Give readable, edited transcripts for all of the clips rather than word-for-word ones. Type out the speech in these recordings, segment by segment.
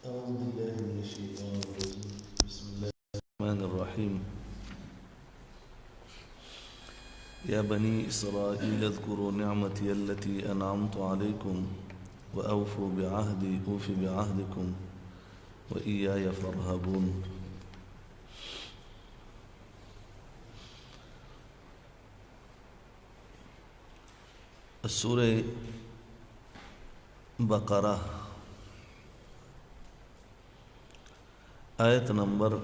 أعوذ بالله من الشيطان الرجيم. بسم الله الرحمن الرحيم. يا بني إسرائيل اذكروا نعمتي التي أنعمت عليكم وأوفوا بعهدي أوف بعهدكم وإياي فارهبون. سورة بقرة آیت نمبر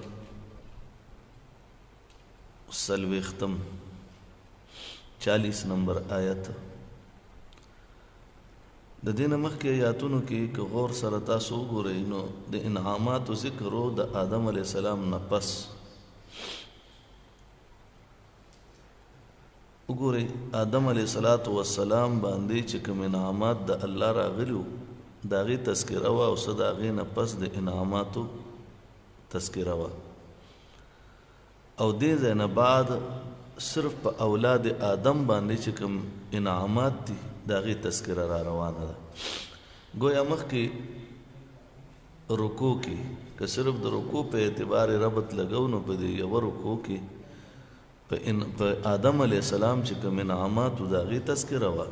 40، 40 نمبر آیت. د دې نه مخکې آیاتونو کې که غور سره تاسو وګورئ نو د انعاماتو ذکر د آدم علیه السلام نه پس. وګورئ، آدم علیه الصلاة والسلام باندې چې کوم انعامات د الله راغلي وو د هغې تذکره وه، او څه د هغې نه پس د انعاماتو تذکره وه. او دې ځای نه بعد صرف په اولاد آدم باندې چې کوم انعامات دي د هغې تذکره را روانه ده. ګویا مخکې رکوع کې که صرف د رکوع په اعتبار ربط لګو نو په دې یوه رکوع کې په آدم علیه السلام چې کوم انعامات وو د هغې تذکره وه،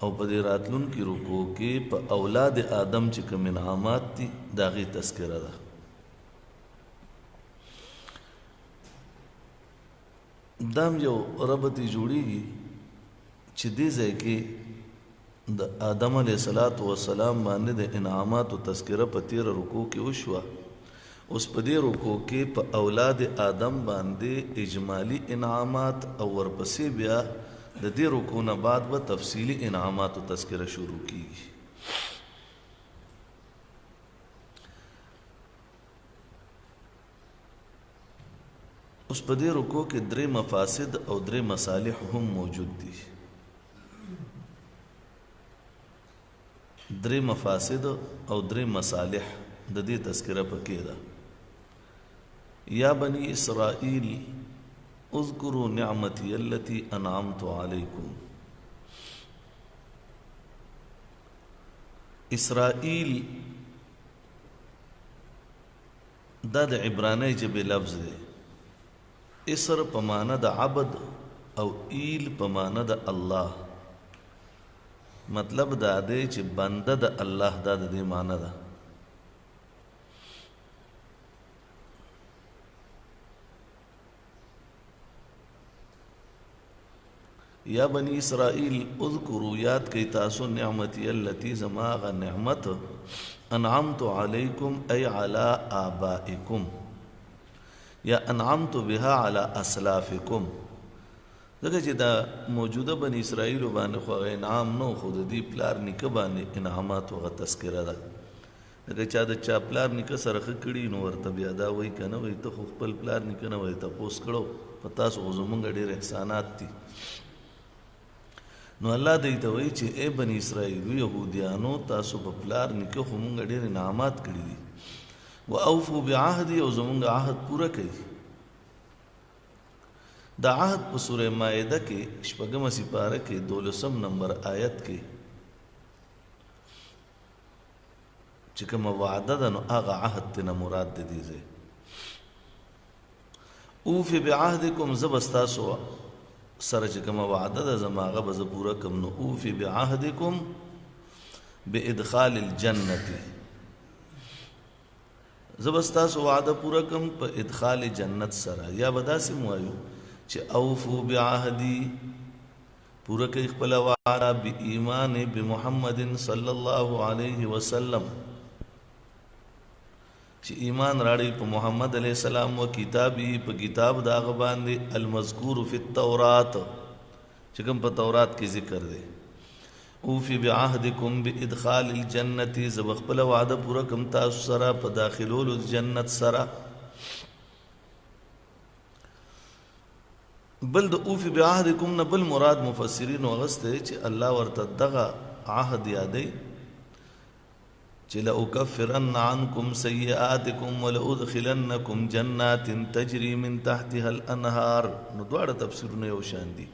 او په دې راتلونکي رکوع کې په اولاد آدم چې کوم انعامات دي د هغې تذکره ده. دا هم یو ربط یې جوړېږي چې دې ځای کې د آدم علیه الصلاة والسلام باندې د انعاماتو تذکره په تېره رکوع کې وشوه، اوس په دې رکوع کې په اولاد آدم باندې اجمالي انعامات او ورپسې بیا د دې رکوع نه بعد به تفصیلي انعاماتو تذکره شروع کیږي. اوس په دې رکوع کې درې مفاسد او درې مصالح هم موجود دي. درې مفاسد او درې مصالح د دې تذکره پکې ده. یا بنی اسرائیل اذکروا نعمتي التي انعمت علیکم. اسرائیل دا د عبرانۍ ژبې لفظ دی. اسر په معنی د عبد او ایل په معنی د الله. مطلب دا دی چې بنده د الله، دا د دې معنی ده. یا بنی اسرائیل اذکروا، یاد کئ تاسو، نعمتي التي، زما هغه نعمت، انعمت علیکم ای علی آبائکم یا انعمت بها علی اسلافکم. ځکه چې دا موجوده بنی اسرائیل باندې خو هغه انعام نه، خو د دې پلار نیکه باندې انعامات هغه تذکره ده. لکه چا د چا پلار نیکه سره ښه کړي نو ورته بیا دا وایي که نه، وایي ته خو خپل پلار نیکه نه وایي تپوس کړو، په تاسو خو زمونږ ډېر احسانات دي. نو الله دوی ته وایي چې ای بني اسرائیلو یهودیانو، تاسو په پلار نیکه خو مونږ ډېر انعامات کړي دي. و اوفو بعهدي، او زمونږ عهد پوره کړئ. دا عهد په سوره مائده کې شپږمه سپاره کې 12 نمبر آیت کې چې کومه وعده ده نو هغه عهد ترې نه مراد دی. دې ځای اوفي بعهدکم، زه به ستاسو سره چې کومه وعده ده زما هغه به زه پوره کړم. نو اوفي بعهدکم بادخال الجنة، زه به ستاسو وعده پوره کړم په ادخال جنت سره. یا به داسې هم وایو چې اوفو بعهدي، پوره کوي خپله وعده، بایمان بمحمد صلی الله علیه وسلم، چې ایمان راړي په محمد علیه السلام او کتابي، په کتاب د هغه باندې، المذکور فی التورات، چې کوم په تورات کې ذکر دی. اوفی بعهدکم بادخال الجنة، زه به خپله وعده پوره کړم تاسو سره په داخلولو د جنت سره. بل د اوفی بعهدکم نه بل مراد مفسرین اغسته چې الله ورته دغه عهد یادوي چې لأکفرن عنکم سیئاتکم ولأدخلنکم جنات تجری من تحتها الانهار. نو دواړه تفسیرونه یو شان دي،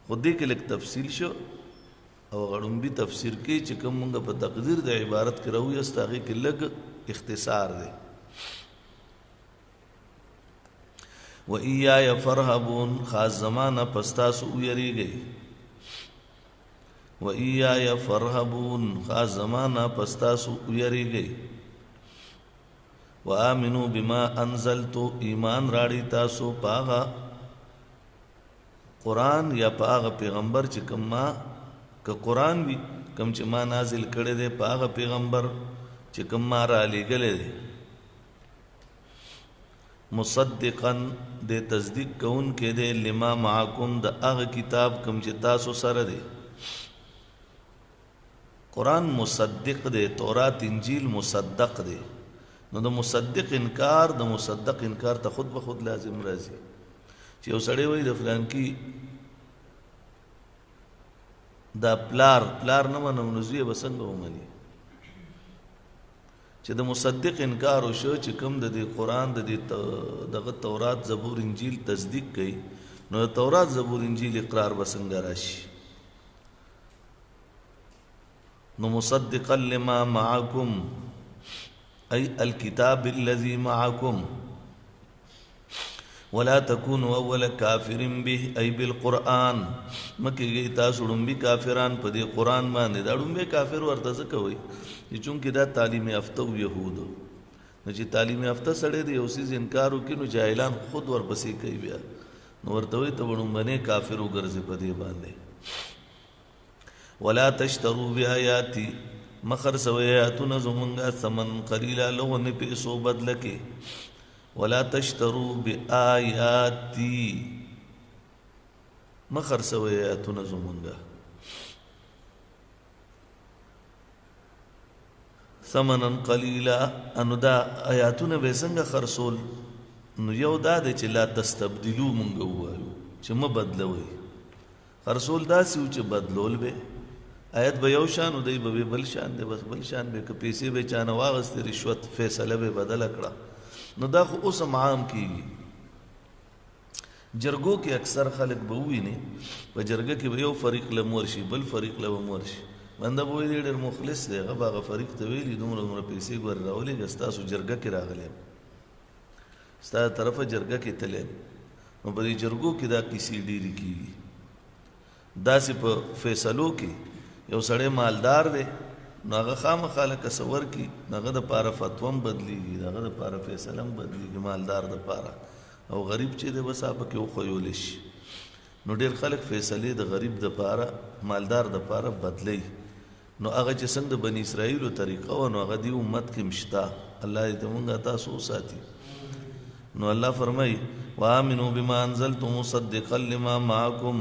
خو دې کې لږ تفصیل شو. او غړومبي تفسیر کې چې کوم مونږ په تقدیر د عبارت کې راویست، هغې کې لږ اختصار دی. و ایای فرهبون، خاص زمانه پستاسو ویریږئ. و ایای فرهبون، خاص زمانه پستاسو ویریږئ. و آمنو بما انزلت، ایمان راړی تاسو پاغه قرآن یا پاغه پیغمبر چې کوم ما، که قرآن وي کوم چې ما نازل کړی دی، پاغه پیغمبر چې کوم ما را لېږلی دی. مصدقا، د تصدیق کوونکی دی، لما معکم، د هغه کتاب کوم چې تاسو سره دی. قرآن مصدق دی، تورات انجیل مصدق دی. نو د مصدق انکار، د مصدق انکار ته خود به خود لازم راځي. چې یو سړی وایي د فلانکي دا پلار، پلار نه منم، نو زوی به څنګه ومني؟ چې د مصدق انکار وشو، چې کوم د دې قرآن د دې دغه تورات زبور انجیل تصدیق کوي، نو د تورات زبور انجیل اقرار به څنګه راشي؟ نو مصدقا لما معکم، ای الكتاب الذي معکم. ولا تكونوا اول کافر به، ای بالقرآن، مکیږئ تاسو ړومبي کافران په دې قرآن باندې. دا ړومبی کافر ورته ځکه وایي چې چونکې دا تعلیم یافته و یهودو، نو چې تعلیم یافته سړی دی یو څیز انکار وکړي، نو جاهلان خود ورپسې کوي، بیا نو ورته وایي ته به ړومبنی کافر وګرځې په دې باندې. ولا تشتروا بآیاتي، مه خرڅوئ آیاتونه زمونږه، ثمن قلیلا، لغونې پیسو بدله کې. ولا تشتروا بآیاتي، مه خرڅوئ آیاتونه زمونږه، ثمنا قلیلا. انو دا آیاتونه به څنګه خرڅول؟ نو یو دا دی چې لا تستبدلو مونږ ووایو چې مه بدلوئ. خرڅول داسې و چې بدلول به، آیت به یو شان و، دی به بل شان دی، بس بل شان به، که پیسې به چا نه واغستې، رشوت، فیصله به بدله کړه. نو دا خو اوس هم عام کېږي. جرګو کې اکثر خلک به وویني، په جرګه کې به یو فریق له مور شي، بل فریق له به مور شي، بنده به وایي دی ډېر مخلص دی، هغه به هغه فریق ته ویلي دومره دومره پیسې ګورې راولېږه، ستاسو جرګه کې راغلی یم، ستا د طرفه جرګه کې تللی یم. نو په دې جرګو کې دا کیسې ډېرې کېږي. داسې په فیصلو کې یو سړی مالدار دی، نو هغه خامخا لکه څه ورکړي، نو هغه دپاره فتوا هم بدلېږي، د هغه دپاره فیصله هم بدلېږي، مالدار دپاره. او غریب چې دی بس هغه پکې وښویولی شي. نو ډېر خلک فیصلې د غریب دپاره، مالدار دپاره بدلوي. نو هغه چې څنګه د بني اسرائیلو طریقه وه، نو هغه دې امت کې هم شته. الله دې مونږ تاسو وساتي. نو الله فرمایي وآمنوا بما انزلت مصدقا لما معکم،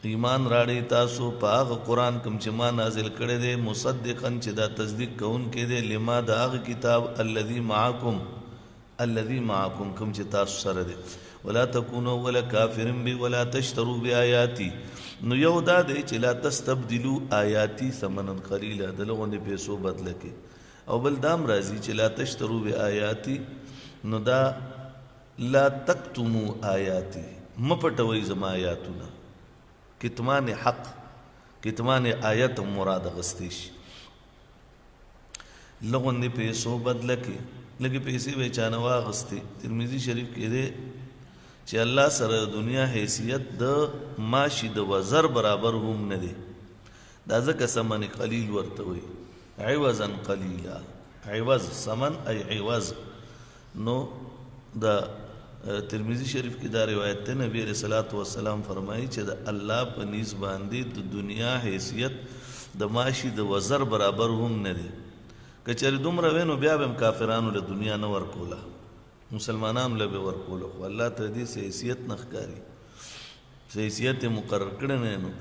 ایمان راړی تاسو په هغه قرآن کوم چې ما نازل کړی دی، مصدقا چې دا تصدیق کوونکی دی، لما د هغه کتاب، الذي معکم، الذي معکم کوم چې تاسو سره دی. ولا تکونوا اول کافر بی ولا تشتروا بآیاتی. نو یو دا دی چې لا تستبدلوا آیاتی ثمنا قلیلا، د لغونې پیسو بدله کې. او بل دام راځي چې لا تشتروا بآیاتی، نو دا لا تکتموا آیاتی، مه پټوئ زما آیاتونه. کتمان حق، کتمان آیت مراد اخیستی شي. لغوندې پیسو بدله کې لږې پیسې به یې چا نه واخیستې. ترمذي شریف کې دی چې الله سره د دنیا حیثیت د ماشي د وزر برابر هم نه دی. دا ځکه ثمن قلیل ورته وایي، عوضا قلیلا، عوض، ثمن ای عوض. نو د ترمذي شریف کې دا روایت دی، نبی علیہ الصلوۃ والسلام فرمایي چې د الله په نیز باندې د دنیا حیثیت د ماشي د وزر برابر هم نه دی. که چېرې دومره وی نو بیا به هم کافرانو له دنیا نه ورکوله، مسلمانانو له به ورکوله، خو الله ته دې څه حیثیت نه ښکاري، څه حیثیت یې مقرر کړی نه. نو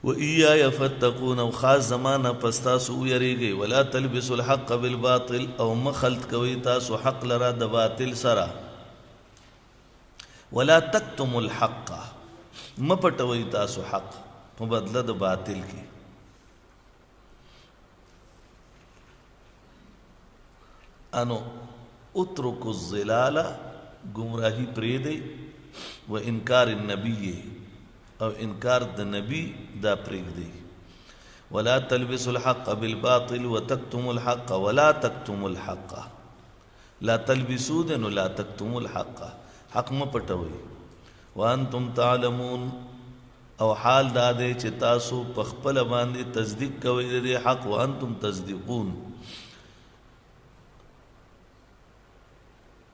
و ایای فاتقون، او خاص زمانه پس تاسو ویریږئ. ولا تلبسوا الحق بالباطل، او مه خلط کوئ تاسو حق لره د باطل سره. ولا تکتموا الحق، مه پټوئ تاسو حق په بدله د باطل کې. انو اترکوا الظلال، گمراهی پرېږدئ، و انکار النبی، او انکار د نبی دا پرېږدئ. ولا تلبسوا الحق بالباطل وتكتموا الحق ولا تكتموا الحق. لا تلبسوا دی نو لا تکتموا الحق، حق مه پټوئ. وانتم تعلمون، او حال دا دی چې تاسو په خپله باندې تصدیق کوئ د دې حق. وانتم تصدیقون.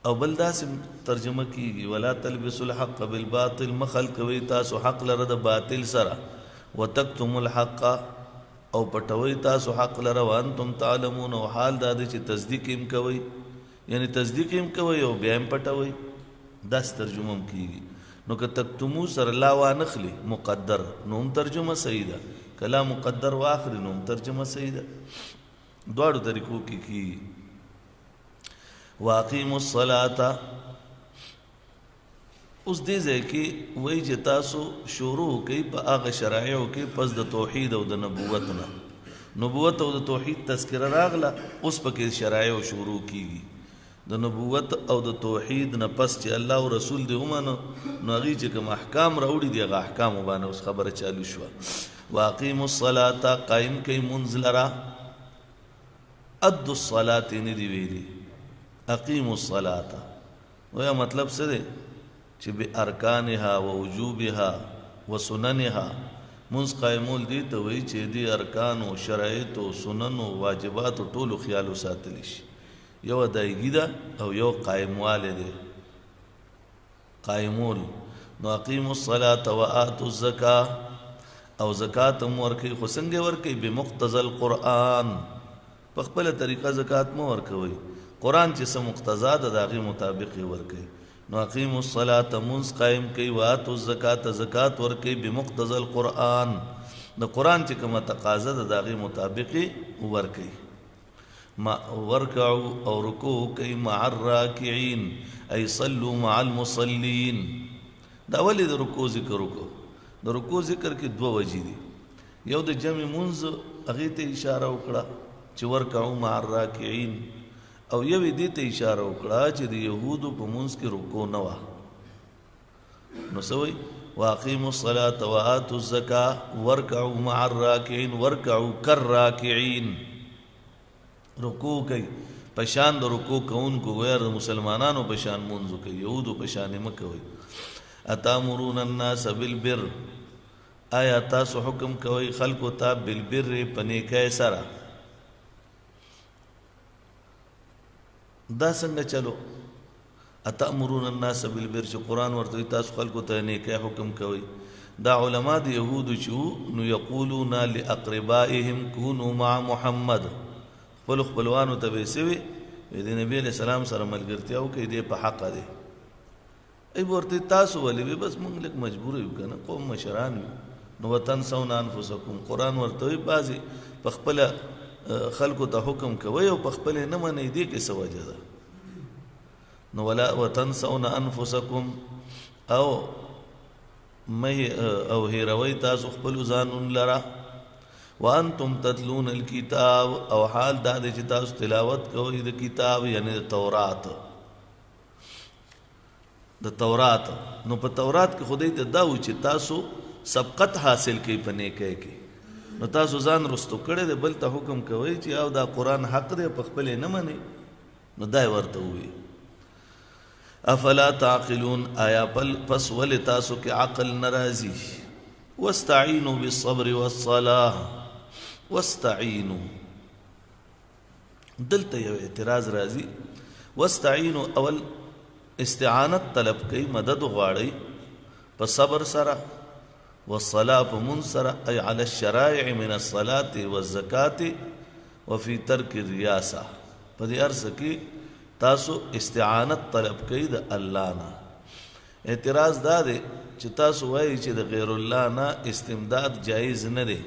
او بل داسې ترجمه کیږي ولا تلبسوا الحق بالباطل، مه خلط کوئ تاسو حق لره د باطل سره. وتکتموا الحق، او پټوئ تاسو حق لره. وانتم تعلمون، او حال دا دی چې تصدیق هم کوئ، یعنی تصدیق هم کوئ او بیا هم پټوئ. داسې ترجمه هم کیږي. نو که تکتمو سره لا وانخلي مقدر نو هم ترجمه صحیح ده، که لا مقدر واخلي نو هم ترجمه صحیح ده. دواړو طریقو کې کیږي. واقیموا الصلاة، اوس دې ځای کې وایي چې تاسو شروع کوئ په هغه شرایعو کې پس د توحید او د نبوت نه. نبوت او د توحید تذکره راغله، اوس پکې شرایع شروع کیږي. د نبوت او د توحید نه پس چې الله او رسول دې ومنو، نو هغوی چې کوم احکام راوړي دي هغه احکامو باندې اوس خبره چالو شوه. واقیموا الصلاة، قایم کړئ مونځ لره. ادو الصلاة نه دي ویلي، اقیموا الصلاة. ویا مطلب څه دی؟ چې بارکانها ووجوبها وسننها. مونځ قایمول دې ته وایي چې دې ارکانو، شرایطو، سننو، واجباتو ټولو خیال وساتل شي. یو ادایګي ده او یو قایموالی دی، قایمول. نو اقیموا الصلاة وآتوا الزکاة، او زکات هم ورکوي. خو څنګه ورکوي؟ بمقتضى القرآن، په خپله طریقه زکات مه ورکوئ، قرآن چې څه مقتضا ده د هغې مطابق یې ورکوي. نو اقیموا الصلاة، مونځ قایم کوي، وآتوا الزکاة، زکات ورکوي بمقتضى القرآن، د قرآن چې کومه تقاضا ده د هغې مطابق یې ورکوي. ما ورکعوا او رکوع کوي مع الراکعین، ای صلوا مع المصلین. دا ولې د رکوع ذکر وکړو؟ د رکوع ذکر کې دوه وجې دي. یو د جمع مونځ هغې ته اشاره وکړه چې ورکعوا مع الراکعین، او یو یې دې ته اشاره وکړه چې د یهودو په مونځ کې رکوع نه وه. نو څه وایي؟ واقیموا الصلاة وآتوا الزکاة ورکعوا مع الراکعین، ورکعوا کالراکعین. رکوع کوي په شان د رکوع کوونکو، ګویا د مسلمانانو په شان مونځ وکړي، یهودو په شان یې مه کوئ. اتامرون الناس بالبر، آیا تاسو حکم کوئ خلکو ته بالبر په نیکۍ سره؟ دا څنګه چلو؟ اتامرون الناس بالبر، چې قرآن ورته وایي تاسو خلکو ته نیکۍ حکم کوئ. دا علما د یهودو چې وو، نو یقولون لاقربائهم کونوا مع محمد، خپلو خپلوانو ته به یې څه وي؟ وایي د نبي علیه السلام سره ملګرتیا وکړئ، دی په حقه دی. ای به ورته تاسو ولې وي؟ بس موږ لږ مجبور یو که نه، قوم مشران یو. نو وتنسون انفسکم، قرآن ورته وایي بعضې په خپله خلکو ته حکم کوئ او په خپله یې نه منئ، دې کې څه وجه ده؟ نو ولا وتنسون انفسکم، او مه او هېروئ تاسو خپلو ځانونو لره. وانتم تتلون الکتاب، او حال دا دی چې تاسو تلاوت کوئ د کتاب، یعنی د تورات. د تورات نو په تورات کې خدای ته دا و چې تاسو سبقت حاصل کړئ په نیکۍ کې. نو تاسو ځان رستو کړی دی، بل ته حکم کوئ چې او دا قرآن حق دی، په خپل یې نه منئ. نو دا یې ورته وویل. افلا تعقلون، آیا پس ولې تاسو کې عقل نه راځي؟ واستعینوا بالصبر والصلاة. واستعینوا، دلته یو اعتراض راځي. واستعینوا، اول استعانت طلب کوي، مدد غواړي په صبر سره، والصلاة په مونځ سره، ای علی الشرائع من الصلاة والزکاة وفي ترک الریاسة. په دې هر څه کې تاسو استعانت طلب کوئ د الله نه. اعتراض دا دی چې تاسو وایئ چې د غیر الله نه استمداد جایز نه دی.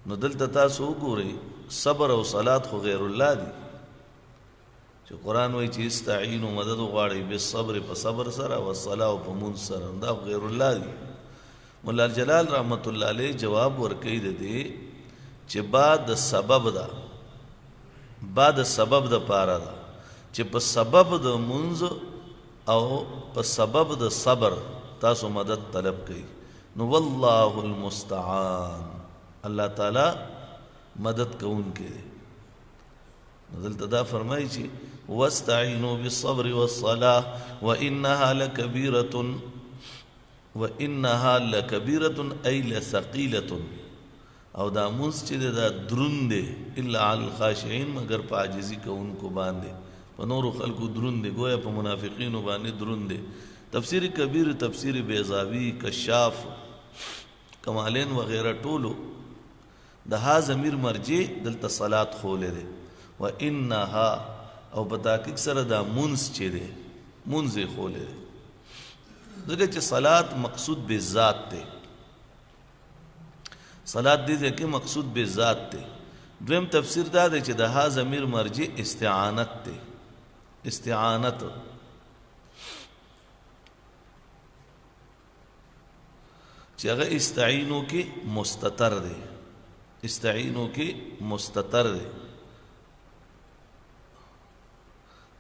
نو دلته تاسو وګورئ، صبر او صلات خو غیر الله دی، چې قرآن وایي چې استعینوا، مدد وغواړئ بالصبر په صبر سره، والصلاة په مونځ سره، دا خو غیر الله دی. مولا جلال رحمت الله علیه جواب ورکوي د دې چې با د سبب ده، با د سبب د پاره ده، چې په سبب د مونځ او په سبب د صبر تاسو مدد طلب کړئ. نو والله المستعان، الله تعالی مدد کوونکی دی. نو دلته دا فرمایي چې واستعینوا بالصبر والصلاة وانها لکبیرة، وانها لکبیرة ای لثقیلة. او دا مونځ چې دی دا دروند دی، الا علی الخاشعین، مګر په عاجزي کوونکو باندې، په نورو خلکو دروند دی، ګویا په منافقینو باندې دروند دی. تفسیر کبیر، تفسیر بیضاوی، کشاف، کمالین وغیرہ ټولو د ها ضمیر مرجع دلته صلات ښوولی دی. وانها، او په تحقیق سره دا مونځ چې دی مونځ یې ښوولی دی، ځکه چې صلات مقصود بالذات دی. صلات دې ځای کې مقصود بالذات دی. دویم تفسیر دا دی چې د ها ضمیر مرجع استعانت دی، استعانت. چې هغه استعینو کې مستتر دی، استعینو کې مستتر دی،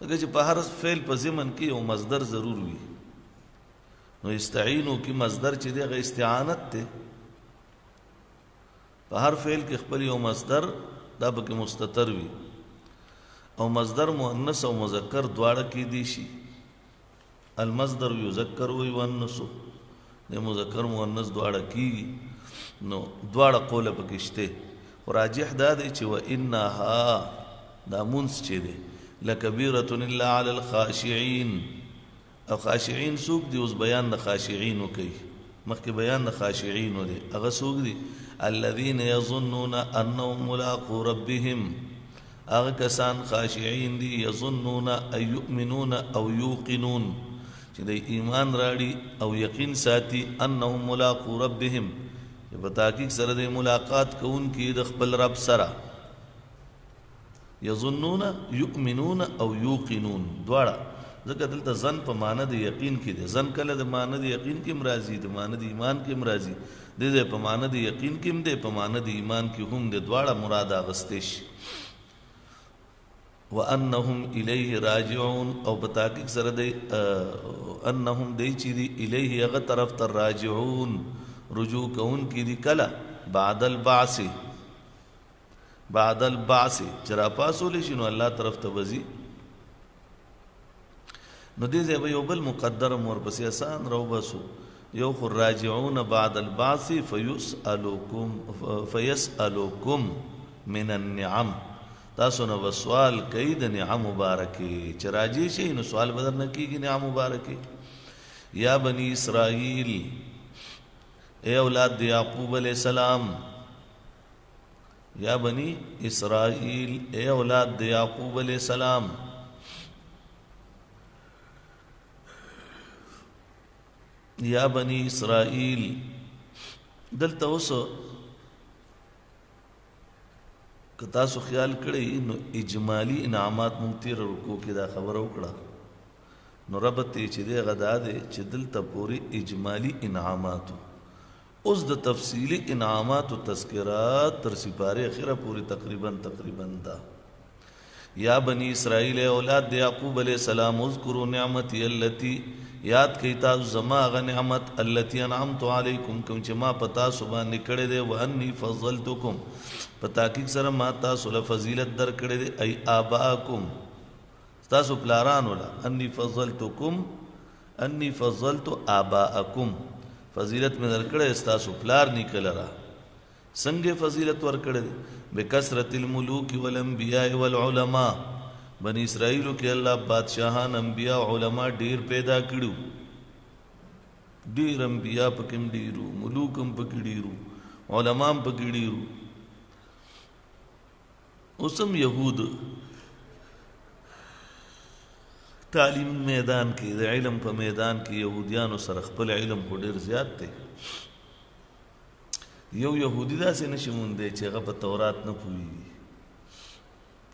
ځکه چې په هر فعل په ضمن کې یو مصدر ضرور وي، نو استعینو کې مصدر چې دی هغه استعانت دی. په هر فعل کې خپل یو مصدر دا پکې مستتر وي، او مصدر مؤنث او مذکر دواړه کې دي شي. المصدر یذکر و یؤنث، د مذکر مؤنث دواړه کیږي، نو دواړه قوله پکې شته. خو راجح دا دی چې وانها، دا مونځ چې دی لکبیرة الا علی الخاشعین. او خاشعین څوک دي؟ اوس بیان د خاشعینو کوي، مخکې بیان د خاشعینو دی. هغه څوک دي؟ الذین یظنون انهم ملاقو ربهم، هغه کسان خاشعین دي، یظنون ای یؤمنون او یوقنون، چې د ایمان راړي او یقین ساتي، انهم ملاقو ربهم، چې په تحقیق سره د ملاقات کوونکي د خپل رب سره. یظنون یؤمنون او یوقنون دواړه، ځکه دلته ظن په معنی د یقین کې دی. ظن کله د معنی د یقین کې هم راځي، د معنی د ایمان کې هم راځي. دې ځای په معنی د یقین کې هم دی، په معنی د ایمان کې هم دی، دواړه مراد اغستې شي. وانهم الیه راجعون، او په تحقیق سره دی انهم دی چې دی الیه هغه طرف ته راجعون، رجوع کوونکي دي. کله؟ بعد البعث، بعد البعث چې راپاڅول شي نو الله طرف ته به ځي. نو دې ځای به یو بل مقدر هم ورپسې اسان راوباسو. یو خو راجعون بعد البعث فیسألکم، فیسألکم من النعم، تاسو نه به سوال کوي د نعم مبارکې، چې راجع شئ نو سوال به درنه کېږي نعم مبارکې. یا بني اسرائیل، ای اولاد د یعقوب علیه السلام، یا بني اسرائیل، ای اولاد د یعقوب علیه السلام، یا بني اسرائیل. دلته اوس که تاسو خیال کړئ نو اجمالی انعامات مونږ تېره رکو کې دا خبره وکړه، نو ربط یې چې دی هغه دا دی چې دلته پورې اجمالی انعاماتو، اوس د تفصیلی انعاماتو تذکره تر سپارې اخره پورې تقریبا تقریبا ده. یا بنی اسرائیل، اولاد د یعقوب علیه السلام، اذکروا نعمتي التي، یاد کړئ تاسو زما هغه نعمت التي انعمت علیکم، کوم چې ما په تاسو باندې کړی دی، وانی فضلتکم، په تحقیق سره ما تاسو له فضیلت درکړی دی، ای آباکم، تاسو پلارانو له، انی فضلتکم، انی فضلت آباءکم، فضیلت مې درکړی ستاسو پلار نیکه لره. څنګه فضیلت ورکړی دی؟ بکثرت الملوک والانبیاء والعلماء. بنی اسرائیلو کې الله بادشاهان، انبیاء، علماء ډیر پیدا کړو، ډیر انبیاء پکې هم ډیرو، ملوک هم پکې ډیرو، علماء هم پکې ډیرو. اوس هم یهود تعلیم میدان کې، د علم په میدان کې یهودیانو سره خپل علم خو ډیر زیات دی. یو یهودي داسې نشي موندی چې هغه په تورات نه پوهېږي،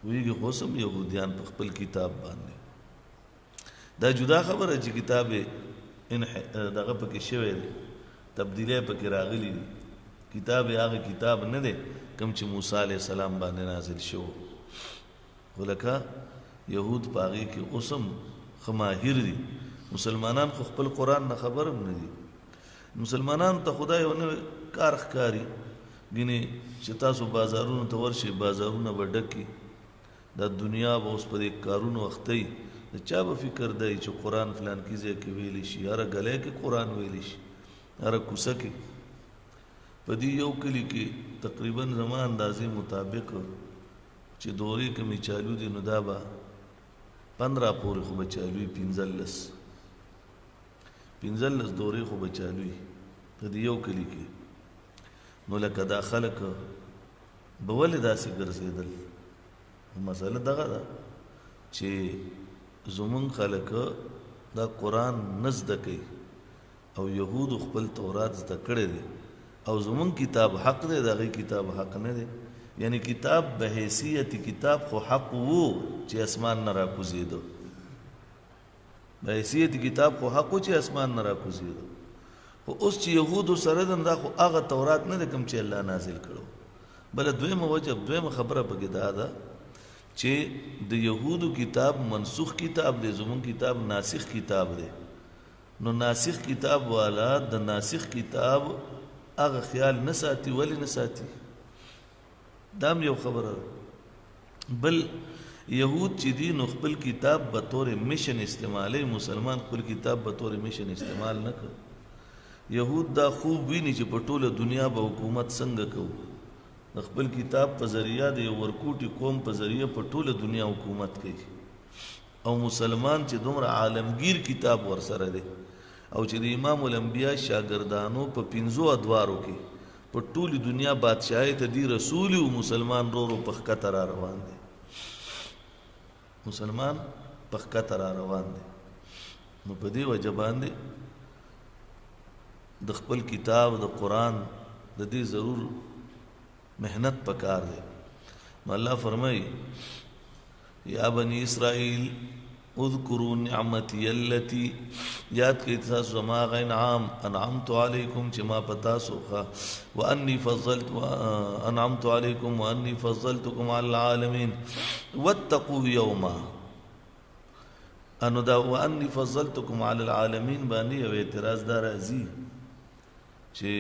پوهېږي خو اوس هم یهودیان په خپل کتاب باندې. دا جدا خبره چې کتاب یې دغه پکې شوی دی، تبدیلی پکې راغلي دي، کتاب یې هغه کتاب نه دی کوم چې موسی علیه السلام باندې نازل شو، خو لکه یهود په هغې کې اوس هم ښه ماهر دي. مسلمانان خو خپل قرآن نه خبر هم نه دي. مسلمانانو ته خدای یو نوی کار ښکاري، ګینه چې تاسو بازارونو ته ورشئ، بازارونه به ډک وي، دا دنیا به اوس په دې کارونو اخته وي. د چا به فکر دی چې قرآن فلانکي ځای کې ویلی شي، هره ګلۍ کې قرآن ویلی شي، هره کوڅه کې. په دې یو کلي کې تقریبا زما اندازې مطابق چې دورې کومې چالو دي، نو دا به 15 پورې خو به چالو وي، 15 دورې خو به چالو وي په دې یو کلي کې. نو لکه دا خلک به ولې داسې ګرځېدل؟ مسله دغه ده چې زمونږ خلک دا قرآن نه زده کوي، او یهودو خپل تورات زده کړی دی، او زمونږ کتاب حق دی، د هغې کتاب حق نه دی. یعنی کتاب به حیثیت کتاب خو حق وو چې اسمان نه راکوزېده، به حیثیت کتاب خو حق وو چې اسمان نه راکوزېده. خو اوس چې یهودو سره ده، دا خو هغه تورات نه دی کوم چې الله نازل کړو. بله دویمه وجه، دویمه خبره پکې دا ده چې د یهودو کتاب منسوخ کتاب دی، زمونږ کتاب ناسخ کتاب دی. نو ناسخ کتاب والا د ناسخ کتاب هغه خیال نه ساتي. ولې نه ساتي؟ دا هم یو خبره ده. بل یهود چې دي نو خپل کتاب به طور مشن استعمالوي، مسلمان خپل کتاب به طور مشن استعمال نه کوي. یهود دا خوب ویني چې په ټوله دنیا به حکومت څنګه کوو، د خپل کتاب په ذریعه، د یو ورکوټي قوم په ذریعه په ټوله دنیا حکومت کوي. او مسلمان چې دومره عالمگیر کتاب ورسره دی، او چې د امام الانبیاء شاګردانو په 5 ادوارو کې په ټولې دنیا بادشاهۍ ته دی رسول او مسلمان رو رو په ښکته را روان دی، مسلمان په ښکته را روان دی. نو په دې وجه باندې د خپل کتاب د قرآن د دې ضرور محنت پکار دی. نو الله فرمایي یا بنی اسرائیل اذکروا نعمتي التي، یاد کړئ تاسو زما هغه انعام انعمت علیکم چې ما په تاسو ښه، وانی فضلت انعمت علیکم وانی فضلتکم علی العالمین واتقوا یوما. انو دا وانی فضلتکم علی العالمین باندې یو اعتراض دا راځي چې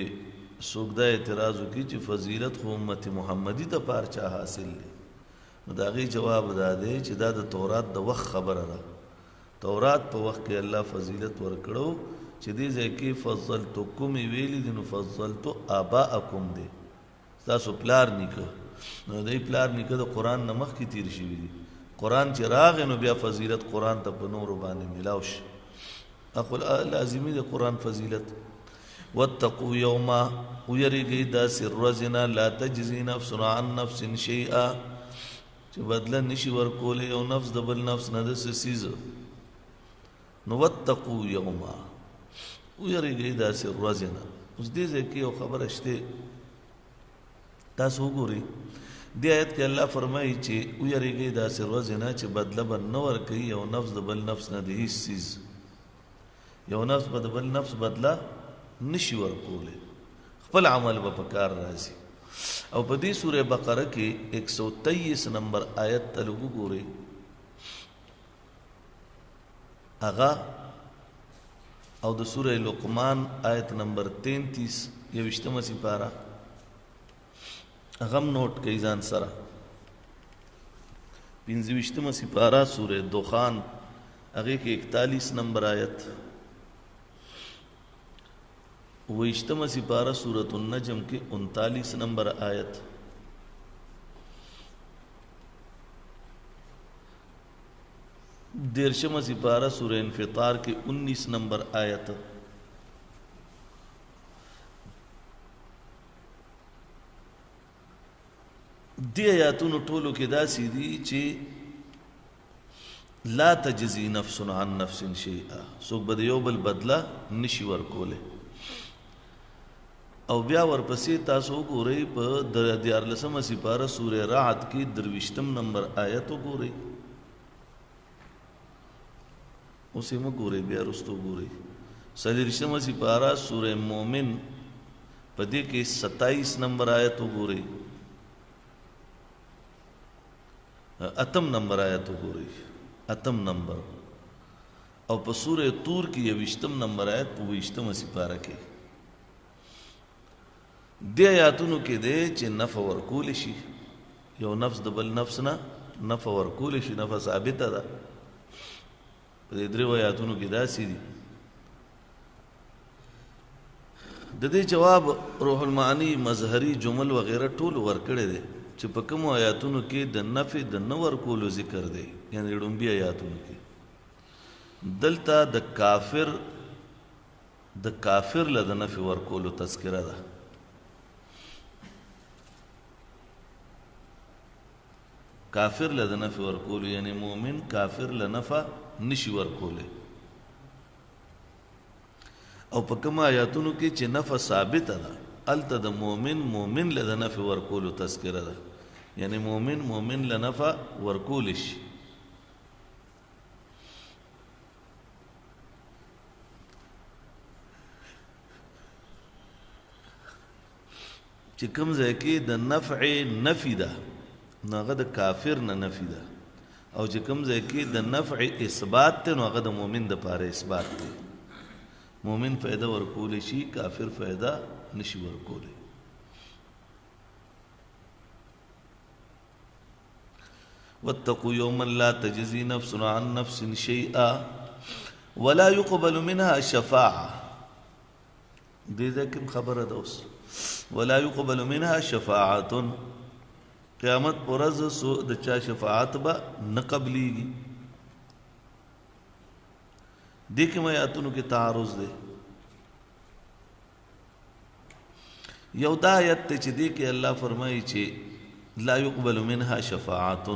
څوک دا اعتراض وکړي چې فضیلت خو امت محمدي ته پارچا حاصل دی. نو د هغې جواب دا دی چې دا د تورات د وخت خبره ده. تورات په وخت کې الله فضیلت ورکړو چې دې ځای کې فضلتکم یې ویلي دي، نو فضلت آباءکم دی، ستاسو پلار نیکه. نو د دې پلار نیکه د قرآن نه مخکې تیر شوي دي. قرآن چې راغی نو بیا فضیلت قرآن ته په نورو باندې ملاو شي. اخو لازمي د قرآن فضیلت. واتقوا یوما، ویریږئ داسې ورځې نه، لا تجزي نفس عن نفس شیئا، چې بدله نشي ورکولی یو نفس د بل نفس نه د څه څیز. نو واتقوا یوما، ویریږئ داسې ورځې نه. اوس دې ځای کې یو خبره شته، تاسو وګورئ دې آیت کې الله فرمایي چې ویریږئ داسې ورځې نه چې بدله به نه ورکوي یو نفس د بل نفس نه د هیڅ څیز. یو نفس به د بل نفس بدله نشي ورکولی، خپل عمل به په کار راځي. او په دې سوره بقره کې 123 نمبر آیت ته لږ وګورئ، هغه او د سوره لقمان آیت نمبر 33 21مه سپاره، هغه هم نوټ کړئ ځان سره. 25مه سپاره سوره دخان، هغې کې 41 نمبر آیت، 27مه سپاره سورة النجم کې 39 نمبر آیت، 30مه سپاره سورة انفطار کې 19 نمبر آیت، دې آیاتونو ټولو کې داسې دي چې لا تجزي نفس عن نفس شیئا، څوک به د یو بل بدله نشي ورکولی. او بیا ورپسې تاسو وګورئ په 13مه سپاره سوره رعد کې 23 نمبر آیت وګورئ. اوس یې مه ګورئ، بیا وروسته وګورئ. 24مه سپاره سوره مومن په دې کې 27 نمبر آیت وګورئ، 8 نمبر آیت وګورئ، 8 نمبر. او په سوره تور کې 21 نمبر آیت په 20مه سپاره کې. دې آیاتونو کې دی چې نفع ورکول شي، یو نفس د بل نفس نه نفع ورکول شي، نفع ثابته ده. په دې درې آیاتونو کې داسې دي. د دې جواب روح المعانی، مظهری، جمل وغیرہ ټول ورکړی دی چې په کومو آیاتونو کې د نفع د نه ورکولو ذکر دی، یعنی ړومبي آیاتونو کې. دلته د کافر له د نفع ورکولو تذکره ده. کافر له د نفع ورکولو، یعنی مؤمن کافر له نفع نشي ورکولی. او په کوم آیاتونو کې چې نفع ثابته ده، هلته د مؤمن مؤمن له د نفع ورکولو تذکره ده، یعنی مؤمن مؤمن له نفع ورکولی شي. چې کوم ځای کې د نفع نفي ده نو هغه د کافر نه نفي ده، او چې کوم ځای کې د نفع اثبات دی نو هغه د مؤمن دپاره اثبات دی. مؤمن فایده ورکولی شي، کافر فایده نشي ورکولی. واتقوا يوما لا تجزي نفس عن نفس شيئا ولا يقبل منها شفاعة. دې ځای کې خبره ده اوس. ولا يقبل منها شفاعة، قیامت پر ورځ د چا شفاعت به نه قبلیږي. دې کې آیاتونو کې تعارض دی. یو دا آیت ته چې دې کې الله فرمایي چې لا يقبل منها شفاعة،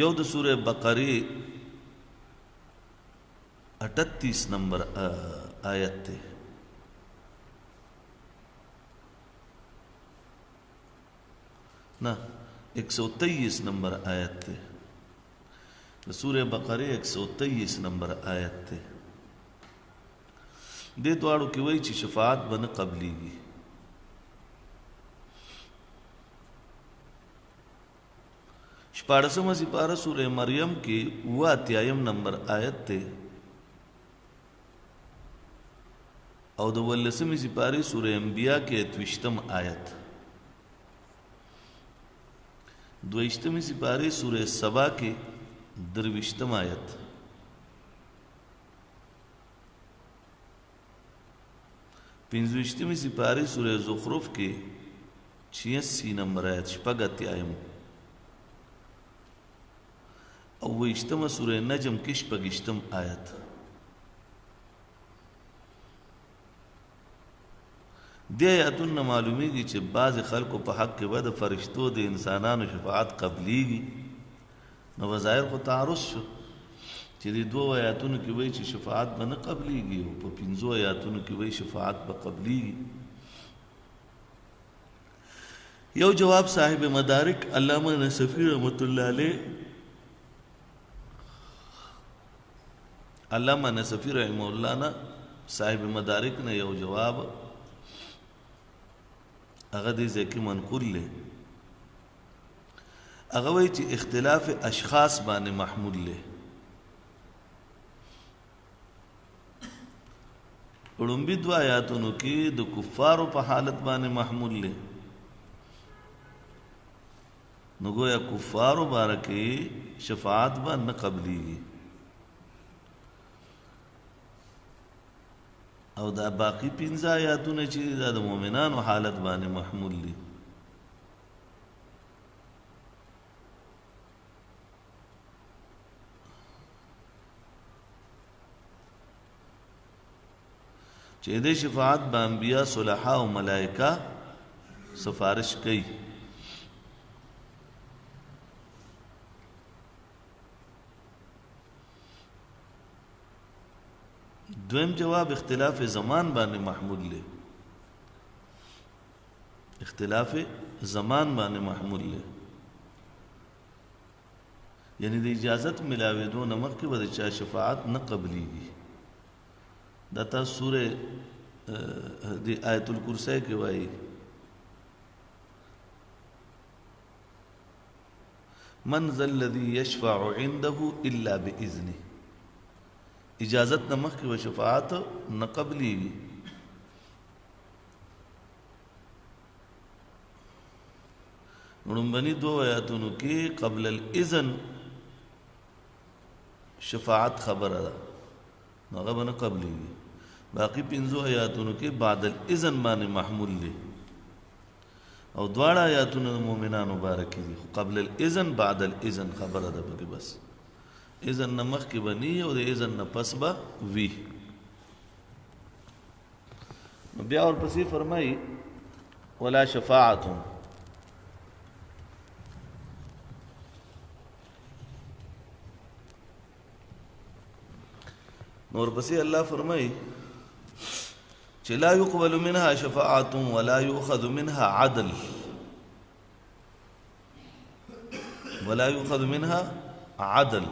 یو د سوره بقره 38 نمبر آیت ته، نه 123 نمبر آیت ته، د سوره بقره 123 نمبر آیت ته. دې دواړو کې وایي چې شفاعت به نه قبلیږي. شپاړسمه سپاره سوره مریم کې 87 نمبر آیت ته، او د ولسمې سپارې سوره انبیاء کې 28 آیت، دویشتمې سپارې سوره سبا کې 23 آیت، پنځویشتمې سپارې سوره زخرف کې 86 نمبر آیت، 86، او ویشتمه سوره نجم کې 26 آیت. دې آیاتونو نه معلومیږي چې بعضې خلکو په حق کې به د فرشتو د انسانانو شفاعت قبلیږي. نو به ظاهر خو تعارض شو چې دې دوو آیاتونو کې وایي چې شفاعت به نه قبلیږي، او په پنځو آیاتونو کې وایي شفاعت به قبلیږي. یو جواب صاحب مدارک علامه نصفی رحمت الله علیه، علامه نصفی رحمه الله نه صاحب مدارک نه یو جواب هغه دې ځای کې منقول دی. هغه وایي چې اختلاف اشخاص باندې محمول دی. ړومبي دوه آیاتونو کې د کفارو په حالت باندې محمول دی، نو ګویا کفارو باره کې شفاعت به نه قبلیږي، او دا باقی پنځه آیاتونه چې دا د مؤمنانو حالت باندې محمول دي. چې د شفاعت به انبیا، صلحا او ملائکه سفارش کوي. دویم جواب اختلاف زمان باندې محمول دی. اختلاف زمان باندې محمول دی، یعنی د اجازت ملاوېدو نه مخکې به د چا شفاعت نه قبلیږي. دا تاسو سوره د آیت الکرسي کې وایي من ذا الذي يشفع عنده الا باذنه. اجازت نه مخکې به شفاعت نه قبليږي. لومبني دوو آیاتونو کې قبل الاذن شفاعت خبره ده، نو هغه به نه قبلېږي. باقي پنځو آیاتونو کې بعد الاذن باندې محمول دی، او دواړه آیاتونه د مؤمنانو باره کې دي، خو قبل الاذن بعد الاذن خبره ده پکې. بس اذن نه مخکې به نه او د اذن نه پس به وي. نو بیا ورپسې فرمایي ولا شفاعت. نو ورپسې الله فرمایي چې لا يقبل منها شفاعت ولا يؤخذ منها عدل، ولا يؤخذ منها عدل،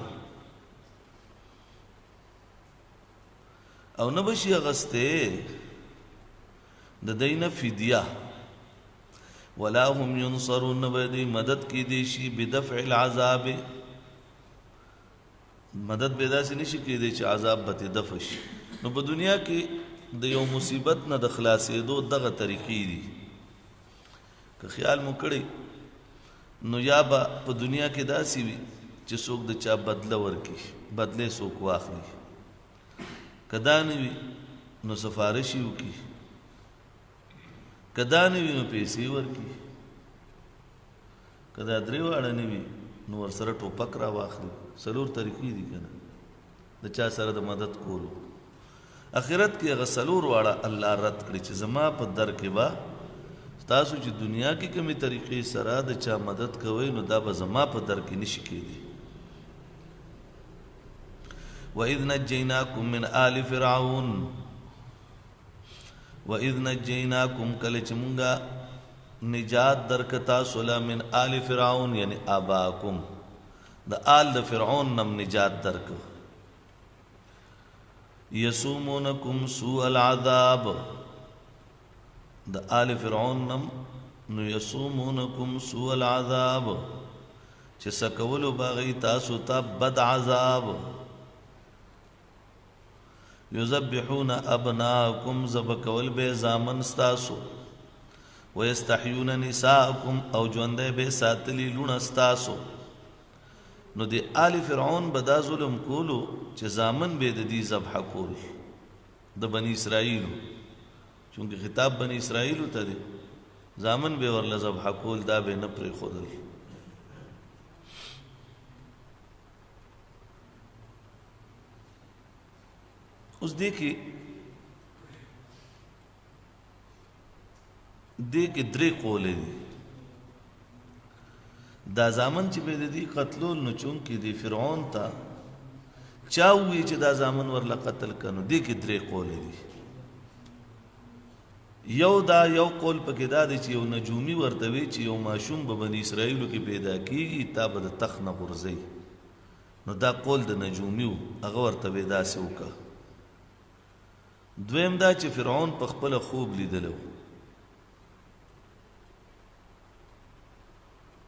او نه بشي اغسته د دینه فدیه، ولا هم ينصرون، نه به دوی مدد کې دی شي بدفع العذاب، مدد به داسې نشي کېدی چې عذاب به ترې دفع شي. نو په دنیا کې د یو مصیبت نه د خلاصېدو دغه طریقې دي. که خیال مو کړی نو یا به په دنیا کې داسې وي چې څوک د چا بدله ورکړي، بدلې څوک واخلي، که دا نه وي نو سفارش یې وکړي، که دا نه وي نو پیسې ورکړي، که دا درې واړه نه وي نو ورسره ټوپک را واخلي. څلور طریقې دي که نه د چا سره د مدد کولو. اخرت کې هغه څلور واړه الله رد کړي چې زما په در کې به تاسو چې دنیا کې کومې طریقې سره د چا مدد کوئ نو دا به زما په در کې نشي کېدی. وَإِذْ نَجَّيْنَاكُمْ مِنْ آلِ فِرْعَوْنَ، وَإِذْ نَجَّيْنَاكُمْ کله چې مونږه نجات درک تاسو له من آل فرعون یعنی آباکم، د آل د فرعون نم نجات درک. یسومونکم سوء العذاب، د آل فرعون نم نو یسومونکم سوء العذاب چې سکولو باغی تاسو ته بد عذاب. یذبحون ابناکم، ذبح کول به زامن ستاسو، ویستحیون نساءکم، او ژوندی به ساتلی لوڼه ستاسو. نو د آل فرعون به دا ظلم کولو چې زامن به د دې ذبح کول د بنی اسرائیلو، چونکه خطاب بنی اسرائیلو ته دی، زامن به ورله ذبح کول، دا به نه پرېښودل. اوس دې کې درې قول دي. دا زامن چې به د دې قتلول، نو چونکې د فرعون ته چا ووی چې دا زامن ورله قتل کړه، نو دې کې درې قول دي. یو دا یو قول پکې دا دی چې یو نجومي ورته وی چې یو ماشوم به بني اسرائیلو کې پیدا کیږي، تا به د تخت نه غورځوي. نو دا قول د نجومي و، هغه ورته وی داسې وکړه. دویم دا چې فرعون په خپله خوب لیدلی و،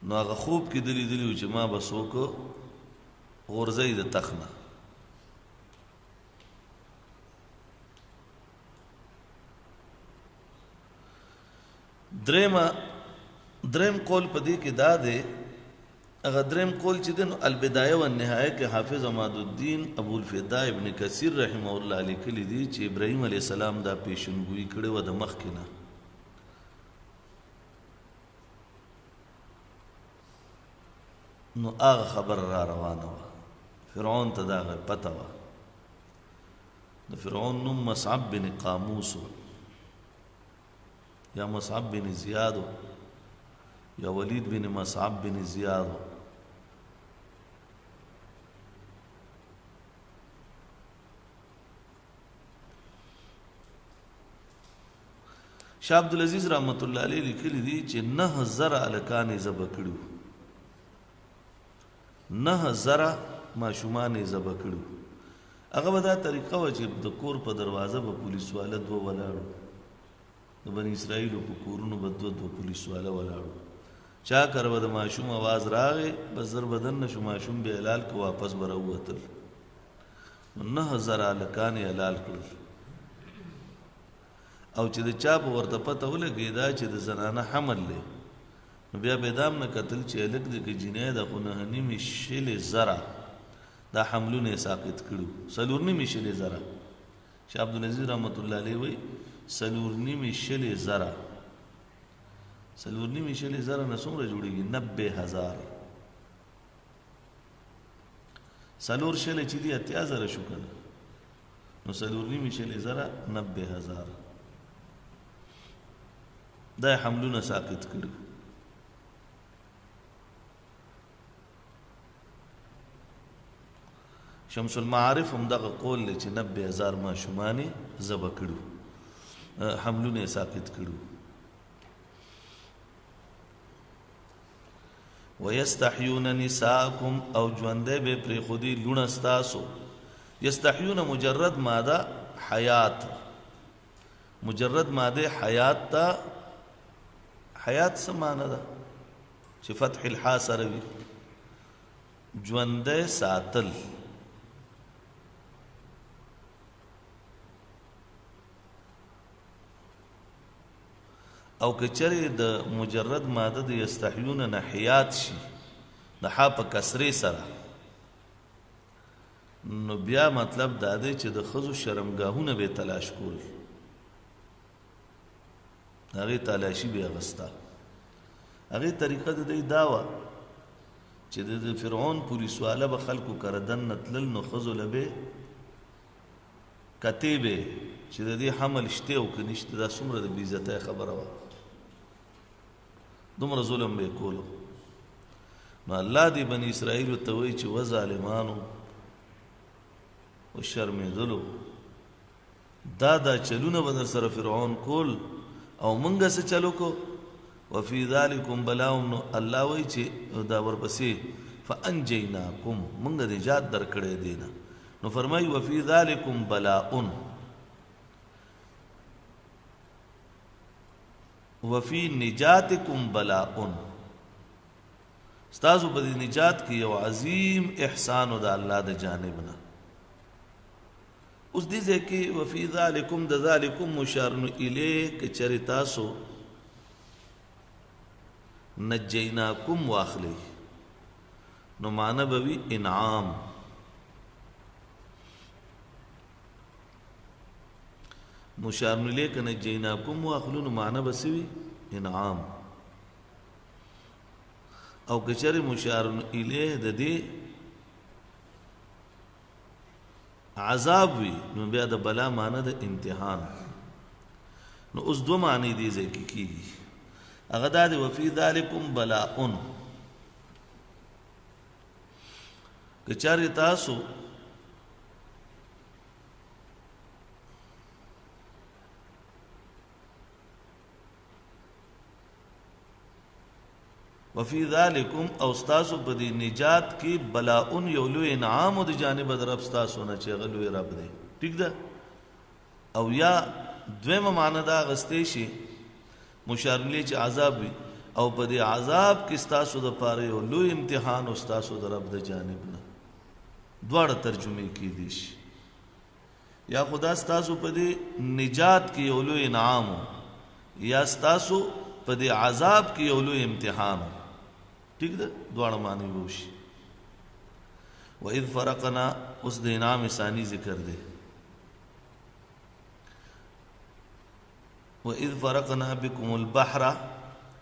نو هغه خوب کې ده لیدلی و چې ما به څوک غورځوي د تخت نه. دریم قول په دې کې دا دی، هغه دریم قول چې دی نو البدایه والنهایه کې حافظ عماد الدین ابو الفدا ابن کثیر رحمه الله لیکلی دی چې ابراهیم علیه السلام دا پیشنګویي کړې وه د مخکې نه. نو هغه خبره را روانه وه، فرعون ته دا هغه پته وه. د فرعون نوم مصعب بن قاموس و، یا مصعب بن زیاد و، یا ولید بن مصعب بن زیاد و. شاه عبدالعزیز رحمت الله علیه لیکلي دي چې 9000 هلکان یې ذبح کړي وو، 9000 ماشومان یې ذبح کړي وو. هغه به دا طریقه وه چې د کور په دروازه به پولیس واله دوه ولاړ وو، د بني اسرائیلو په کورونو به دوه دوه پولیس واله ولاړ وو. چا کره به د ماشوم اواز راغی، بس زر به دننه شو، ماشوم به حلال که واپس به راووتل. نو 9000 هلکان یې حلال کړل. او چې د چا په ورته پته ولګېده چې د زنانه حمل دی، نو بیا به یې دا هم نه کتل چې هلک دی که جینۍ ده، خو نهه نیمې شلې زره دا حملونه یې ساقط کړي وو. څلور نیمې شلې زره، شاه عبدالعزیز رحمت الله علیه وایي څلور نیمې شلې زره، څلور نیمې شلې زره نه څومره جوړېږي؟ 90,000. څلور شلې چې دي 80,000 شو که نه، نو څلور نیمې شلې زره 90,000 دا یې حملونه ساقط کړي. شمس المعارف هم دغه قول دی چې 90,000 ماشومان یې ذبح کړي، حملونه یې ساقط کړي. ويستحيون نساءکم، او ژوندی به پرېښودي لوڼه ستاسو. یستحیون مجرد ماده حیات، مجرد ماده حیات ته حیات څه معنی ده چې فتح الحا سره وي، ژوندی ساتل. او که چېرې د مجرد ماده د یستحیون نه حیات شي د حا په کسرې سره، نو بیا مطلب دا دی چې د ښځو شرمګاهونه به تلاش کول، هغې تلاشي به اخیسته. هغې طریقه د دی دا وه چې د فرعون پولیس واله به خلکو کره دننه تلل، نو ښځو له به کتې به چې د دې حمل شته او که نشته. دا څومره د بېعزتۍ خبره وه، دومره ظلم به یې کولو. نو الله دې بني اسرائیلو ته وایي چې و ظالمانو وشرمېدلو، دا دا چلونه به در سره فرعون کول او مونږ څه چلو کو. وفي ذلکم بلاء، نو الله وایي چې دا ورپسې فانجیناکم، مونږ نجات درکړی دی نه. نو فرمایي وفي ذلکم بلاء، وفي نجاتکم بلاء، ستاسو په دې نجات کې یو عظیم احسان د الله د جانب نه. اوس دې ځای کې وفي ذلکم د ذلکم مشار الیه، که چېرې تاسو نجیناکم واخلئ نو معنی به وي انعام. مشار الیه که نجیناکم واخلو نو معنی به څه وي؟ انعام. او که چېرې مشار الیه د دې عذاب وي نو بیا د بلا معنی د امتحان. نو اوس دوه معنی دې ځای کې کېږي، هغه دا دی وفي ذلکم بلاء، که چېرې تاسو وفي ذلکم او ستاسو په دې نجات کې بلاء یو لوی انعام د جانب د رب ستاسو نه چې هغه لوی رب دی، ټیک ده. او یا دویمه معنی دا اخیستی شي مشار الیه چې عذاب وي، او په دې عذاب کې ستاسو دپاره یو لوی امتحان او ستاسو د رب د جانب نه. دواړه ترجمې کېدی شي. یا خدا ستاسو په دې نجات کې یو لوی انعام، یا ستاسو په دې عذاب کې یو لوی امتحان، ټیک ده. دواړه معنی به وشي. واذ فرقنا، اوس د انعام ثاني ذکر دی. واذ فرقنا بكم البحر،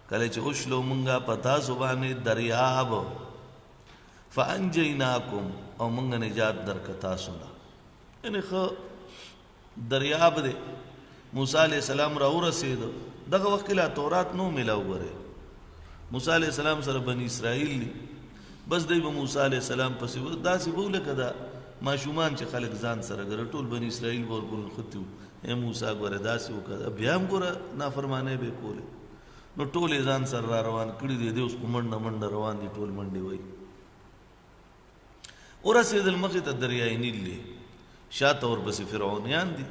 کله چې اوشلو مونږه په تاسو باندې دریاب، فانجیناکم، او مونږ نجات درک تاسو له. یعنی ښه دریاب دی، موسی علیه السلام را ورسېد. دغه وخت کې لا تورات نو میلاو ګورې، موسی علیه السلام سره بني اسرائیل دي، بس دی به موسی علیه السلام پسې داسې به لکه دا ماشومان چې خلک ځان سره ګره، ټول بني اسرائیل به ورپورې نښتي وو، ای موسی ګوره داسې وکړه، بیا هم ګوره نافرمانۍ به یې کولې. نو ټول یې ځان سره را روان کړي دي، دی اوس په منډه منډه روان دي، ټول منډې وایي. ورسېدل مخې ته دریای نیل دی، شاته ورپسې فرعونیان دي.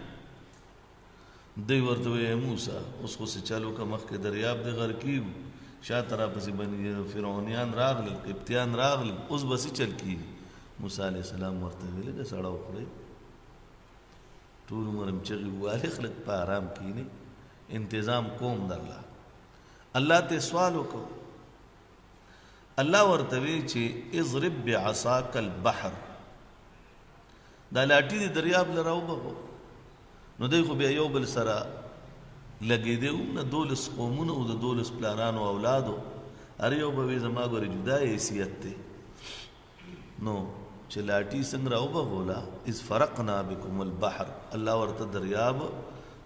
دوی ورته وایي ای موسی اوس خو څه چل وکړه، مخکې دریاب دی غرقېږو، شاته راپسې بني فرعونیان راغلل، قبطیان راغلل، اوس به څه چل کېږي؟ موسی علیه السلام ورته ویل لږه سړه وخورئ، ټول عمر هم چغې ووهلې، خلک په آرام کینی، انتظام کوم درله. الله ته سوال وکړو، الله ورته وی چې اضرب بعصاک البحر، دا لاټي د دریاب لره وبغو. نو دی خو بیا یو بل سره لګېدی هم نه، 12 قومونه او د 12 پلارانو اولادو، هر یو به وي زما ګورې جدا حیثیت دی. نو چې لاټي څنګه راوبغوله، اذ فرقنا بكم البحر، الله ورته دریاب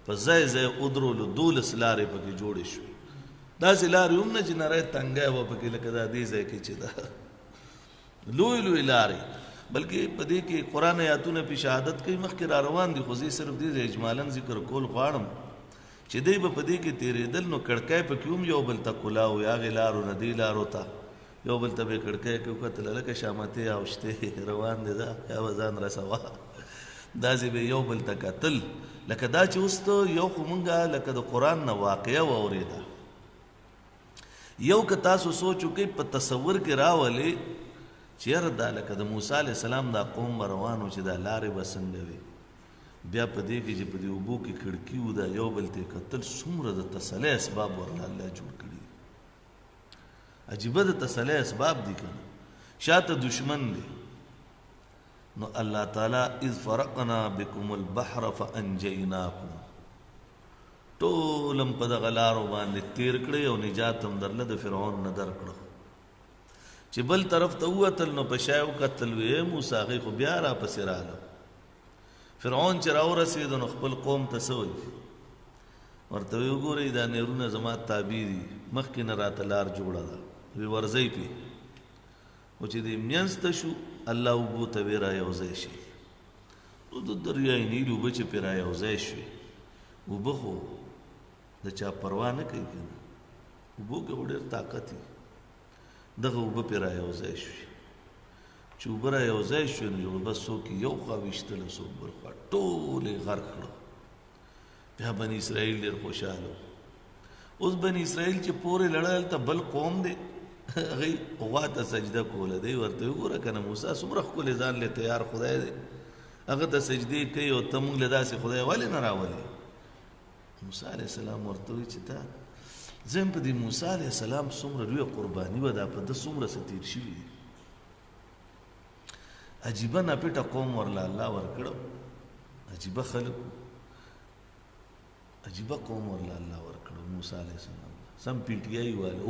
په ځای ځای ودرولو، 12 لارې پکې جوړې شوې. داسې لارې هم نه چې نری تنګی وه پکې، لکه دا دې ځای کې چې ده لوی لوی لارې، بلکې په دې کې قرآن آیاتونه په شهادت کوي، مخکې را روان دي، خو زه صرف دې ځای اجمالاً ذکر کول غواړم چې دی به په دې کې تېرېدل، نو کړکۍ پکې هم یو بل ته کولاو، یا هغې لارو نه دې لارو ته یو بل ته به یې کړکۍ کې وکتل، هلکه شامتې او شتې روان دی، دا یا به ځان رسوه، داسې به یو بل ته کتل. لکه دا چې اوس ته یو خو مونږه لکه د قرآن نه واقعه واورېده، یو که تاسو سوچ وکړئ په تصور کې راولئ چې یاره دا لکه د موسی علیه السلام دا قوم به روان و چې دا لارې به څنګه وي، بیا په دې کې چې په دې اوبو کې کړکي وو، دا یو بل ته یې کتل، څومره د تسلۍ اسباب ورله الله جوړ کړي دي. عجیبه د تسلۍ اسباب دي که نه، شاته دشمن دی. نو الله تعالی اذ فرقنا بكم البحر فانجیناکم، ټول هم په دغه لارو باندې تیر کړی او نجات هم درله د فرعون نه درکړو. چې بل طرف ته ووتل نو په شا یې وکتل، وی ای موسی، هغوی خو بیا راپسې راغله. فرعون چې راورسېدو نو خپل قوم ته څه وایي؟ ورته وایي وګورئ دا نهرونه زما تابع دي، مخکې نه راته لار جوړه ده، وی ورځئ پې. خو چې دې مینځ ته شو، الله اوبو ته وی را یو ځای شي. نو د دریای نیل اوبه چې پرې را یو ځای شوې، اوبه خو د چا پروا نه کوي که نه، اوبو کې خو ډېر طاقت وي. دغه اوبه پرې را یو ځای شوې، چې اوبه را یو ځای شوې نو جوړ بس څوک یو خوا ویشتله، څوک بل خوا، ټول یې غرق کړو. بیا بني اسرائیل ډېر خوشحاله وو. اوس بني اسرائیل چې پورې لړل، هلته بل قوم دی، هغوی غوا ته سجده کوله. دی ورته وګوره که نه موسی څومره ښکلی ځان له تیار خدای دی، هغه ته سجدې کوي او ته موږ له داسې خدای ولې نه راولې؟ موسی علیه السلام ورته وویل چې تا زه هم په دې موسی علیه السلام څومره لویه قرباني وه، دا په ده څومره څه تېر شوي دي. عجیبه ناپټه قوم ورله الله ورکړو، عجیبه خلک، عجیبه قوم ورله الله ورکړو. موسی علیه السلام سم پی ټی آی والو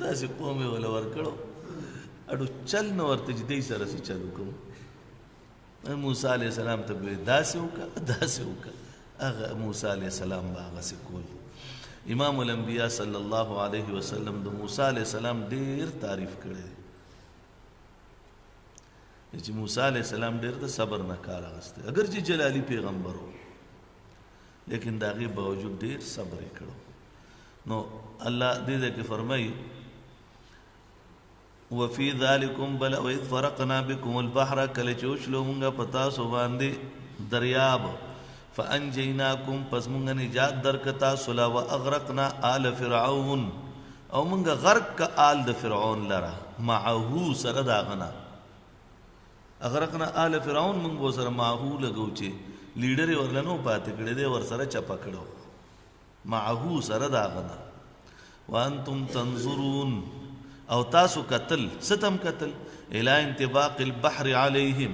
داسې قوم یې وله ورکړو، اډو چل نه ورته چې دی سره څه چل وکړو. موسی علیه السلام ته به داسې وکړه داسې وکړه، هغه موسی علیه السلام به هغسې کول. امام الانبیاء صلی الله علیه وسلم د موسی علیه السلام ډېر تعریف کړی دی چې موسی علیه السلام ډېر د صبر نه کار اخیستی، اګر چې جلالی پیغمبر و، لیکن د هغې باوجود ډېر صبر یې کړو. نو الله دې ځای کې فرمایي وفي ذلکم بل واذ فرقنا بكم البحر، کله چې وشلو مونږه په تاسو باندې دریاب، فانجیناکم، پس مونږه نجات درک تاسو له، واغرقنا آل فرعون، او مونږه غرق ک آل د فرعون لره، معه سره دا غنا اغرقنا آل فرعون، مونږ سره معه لګو چې لیډر یې ورله نو پاتې کړی دی، ورسره چپه کړو، معه سره دا غنا. وانتم تنظرون، او تاسو قتل، ستم قتل، الی انطباق البحر علیهم،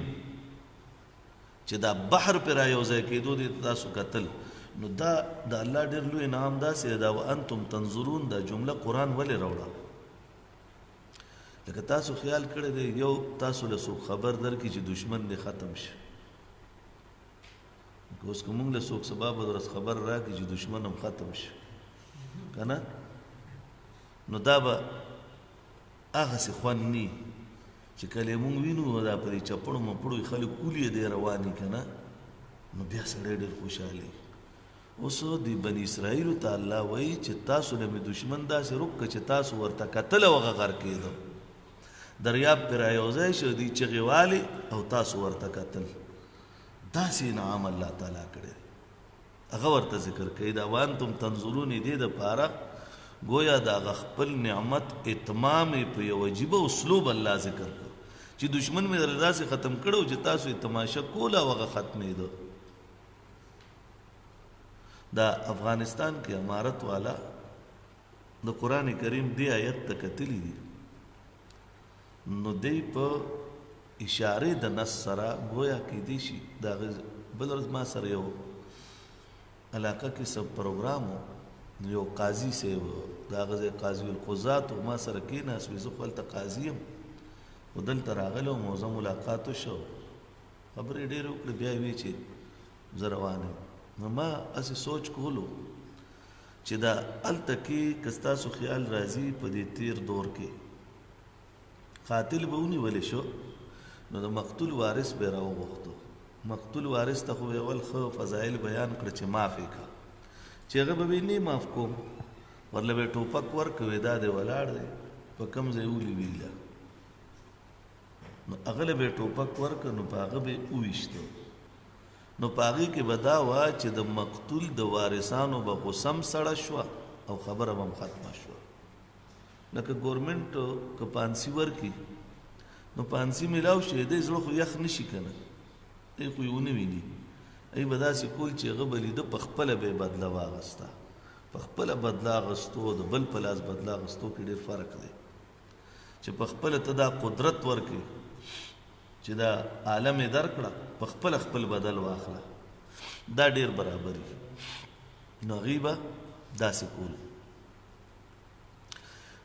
چې دا بحر پر را یو ځای کېدو دي تاسو قتل. نو دا د الله ډېر لوی انعام داسې دی، دا وانتم تنظرون دا جمله قرآن ولې راوړه؟ لکه تاسو خیال کړی دی، یو تاسو له څوک خبر درکړي چې دشمن دې ختم شي، که اوس که موږ له څوک سبا به ورځ خبر راکړي چې دشمن هم ختم شي که نه، نو دا به هغسې خوند نی چې کله یې موږ وینو دا په دې چپړو مپړو یې خلک ولي دی روان وي که نه، نو بیا سړی ډېر خوشحاله وي. اوس د بني اسرائیلو ته الله وایي چې تاسو له مې دشمن داسې رک کړه چې تاسو ورته کتل او هغه غرق کېدو، دریاب پرې را یو ځای شو، دوی چغې والې او تاسو ورته کتل. داسې انعام الله تعالی کړی دی، هغه ورته ذکر کوي دا وانتم تنظرون دې دپاره گویا د هغه خپل نعمت اتمام یې په یو عجیبه اسلوب الله ذکر کړ چې دشمن مې درله داسې ختم کړو چې تاسو یې تماشه کوله او هغه ختمېده. دا افغانستان کې امارت والا د قرآن کریم دی آیت ته کتلی دي، نو دی په اشاره د نص سره گویا کېدی شي. د هغې بل ورځ ما سره یو علاقه کې څه پروګرام و، نو یو قاضي صاحب د هغه ځای قاضي القضات و، ما سره کېناست، وایي زه خو هلته قاضي یم خو دلته راغلی وم او زه ملاقات وشو، خبرې ډېرې وکړې، بیا یې ویې چې زه روان یم. نو ما هسې سوچ کولو چې دا هلته کې که ستاسو خیال راځي په دې تیر دور کې قاتل به ونیول شو، نو د مقتول وارث به راوغوښتو. مقتول وارث ته خو به اول ښه فضایل بیان کړه چې معاف یې کړه، چې هغه به وایي نه معاف کوم، ورله به یې ټوپک ورکړ، وایي دا دی ولاړ دی په کوم ځای ولي ویله، نو هغه له به یې ټوپک ورکړ، نو په هغه به یې وویشته. نو په هغې کې به دا وه چې د مقتول د وارثانو به غوسه هم سړه شوه او خبره به هم ختمه شوه. لکه ګورنمنټ که پانسي ورکړي نو پانسي میلاو شي، دی زړه خو یخ نه شي که نه، دی خو یې ونه ویني. ای به داسې کول چې هغه به لیده په خپله به یې بدله واخیسته. په خپله بدله اخیستو او د بل په لاس بدله اخیستو کې ډېر فرق دی. چې په خپله ته دا قدرت ورکړي چې دا عالم یې درکړه، په خپله خپل بدل واخله، دا ډېر برابر وي. نو هغوی به داسې کول.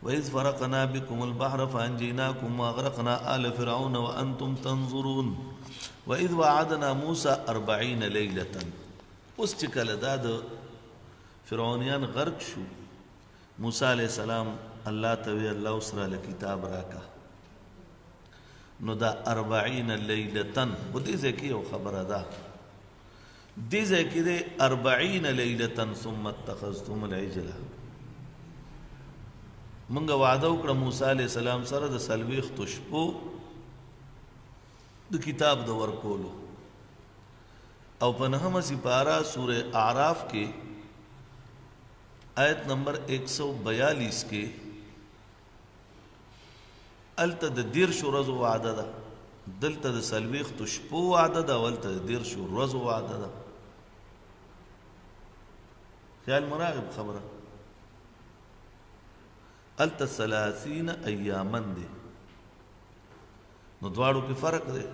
وَإِذْ فَرَقْنَا بِكُمُ الْبَحْرَ فَأَنْجَيْنَاكُمْ وَأَغْرَقْنَا آلَ فِرْعَوْنَ وَأَنْتُمْ تَنْظُرُونَ وَإِذْ وَعَدْنَا مُوسَى 40 لَيْلَةً. اوس چې کله دا د فرعونیان غرق شو، موسی علیه السلام الله ته وی الله اوس راله کتاب راکه. نو دا 40 لیلة، خو دې ځای کې یو خبره ده، دې ځای کې دی 40 لیلة ثم اتخذتم العجلة. مونږ وعده وکړه موسی علیه السلام سره د څلوېښتو شپو د کتاب د ورکولو، او په نهمه سپاره سوره اعراف کې آیت نمبر 142 کې هلته د 30 ورځو وعده ده، دلته د څلوېښتو شپو وعده ده او هلته د 30 ورځو وعده ده. خیال مو راغی په خبره؟ هلته 30 ایاما دی، نو دواړو کې فرق دی،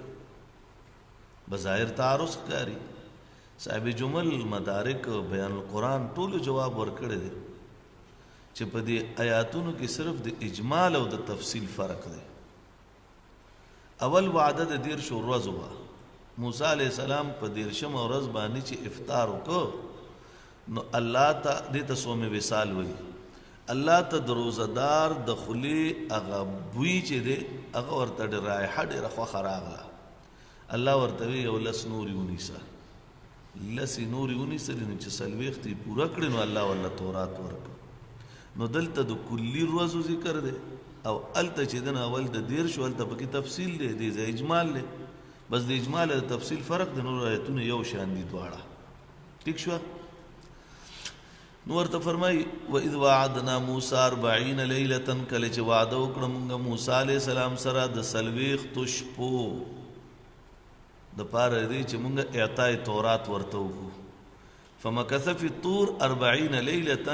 بظاهر تعارض ښکاري. صاحب جمل مدارک بیان القرآن ټولو جواب ورکړی دی چې په دې آیاتونو کې صرف د اجمال او د تفصیل فرق دی. اول وعده د 30 ورځو وه، موسی علیه السلام په 30مه ورځ باندې چې افطار وکړ، نو الله ته دې ته صوم وصال وایي، الله ته د روزهدار د خولې هغه بوی چې دی هغه ورته ډېره رایحه ډېره خوښه راغله. الله ورته وایي یو لس نورې ونیسه، لسې نورې ونیسلې، نو چې څلوېښت یې پوره کړې نو الله ورله تورات ورکړ. نو دلته د کلي ورځو ذکر دی، او هلته چې دی نو اول د 30، هلته پکې تفصیل دی، دې ځای اجمال دی. بس د اجمال او د تفصیل فرق دی، نور آیتونه یو شان دي دواړه. ټیک شوه؟ نو ورته فرمایي وَإِذْ وَعَدْنَا مُوسَى 40 لَيْلَةً، کله چې وعده وکړه مونږ موسی علیه السلام سره د څلوېښتو شپو د پاره دی چې مونږ اعطای تورات ورته وکړو. فمکث فی الطور 40 ليلة،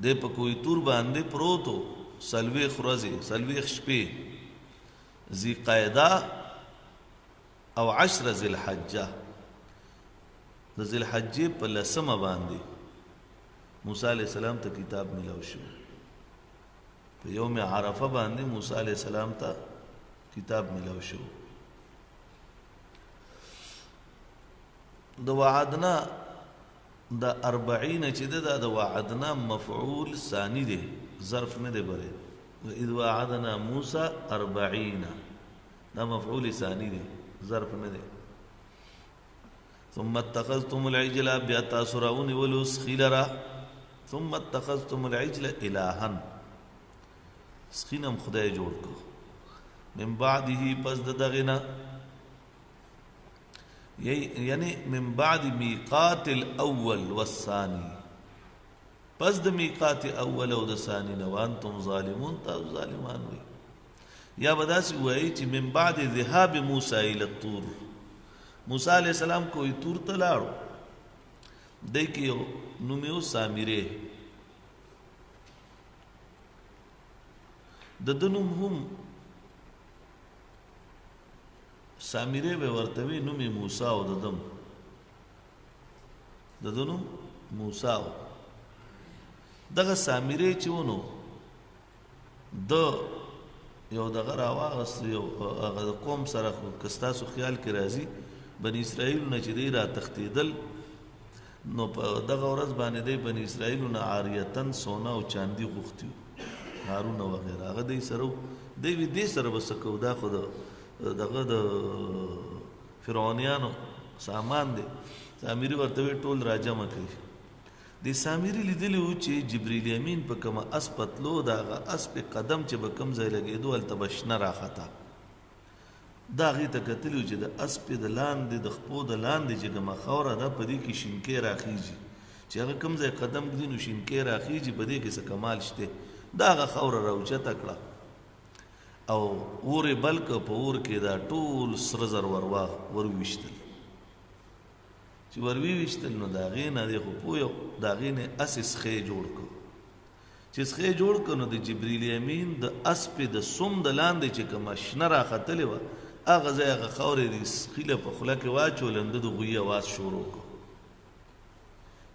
دی په کوه طور باندې پروت و څلوېښت ورځې، څلوېښت شپې، ذي قعده او 10 ذي الحجة، د ذي الحجې په لسمه باندې موسی علیه السلام ته کتاب ملاو شو. په یوم عرفه باندې موسی علیه السلام ته کتاب ملاو شو. د وعدنا د 40 چې ده، دا د وعدنا مفعول ثانی دی، ظرف نه دی بری. وإذ وعدنا موسی 40، دا مفعول ثانی دی، ظرف نه دی. ثم اتخذتم العجل، بیا تاسو راونیولو سخي لره. ثم اتخذتم العجل الها، سخي نه هم خدای جوړ کړو. من بعده، پس د دغې نه، یعنی من بعد میقات الاول والثانی، پس د میقات اول او د ثانی نه، وانتم ظالمون، تاسو ظالمان وئ. یا به داسې ووایي چې من بعد ذهاب موسی الی الطور، موسی علیه السلام کوه طور ته لاړو، دی کې یو نوم یې و سامرې، د ده نوم هم سامرې به ورته وي، نوم یې موسی و، د ده د ده نوم موسی و. دغه سامرې چې و نو د یو دغه راواغست، یو هغه د قوم سره، خو که ستاسو خیال کې راځي بني اسرائیل نه چې دی را تښتېدل، نو په دغه ورځ باندې دی بني اسرائیل نه عاریتن سونا او چاندي غوښتي وو، هارونه وغیره هغه دی سره وو. دی وی دې سره به څه کوو، دا خو د دغه د فرعونیانو سامان دی. سامري ورته وی ټول راجمع کړي. دې سامري لیدلي وو چې جبریل امین په کومه اسپه تلو، د هغه اسپې قدم چې به کوم ځای لګېدو هلته به شنه راخته. دا هغې ته کتلي وو چې د اسپې د لاندې د خپو د لاندې چې کومه خاوره ده په دې کې شینکی راخیږي، چې هغه کوم ځای قدم ږدي نو شینکی راخیږي، په دې کې څه کمال شته. دا هغه خاوره راوچته کړه او اور یې بل کړ، په اور کې دا ټول سره زر ورویشتل. چې ورویشتل نو د هغې نه دی خو پوه یو، د هغې نه هسې سخی جوړ کړ. چې سخی جوړ کړ نو د جبریل امین د اسپې د سم د لاندې چې کومه شنه راختلې وه هغه ځای هغه خاورې د سخي له په خوله کې واچول، نو د غویي اواز شروع کړ.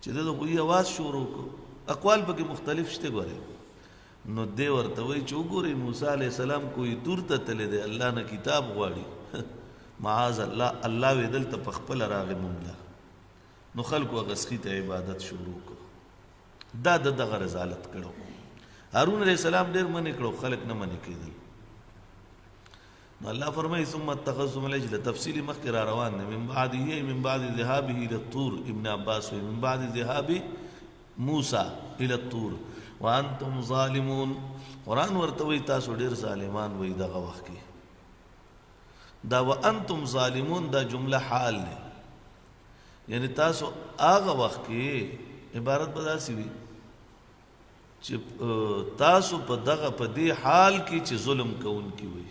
چې د غویي اواز شروع کړ، اقوال پکې مختلف شته ګورې. نو دی ورته وایي چې وګورئ موسی علیه السلام کوی تور ته تللی دی، الله نه کتاب غواړي، معاذ الله، الله وی دلته په خپله راغی مونږ له. نو خلکو هغه سخي ته عبادت شروع کړ. دا د دغه رضالت کړو. هارون علیه السلام ډېر منې کړو، خلک نه منې کېدل. نو الله فرمایي ثم اتخذتم العجل، تفصیل مخکې را روان دی. من بعده ای من بعد ذهابه الى الطور، ابن عباس وایي من بعد ذهاب موسی الى الطور وانتم ظالمون. قرآن ورته وایي تاسو ډېر ظالمان وئ دغه وخت کې. دا وانتم ظالمون دا جمله حال دی، یعنی تاسو هغه وخت کې عبارت به داسې وي چې تاسو په دغه په دې حال کې چې ظلم کوونکي وئ.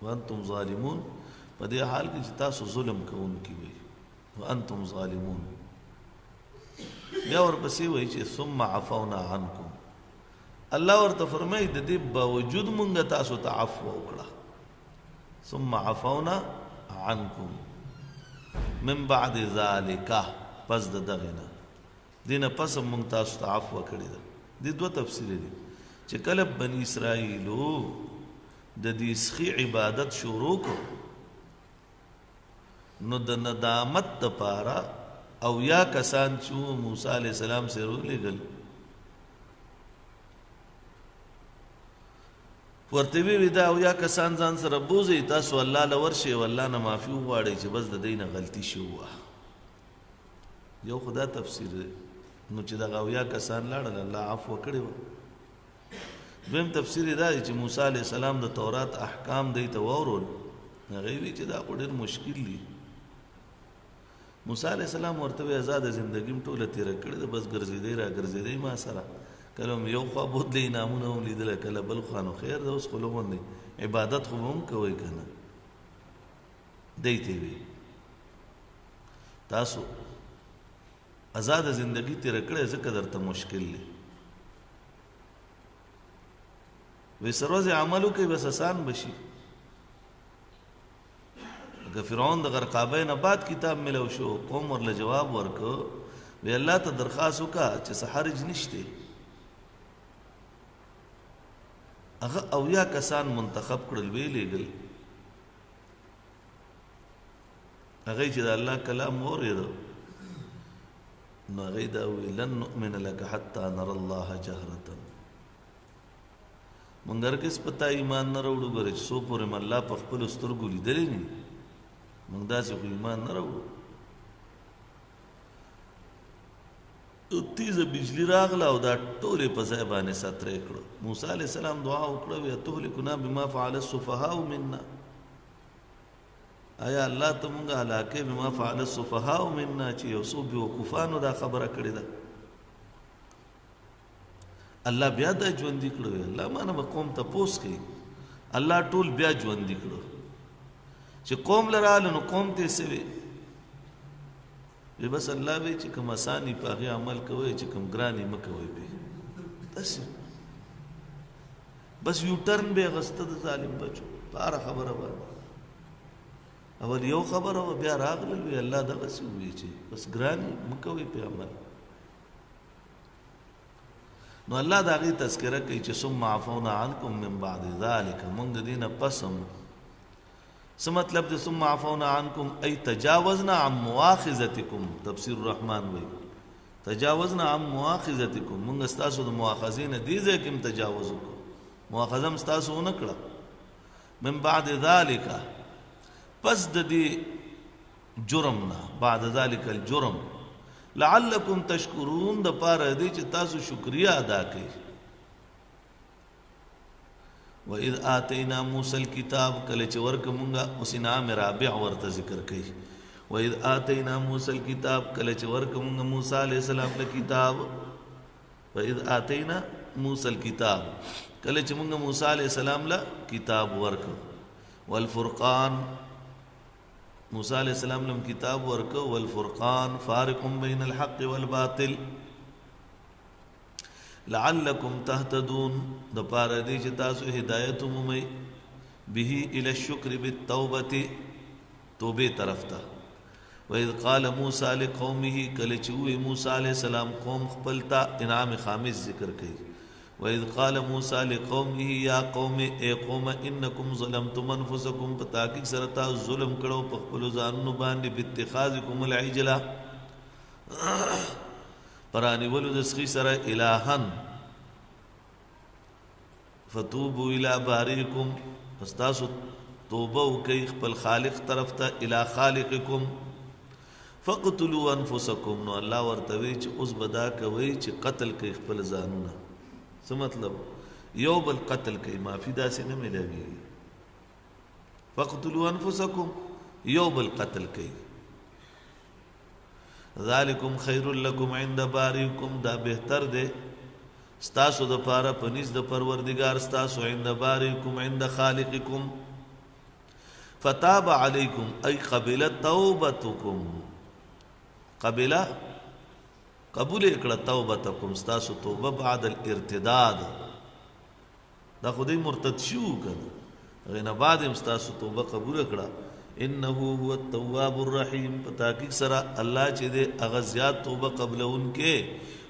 وانتم ظالمون په دې حال کې چې تاسو ظلم کوونکي وئ. وانتم ظالمون بیا ورپسې وایي چې ثم عفونا عنکم. الله ورته فرمایي د دې باوجود مونږ تاسو ته عفو وکړه. ثم عفونا عنکم من بعد ذلک، پس د دغه نه دینه پس مونږ تاسو ته عفو کړې ده. دې دوه تفسیر دي چې کله بنی اسرائیلو د دې سخي عبادت شروع کړ نو د ندامت دپاره او یا کسان چې موسی علیه السلام سره ولېږل ورته وی وی دا او یا کسان ځان سره بوزي، تاسو الله له ورشئ او الله نه معافي وغواړئ چې بس د دې نه غلطي شوه. یو خدا تفسیر دی. نو چې دغه او یا کسان لاړل الله عفو کړې وه. دویم تفسیر یې دا دی چې موسی علیه السلام د تورات احکام دی ته واورول، هغه وی چې دا خو ډېر مشکل دي. موسی علیه السلام ورته وی آزاده زندګي م ټوله تېره کړې ده، بس ګرځېدی را ګرځېدی ما سره، کله هم یو خوا بوتلې انعامونه هم لیدله، کله بل خوا، نو خیر ده اوس خو لږ غوندې عبادت خو به هم کوئ که نه. دی ته وی تاسو آزاده زندګي تېره کړې ځکه درته مشکل دی. وی سروز عمل وکړئ بس اسان به شي. که فرعون د غرقابۍ نه بعد کتاب ملو شو، قوم ورله جواب ورکړ وی الله ته درخواست وکړه چې څه حرج نشته. هغه اویا کسان منتخب کړل، وی لېږل. هغه چې د الله کلام واورېده نو هغې دا وویل لن نؤمن لک حتی نرى الله جهرة، مونږ هرګز په تا ایمان نه راوړو، ګورې چې څو پورې مو الله په خپلو سترګو لیدلی نه، مونږ داسې خو ایمان نه راوړو. تیزه بجلی راغله او دا ټولې په ځای باندې سترې کړو. موسی علیه السلام دعا وکړه وی اتهلکنا بما فعل السفهاء منا، آیا الله ته مونږ هلاکې بما فعل السفهاء منا، چې یو څو بېوقوفانو دا خبره کړې ده. الله بیا دا ژوندي کړو، الله ما نه به قوم تپوس کوي. الله ټول بیا ژوندي کړو. چې قوم لراله نو قوم ته څه وی؟ وی بس الله وی چې کوم اساني په هغې عمل کوئ، چې کوم ګراني مه کوئ. پې داسې بس یو ټرن به اخیسته د ظالم بچو په هره خبره باندې. اول یو خبره وه، بیا راغلل وی الله دغسې ووی چې بس ګراني مه کوئ پې عمل. نو الله د هغې تذکره کوي چې ثم عفونا عنکم من بعد ذلک، موږ د دې نه پس هم څه مطلب دی؟ ثم عفونا عنکم ای تجاوزنا عن مواخذتکم. تفسیر الرحمن وایي تجاوزنا عن مواخذتکم، موږ ستاسو د مواخذې نه دې ځای کې هم تجاوز وکړو، مواخذه هم ستاسو ونه کړه. من بعد ذلک، پس د دې جرم نه، بعد ذلک الجرم لعلکم تشکرون، د پاره دې چې تاسو شکریا ادا کړئ. وَإِذْ آتَيْنَا مُوسَى الْكِتَابَ، کله چې ورک مونږه اوس انعام رابع ورته ذکر کړي. وَإِذْ آتَيْنَا مُوسَى الْكِتَابَ، کله چې ورک مونږه موسی علیہ السلام له کتاب. وَإِذْ آتَيْنَا مُوسَى الْكِتَابَ، کله چې مونږه موسی علیہ السلام له کتاب ورک. والفرقان، موسی علیہ السلام لم کتاب ورک. والفرقان فارق بین الحق والباطل لعلکم تهتدون، د پاره دې چې تاسو هدایت ومومئ. به الی الشکر بالتوبه، توبې طرف ته. واذ قال موسی لقومه، کله چې وی موسی علیہ السلام قوم خپل ته، انعام خامس ذکر کړي. واذ قال موسی لقومه یا قوم، ای قوم، انکم ظلمتم انفسکم، په تحقیق سره تاسو ظلم کړو په خپل ځانونو باندې، باتخاذکم العجله، پرانیولو د سخي سره الہن. فتوبوا الی باریکم، پس تاسو توبه وکئ خپل خالق طرف ته، الی خالقکم. فقتلوا انفسکم، نو الله ورته وی چې اوس به دا کوئ چې قتل کوئ خپل ځانونه. څه مطلب؟ یو بل قتل کوئ، معافي داسې نه میلاویږي. فقتلوا انفسکم، یو بل قتل کوئ. ذالکم خیر لکم عند باریکم، دا بهتر دی ستاسو د پاره په نزد د پروردګار ستاسو، عند باریکم عند خالقکم. فتاب علیکم ای قبل توبتکم، قبل قبول کړه توبتکم ستاسو توبه بعد الارتداد. دا خو دی مرتد شو کنه، هغې نه بعد هم ستاسو توبه قبول کړه. انه هو التواب الرحیم، په تحقیق سره الله چې دی هغه زیات توبه قبلونکی،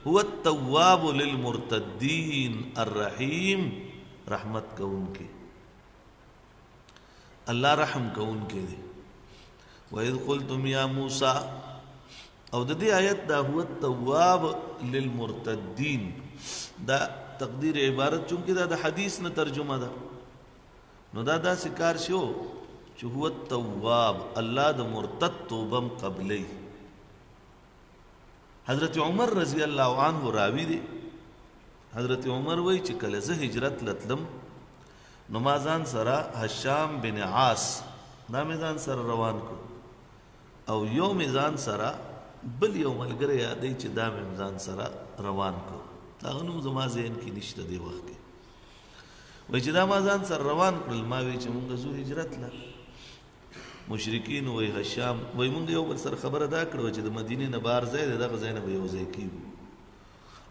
هو التواب للمرتدین الرحیم، رحمت کوونکی، الله رحم کوونکی دی. وَإِذْ قُلْتُمْ يَا مُوسَى، او د دې آیت دا هو التواب للمرتدین، دا تقدیر عبارت چونکه دا د حدیث نه ترجمه ده، نو دا داسې کار شو چې هو التواب، الله د مرتد توبه هم قبلوي. حضرت عمر رضی الله عنه راوي دی، حضرت عمر وایي چې کله زه هجرت لتلم نو ما ځان سره هشام بن عاص دا مې ځان سره روان کړ، او یو مې ځان سره بل یو ملګری یادوي چې دا مې ځان سره روان کړ، د هغه نوم زما ذهن کې نشته دې وخت کې. وایي چې دا ما ځان سره روان کړل، ما وی چې مونږ ځو هجرت له. مشرکین وایي هشام وایي مونږ یو بل سره خبره دا کړه چې د مدینې نه بهر ځای دی، دغه ځای نه به یو ځای کېږو،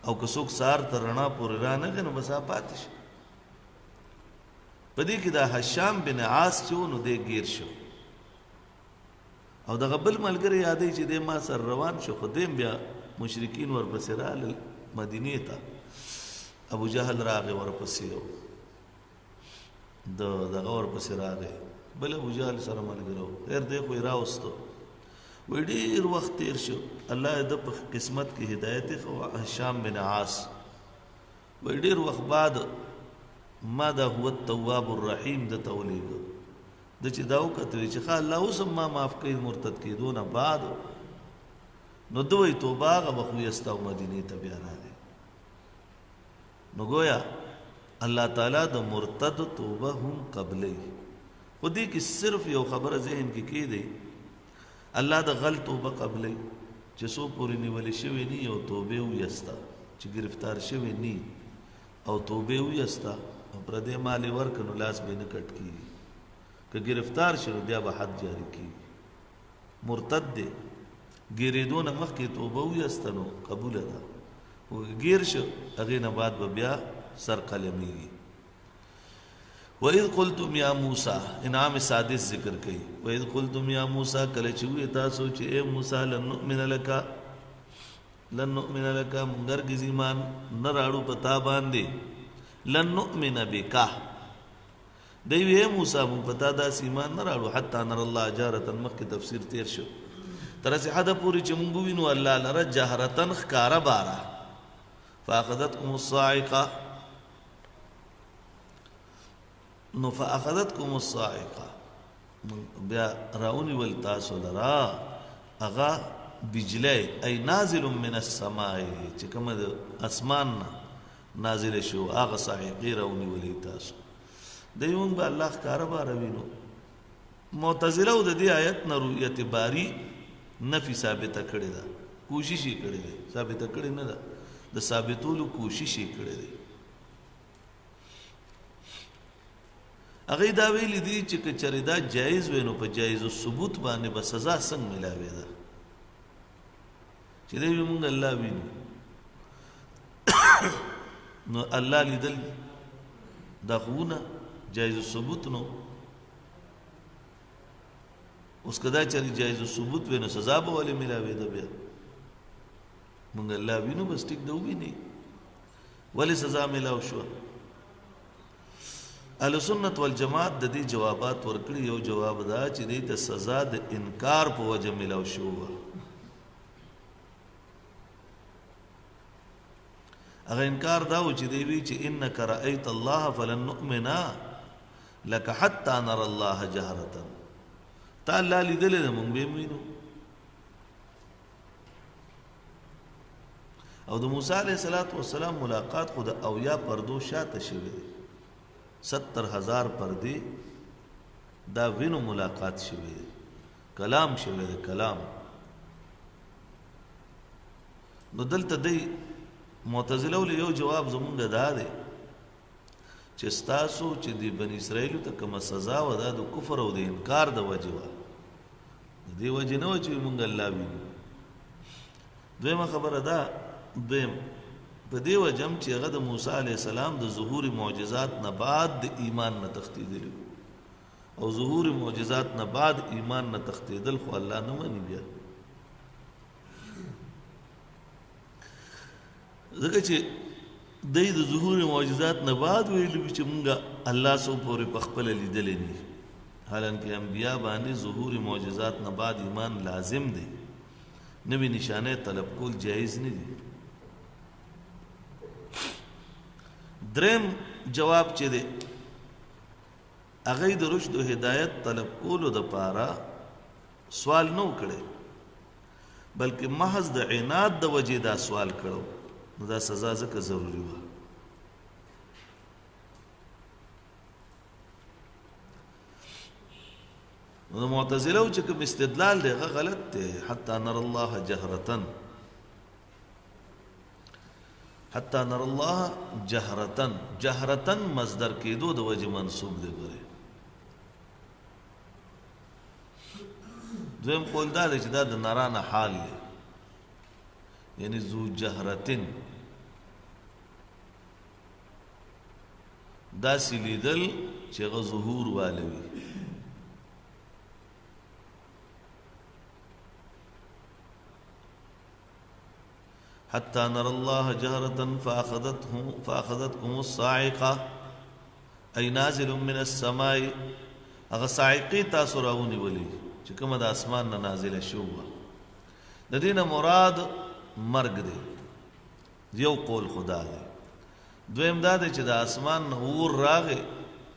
او که څوک سهار تر رڼا پورې رانغی نو بس هغه پاتې شي. په دې کې دا هشام بن عاص چې و نو دی ګیر شو، او دغه بل ملګری یادوي چې دی ما سره روان شو، خو دی هم بیا مشرکین ورپسې راغلل مدینې ته، ابو جهل راغی ورپسې، او د دغه ورپسې راغی بل ابو جهل سره ملګری و، خیر دی خو یې راوستو. وایي ډېر وخت تېر شو، الله یې د په قسمت کې هدایت یې ښه هشام بن عاص. وایي ډېر وخت بعد ما دا هو التواب الرحیم ده ته ولېږه، ده چې دا وکتل چې ښه الله اوس هم ما معاف کوي مرتد کېدو نه بعد، نو ده وایي توبه هغه وخت ویسته او مدینې ته بیا راغی. نو ګویا الله تعالی د مرتد توبه هم قبلوي، خو دې کې صرف یو خبره ذهن کې کېږدئ، الله د غل توبه قبلوي چې څو پورې نیولې شوې نی او توبه ویسته، چې ګرفتار شوې نی او توبه ویسته او پردی مال یې ورکړ نو لاس به یې نه کټ کېږي. که ګرفتار شي نو بیا به حد جاري کېږي. مرتد دی، ګیرېدو نه مخکې توبه ویسته نو قبوله ده، خو که ګیر شو هغې نه بعد به بیا سر قلمېږي. وَإِذْ قُلْتُمْ يَا مُوسَى انعام سادس ذکر کوي. وَإِذْ قُلْتُمْ يَا مُوسَى کله چې ووایې تاسو چې ای موسی لن نؤمن لک لن نؤمن لک مونږ هرګز ایمان نه راړو په تا باندې، لن نؤمن بک دی وی ای موسی مونږ په تا داسې ایمان نه راړو حتی نر الله جهرة، مخکې تفسیر تیر شو، تر هسې حده پورې چې مونږ ووینو الله لره جهرة ښکاره باره. فأخذتکم الصاعقة، نو فأخذتکم الصاعقة بیا راونیول تاسو لره هغه بجلی، ای نازل من السماء چې کومه د اسمان نه نازله شو هغه صاعقې راونیولې تاسو. دی مونږ به الله ښکاره باره وینو. معتزله د دې آیت نه رؤیت باری نفي ثابته کړې ده، کوشش یې کړی دی، ثابته کړې نه ده، د ثابتولو کوشش یې کړی دی. هغه دا ویلي دي چې که چېرې دا جایز وي نو په جایز الثبوت باندې به سزا څنګه ملاوېده چې دی وي مونږ الله وینو، نو الله لیدل دا خو نه جایز الثبوت، نو اوس که دا چېرې جایز الثبوت وي نو سزا به ولې ملاوېده؟ بیا مونږ الله وینو بس ټیک ده وویني، ولې سزا ملاو شوه؟ اهل سنت والجماعت د دې جوابات ورکړي. یو جواب دا چې دې ته سزا د انکار په وجه ملاو شوه. هغه انکار دا و چې دی وی چې انک رأیت الله فلن نؤمن لك حتى نرى الله جهرة، تا الله لیدلی دی مونږ به یې وینو. او د موسی علیه الصلاة والسلام ملاقات خو د 70 پردو شاته شوی دی، 70,000 پردې دا وینو ملاقات شوی دی، کلام شوی دی کلام. نو دلته دی معتزله له یو جواب زمونږ دا دی چې ستاسو چې د بني اسرائیلو ته کومه سزا وه دا د کفر او د انکار د وجې وه، د دې وجې نه وه چې مونږ الله وینو. دویمه خبره ده، دویم په دې وجه هم چې هغه د موسی علیه السلام د ظهور معجزات نه بعد د ایمان نه تښتېدلي وو، او ظهور معجزات نه بعد ایمان نه تښتېدل خو الله نه مني بیا، ځکه چې دی د ظهور معجزات نه بعد ویلي وو چې مونږ الله څو پورې په خپله لیدلی نه، حالانکه انبیا باندې ظهور معجزات نه بعد ایمان لازم دی، نوې نشانه طلب کول جایز نه دي. دریم جواب چې دی هغه د رشد او هدایت طلب کولو د پاره سوال نه وکړي، بلکې محض د عناد د وجې دا سوال کړو، نو دا سزا ځکه ضروري وه. نو د معتزله چې کوم استدلال دی هغه غلط دی. حتی نر الله جهرتن، حتی نر الله جهرتن، جهرتن مصدر کېدو د وجې منصوب دی. ګورې دویم قول دا دی چې دا د نرانه حال دی، یعنی ذو جهرتن، داسې لیدل چې هغه ظهور والوي. حتى نرى الله جهرة فأخذتكم الصاعقة أي نازل من السماء. هغه صاعقې تاسو راونیولې چې کومه د اسمان نه نازله شوه. د دې نه مراد مرګ دی، یو قول خدا دی. دویم دا دی چې د اسمان نه اور راغی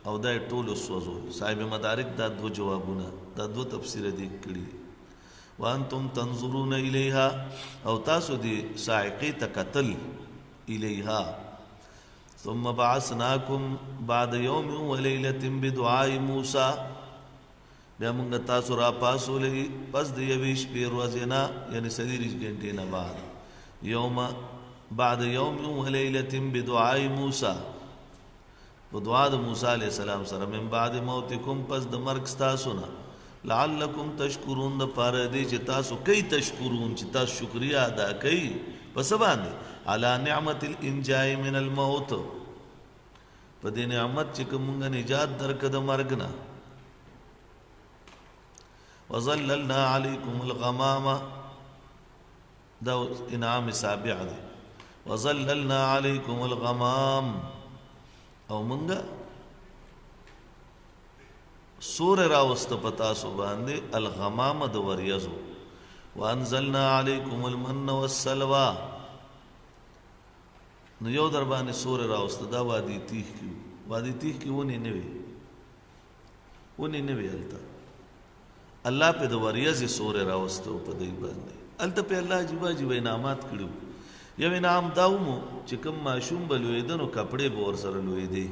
او دا یې ټول وسوځول. صاحب مدارک دا دوه جوابونه، دا دوه تفسیره دې کړي دي. وانتم تنظرون الیها، او تاسو دې صاعقې ته کتل، الیها. ثم بعثناکم بعد یوم ولیلة بدعاء موسی، بیا مونږ تاسو را پاسولې پس د یوې شپې ورځې نه، یعنی 24 ګنټې نه بعد، یوم بعد یوم ولیلة بدعاء موسی. په دعا د موسی علیه السلام سره، من بعد موتکم، پس د مرګ ستاسو نه، لعلکم تشکرون، د پاره دې چې تاسو کوي، تشکرون، چې تاسو شکریا ادا کوي. په څه باندې؟ علی نعمت الانجاء من الموت، په دې نعمت چې کوم موږ نجات درک د مرګ نه. وظللنا علیکم الغمام، دا انعام سابع دی. وظللنا علیکم الغمام، او مونږه سور راوست پتا سو باندې الغمام د وریزو. وانزلنا علیکم المن والسلوى، نو یو در باندې سور راوست. دا وادي تیخ کیو، وادي تیخ کی ونی نه وی، ونی نه وی. الته الله په د وریځې سورې راوستو په دی باندې. هلته په الله عجیبه عجیبه انعامات کړي. یو انعام دا ومو چې کوم ماشوم به لویده نو کپړې به ورسره لویدې،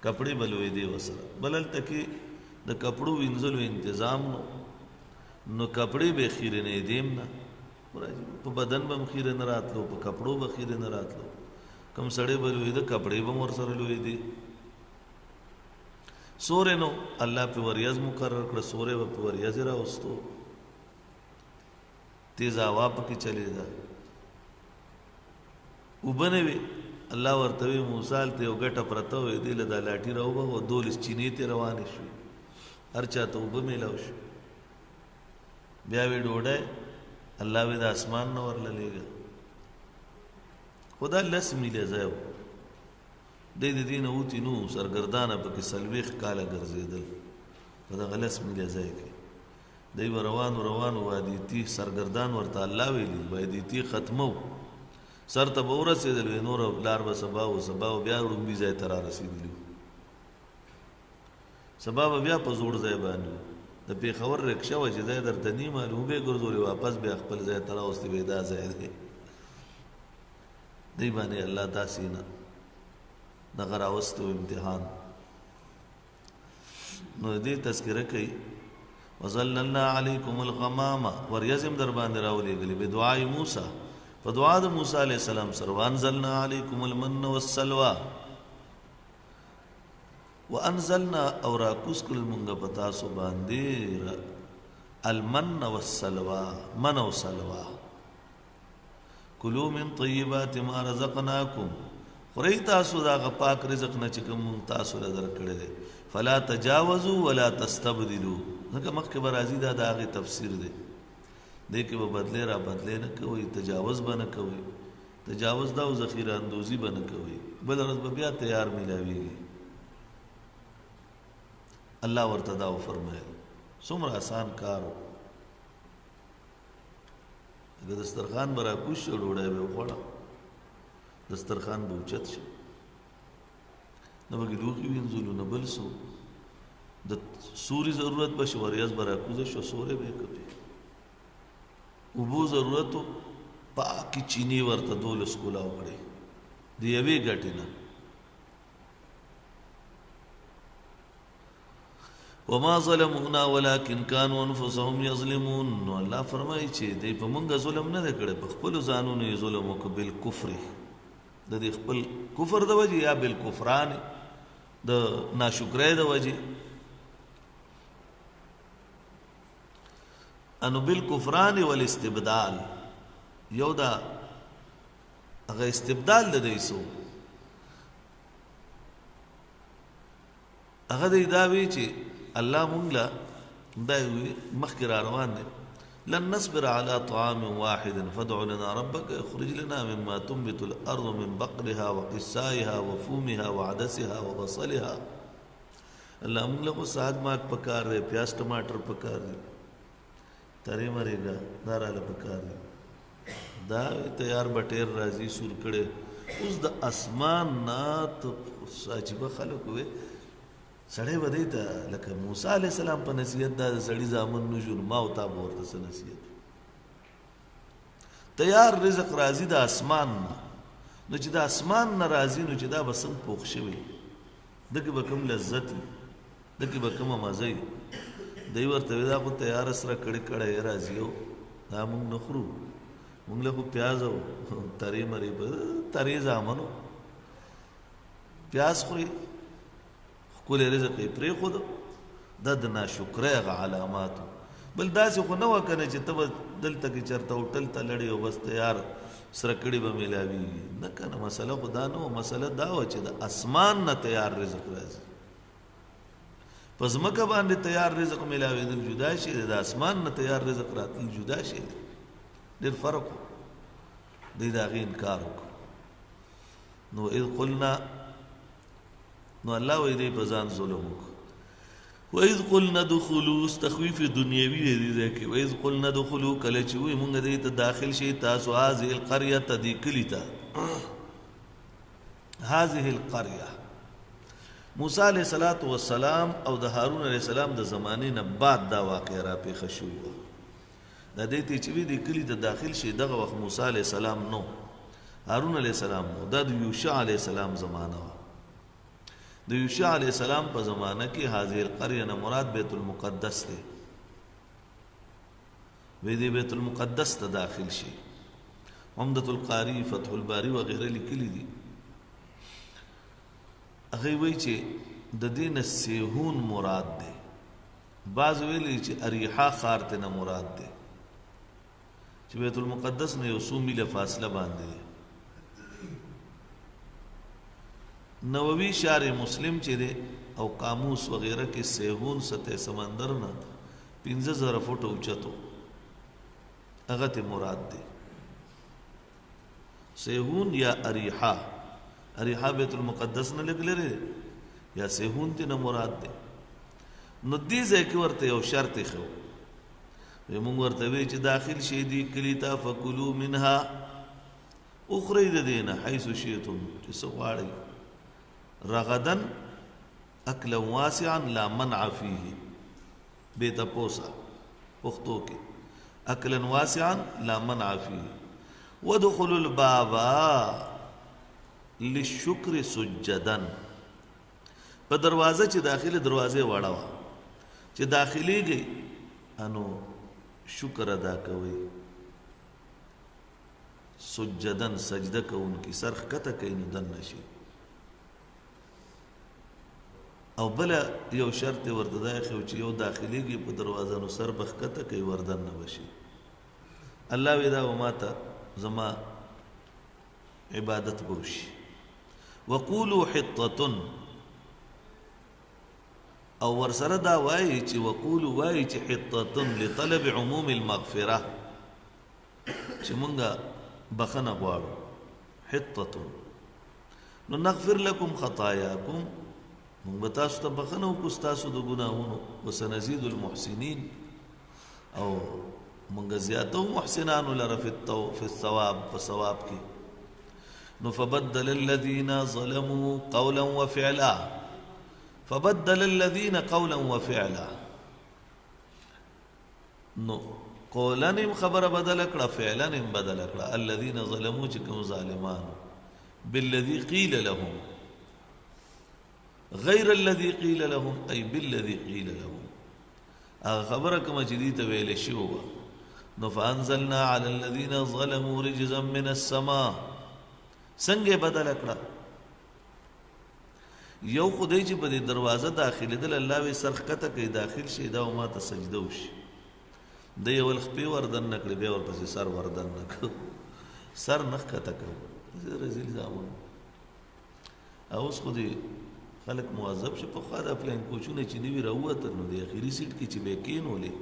کپړې به لویدې ورسره. بل هلته کې د کپړو وینځلو انتظام نو، نو کپړې به خیرې نه دیم نه، په بدن به هم خیرې نه راتلو، په کپړو به خیرې نه راتلو. کوم سړی به لویده کپړې به هم ورسره لویدې. سورې نو الله په وریځ مقرر کړه، سورې به په وریځ راوستو، تیز هوا پکې چلېده. اوبه نه وې، الله ورته وی موسی هلته یو ګټه پرته وې، دې له دا لاټي راوبهوه، 12 چینې ترې روانې شوې، هر چا ته اوبه میلاو شوې. بیا وی ډوډۍ الله وی د اسمان نه ورله لېږه. خو دا 10 میله ځای و، دی د دې نه وتي نو سرګردانه پکې 40 کاله ګرځېدل په دغه 10 میله ځای کې. دی به روان روان، وادي تیه سرګردان ورته الله ویلي، وادي تیه ختمو سر ته به ورسېدل، وی نور لار به سبا و، سبا به بیا ړومبي ځای ته را رسېدلي، سبا به بیا په زوړ ځای باندې. د پېښور رکشه وه چې ځای درته نی معلوم به ګرځولې، واپس بیا خپل ځای ته راوستې، وی دا ځای دی. دی باندې الله داسې نه دغه راوستو امتحان. نو دې تذکره کوي، وظللنا علیکم الغمام، وریځم در باندې راولېږلې، بدعای موسی، په دعا د موسی علیه السلام سره. وانزلنا علیکم المن والسلوى، وانزلنا، او راکوز کړل مونږ په تاسو باندې المن والسلوى، من او سلوى. کلو من طیبات ما رزقناکم، خورئ تاسو د هغه پاک رزق نه چې کوم مونږ تاسو له درکړی دی. فلا تجاوزوا ولا تستبدلوا، ځکه مخکې به راځي، دا د هغې تفسیر دی. دې کې به بدلې را بدلې نه کوئ، تجاوز به نه کوئ. تجاوز دا او ذخیره اندوزي به نه کوئ، بله ورځ به بیا تیار میلاویږي. الله ورته دا وفرمایل. څومره اسان کار و، که دسترخوان به راکوز شو، ډوډۍ به وخوړه، دسترخوان به اوچت شي، نه به کې لوښي وینځلو نه بل څه، د سوري ضرورت به شي، وریځ به راکوزه شو، سوری به یې کپي. اوبو ضرورت و، پاکې چینې ورته 12 کولاو کړې د یوې ګټې نه. وما ظلمونا ولكن كانوا انفسهم يظلمون، نو الله فرمایي چې دوی په مونږ ظلم نه دی کړی، په خپلو ځانونو یې ظلم وکړ. بالکفر، د دې خپل کفر د وجې، یا بالکفران، د ناشکرۍ د وجې. انو بالکفران والاستبدال، یو دا هغه استبدال د دی سو، هغه دی دا وی چې الله مونږ له دا وی مخکې را روان دی، لن نصبر على طعام واحد فادع لنا ربك يخرج لنا مما تنبت الأرض من بقلها وقثائها وفومها وعدسها وبصلها. الله مونږ له خو ساګ ماګ پکار دی، پیاز ټماټر پکار دی، ترې مرېږه دا راله پکار دی، دا تیار بټیر راځي سور کړي. اوس د اسمان نه ته عجیبه خلک وي، سړی به دی ته لکه موسی علیه السلام په نصیحت دا د سړي زامن نه شو، نو ما او تا به ورته څه نصیحت. تیار رزق راځي د اسمان نه، نو چې د اسمان نه راځي نو چې دا به څنګه پوخ شوی، ده کې به کوم لذت وي، ده کې به کومه مزه وي. دی ورته وي دا خو تیاره سره کړې کړی راځي او دا موږ نه خورو، موږ له خو پیاز او ترې مرې به ترې زامنو. پیاز خوري، ښکلی رزق یې پرېښود. دا د ناشکرۍ هغه علامات وو. بل داسې خو نه وه که نه چې ته به دلته کې چېرته هوټل ته لړې او بس تیار سره کړي به میلاویږي. نه که نه، مسله خو دا نه وه، مسله دا وه چې د اسمان نه تیار رزق راځي. په ځمکه باندې تیار رزق میلاوېدل جدا شی دی، د اسمان نه تیار رزق راتل جدا شی دی، ډېر فرق و. دوی د هغې انکار وکړ. نو اذ قلنا، نو الله وایي دوی په ځان ظلم وکړ. وَإِذْ قُلْنَا ادْخُلُوا، اوس تخویف دنیوي دی دې ځای کې. وَإِذْ قُلْنَا ادْخُلُوا، کله چې وایي مونږ دې ته داخل شئ تاسو هذه القریة، دې کلي ته. هذه القریة موسی علیه الصلاة والسلام او د هارون علیه السلام د زمانې نه بعد دا واقعه را پېښه شوې وه. دا دې ته چې وی دې کلي ته داخل شي، دغه وخت موسی علیه السلام نو، هارون علیه السلام نو، دا د یوشع علیه السلام زمانه وه. د یوشع علیه السلام په زمانه کې هذه القریه نه مراد بیت المقدس دی. وی دې بیت المقدس ته داخل شي. عمدة القاری، فتح الباری وغیره لیکلي دي. هغه وایي چې د دې نه سیهون مراد دی. بعض ویلي چې اریحا ښار ته نه مراد دی چې بیت المقدس نه یو څو میله فاصله باندې دی. نووي شارح مسلم چې دی او قاموس وغیره کې سیهون سطح سمندر نه 5000 فوټه اوچتو، هغه ته مراد دی. سیهون یا اریحا، اریحا بیت المقدس نه لږ لرې دی، یا سیهون ته نه مراد دی. نو دې ځای کې ورته یو شرط ایښی و، وایي مونږ ورته ویل چې داخل شئ دې کلي ته، فکلو منها، وخورئ د دې نه، حیث شئتم، چې څه غواړئ، رغدا اکلا واسعا لا منع فیه، بې تپوسه پښتو کې اکلا واسعا لا منع فیه. وادخلوا الباب للشکر سجدا، په دروازه چې داخله دروازې واړه وه، چې داخليږي انو شکر ادا کوي، سجدن سجده کوونکي سر ښکته کوي نو دننه شي. او بل یو شرط ورته دا ایښی و چې یو داخليږي په دروازه نو سر به ښکته کوي وردننه به شي. الله وی دا به ماته زما عبادت به وشي. وقولوا حطة، او ورسره دا وایي چې وقولوا وایي چې حطة لطلب عموم المغفرة، چې مونږه بخنه غواړو. حطة نو نغفر لكم خطاياكم، مونږ به تاسو ته بخنه وکړو ستاسو د ګناهونو، وسنزيد المحسنين، او مونږ زیاتو محسنانو لره فی الثواب، په ثواب کې. نو فبدل الذين ظلموا قولا وفعلا، فبدل الذين قولا وفعلا، نو قولا هم خبره بدل کړه، فعلا هم بدل کړه. الذين ظلموا چې کوم ظالمانو، بالذي قيل لهم غير الذي قيل لهم، أي بالذي قيل لهم، هغه خبره کومه چې دوی ته ویلې شوې وه. نو فأنزلنا على الذين ظلموا رجزا من السماء، څنګه یې بدله کړه؟ یو خو دی چې په دې دروازه داخلېدل، الله وی سر ښکته کوي داخل شي، دا ما ته سجده وشي. دی اول خپې وردن نه کړې، بیا ورپسې سر وردن نه کړ، سر نه ښکته کړ، رزیل زامن. او اوس خو دې خلک مواظب شي. پخوا دا پلان کوچونه چې نوي راووتل، نو د اخري سیټ کې چې به یې کېنولې،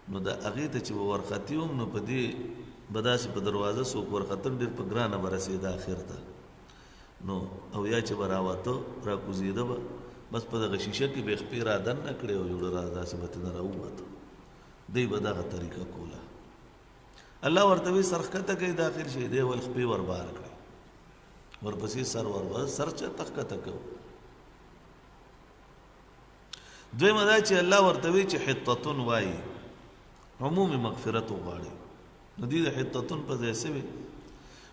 نو د هغې ته چې به ورختي وم، نو په دې به داسې په دروازه څوک ورختل، ډېر په ګرانه به رسېده اخر ته. نو او یا چې به راوته راکوزېده به، بس په دغه شیشه کې به یې خپې را دننه کړې او جوړه را داسې به ترېنه راووته. دوی به دغه طریقه کوله. الله ورته وایي سر ښکته کوي داخل شي، دی ول خپې ور بار کړې، ورپسې سر ور بار، سر چېرته ښکته کوو. دویمه دا چې الله ورته وایي چې حطتون وایي، عموم مغفرت وغواړي. نو دوی د حطتون په ځای څه وي؟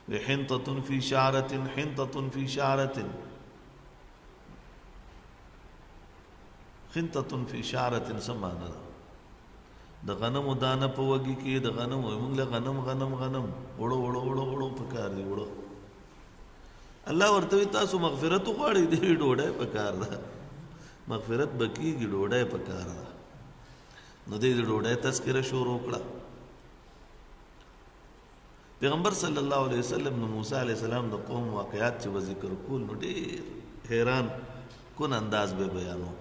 وی حنطة فی شعرة، حنطة فی شعرة، حنطة فی شعرة څه معنا ده؟ د غنمو دانه په وږي کې، د غنمو موږ له غنم غنم غنم وړو وړو وړو وړو پکار دي وړو. الله ورته وی تاسو مغفرت غواړئ، دی ډوډۍ پکار ده، مغفرت بکیږي، ډوډۍ پکار ده. نو دې ډوډۍ تذکره شروع کړه. پیغمبر صلی الله علیه وسلم نو موسی علیه السلام د قوم واقعات چې ذکر کول نو ډیر حیران کون انداز به بیانو.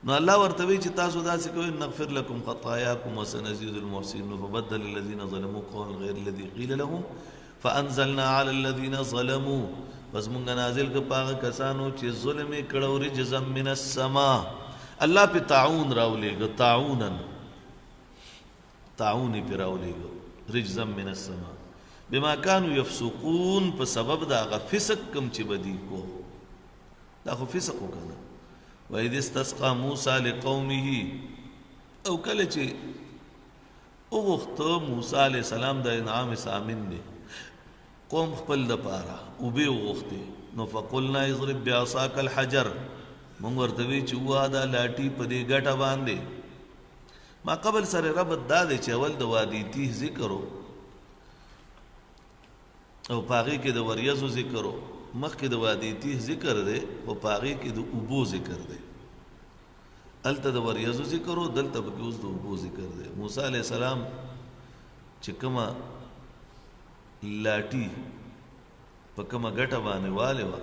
نو الله ورته وی چې تاسو داسې کوئ، نغفر لكم خطاياكم وسنزيد المحسنين. فبدل الذين ظلموا قولا غير الذي قيل لهم فانزلنا على الذين ظلموا، پس مونږ نازل کړ په هغه کسانو چې ظلم یې کړو رجزا من السما، الله په طاعون راولېږه، طاعونا طاعون یې پرې راولېږه، رجزا من السما بما كانوا يفسقون، په سبب د هغه فسق کوم چې بدی کو، دا خو فسق وکنه. وإذ استسقى موسى لقومه، او کله چې وغوښته موسی علیه السلام د انعام ثامن دی قوم خپل د پاره اوبه وغوښتې، نو فقلنا اضرب بعصاک الحجر، مونږ ورته وی چې ووهه دا لاټي په دې ګټه باندې. ما قبل سره ربط دا دی چې اول د وادي تیه ذکر او په هغې کې د وریځو ذکر و، مخکې د وادي تیه ذکر دی خو په هغې کې د اوبو ذکر دی. هلته د وریځو ذکر و، دلته پکې اوس د اوبو ذکر دی. موسی علیه السلام چې کومه لاټي په کومه ګټه باندې والې وه،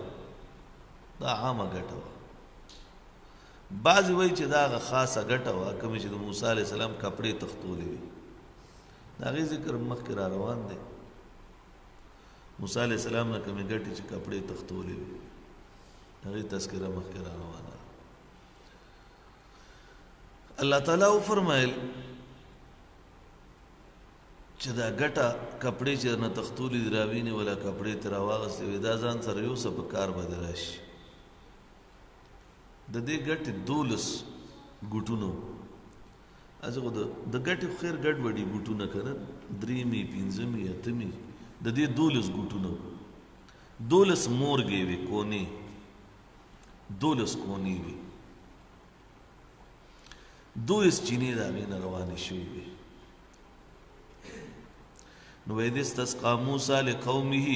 دا عامه ګټه وه. بعضې وایي چې دا هغه خاصه ګټه وه کومې چې د موسی علیه السلام کپړې تښتولې وې، د هغې ذکر مخکې را روان دی. موسی علیه السلام نه کومې ګټې چې کپړې تښتولې وې، هغې تذکره مخکې را روانه ده. الله تعالی وفرمایل چې دا ګټه کپړې چې نه تښتولې دي راوینې ولا کپړې ترې راواغستې وې، دا ځان سره یوسه په کار به دې راشي. د دې ګټې 12 ګوټونه وو. هسې خو د ګټې خو خیر ګډوډي ګوټونه که نه، درېیمې پنځمې اتمې، د دې 12 ګوټونه وو، 12 مورګې وې، کونې 12 کونې وې، 12 چینې د هغې نه روانې شوې وې. نو وإذ استسقى موسی لقومه،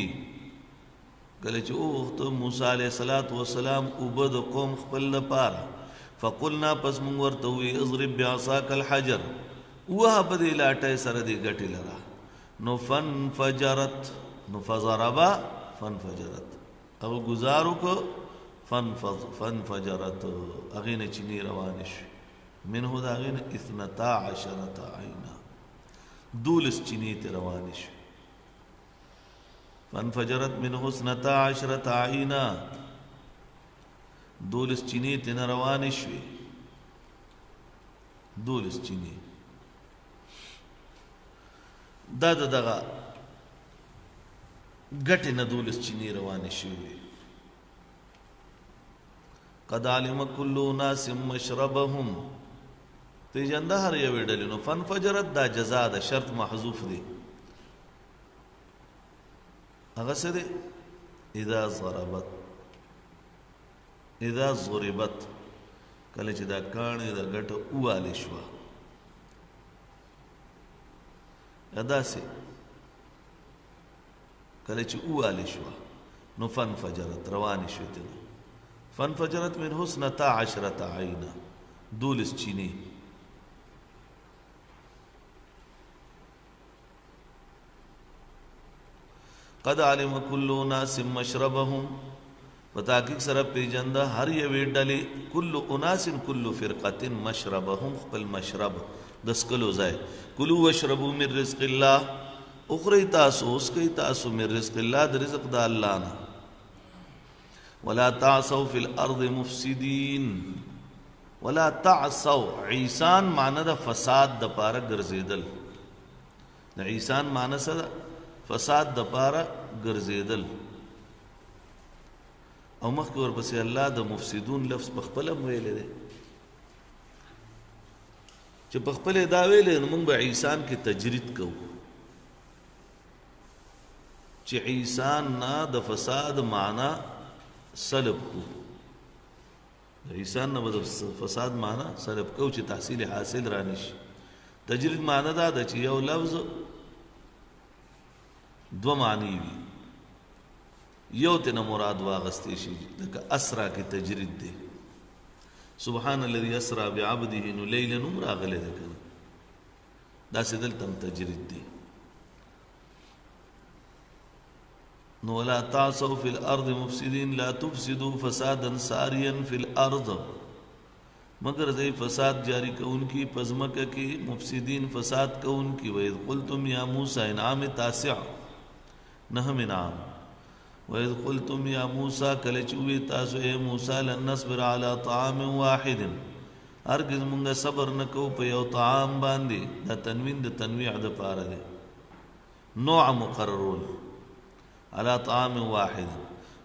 کله چې وغوښته موسی علیه الصلاة والسلام اوبه د قوم خپل لپاره، فقلنا پس مونږ ورته وویل اضرب بعصاک الحجر، ووهه په دې لاټۍ سره دې ګټې لره. نو فانفجرت، نو فضربه فانفجرت، هغه ګزار وکړ، فانفجرت، هغې نه چینې روانې شوې، منه د هغې نه اثنتا عشرة عینا، 12 چینې ترې روانې شوې. فانفجرت منه اثنتا عشرة عینا، 12 چینې ترې نه روانې شوې، 12 چینې. دا د دغه ګټې نه 12 چینې روانې شوې. قد علم كل اناس مشربهم، پېژنده هر یوې ډلې. نو فانفجرت دا جزا ده، شرط محذوف دی. هغه څه دی؟ اذا ضربت، اذا ضربت، کله چې دا کاڼې د ګټه ووالې شوه، یا داسې کله چې ووالې شوه، نو فانفجرت روانې شوې ترې. فانفجرت منه اثنتا عشرة عینا، 12 چینې. قد علم كل اناس مشربهم، په تحقیق سره پېژنده هر یوې ډلې، کل اناس کل فرقة مشربهم، خپل مشرب د څکلو ځای. کلو واشربو من رزق الله، وخورئ تاسو وڅکئ تاسو من رزق الله، د رزق د الله نه. ولا تعثوا فی الارض مفسدین، ولا تعثوا، عیسان معنی د فساد د پاره ګرځېدل. د عیسان معنی څه ده؟ فساد د پاره ګرځېدل. او مخکې ورپسې الله د مفسدون لفظ په خپله هم ویلی دی، چې په خپله یې دا ویلی نو موږ به عیسان کې تجرید کوو، چې عیسان نه د فساد معنا سلب کو، د عیسان نه به د فساد معنا سلب کو چې تحصیل حاصل را نشي. تجرید معنا دا ده چې یو لفظ دوه معنی وي. یو تنه مراد واغستې شي، لکه اسرا کې تجرید دی، سبحان الذي اسرا بعبده، نو لیلا هم راغلی دی که نه، داسې دلته هم تجرید دی. نو ولا تعصوا فی الارض مفسدین، لا تفسدوا فسادا ساریا فی الارض، مګر ځای فساد جاری کوونکی پزمکه کې، مفسدین فساد کوونکی. و اذ قلتم یا موسی، انعام تاسع، نهم انعام. و اذ قلتم یا موسی، کله چې وی تاسو اے موسی، لن نصبر علی طعام واحد، هرگز مونږ صبر نکو په یو طعام باندې. دا تنوین د تنویع د پاره دی، نوع مقررون. على طعام واحد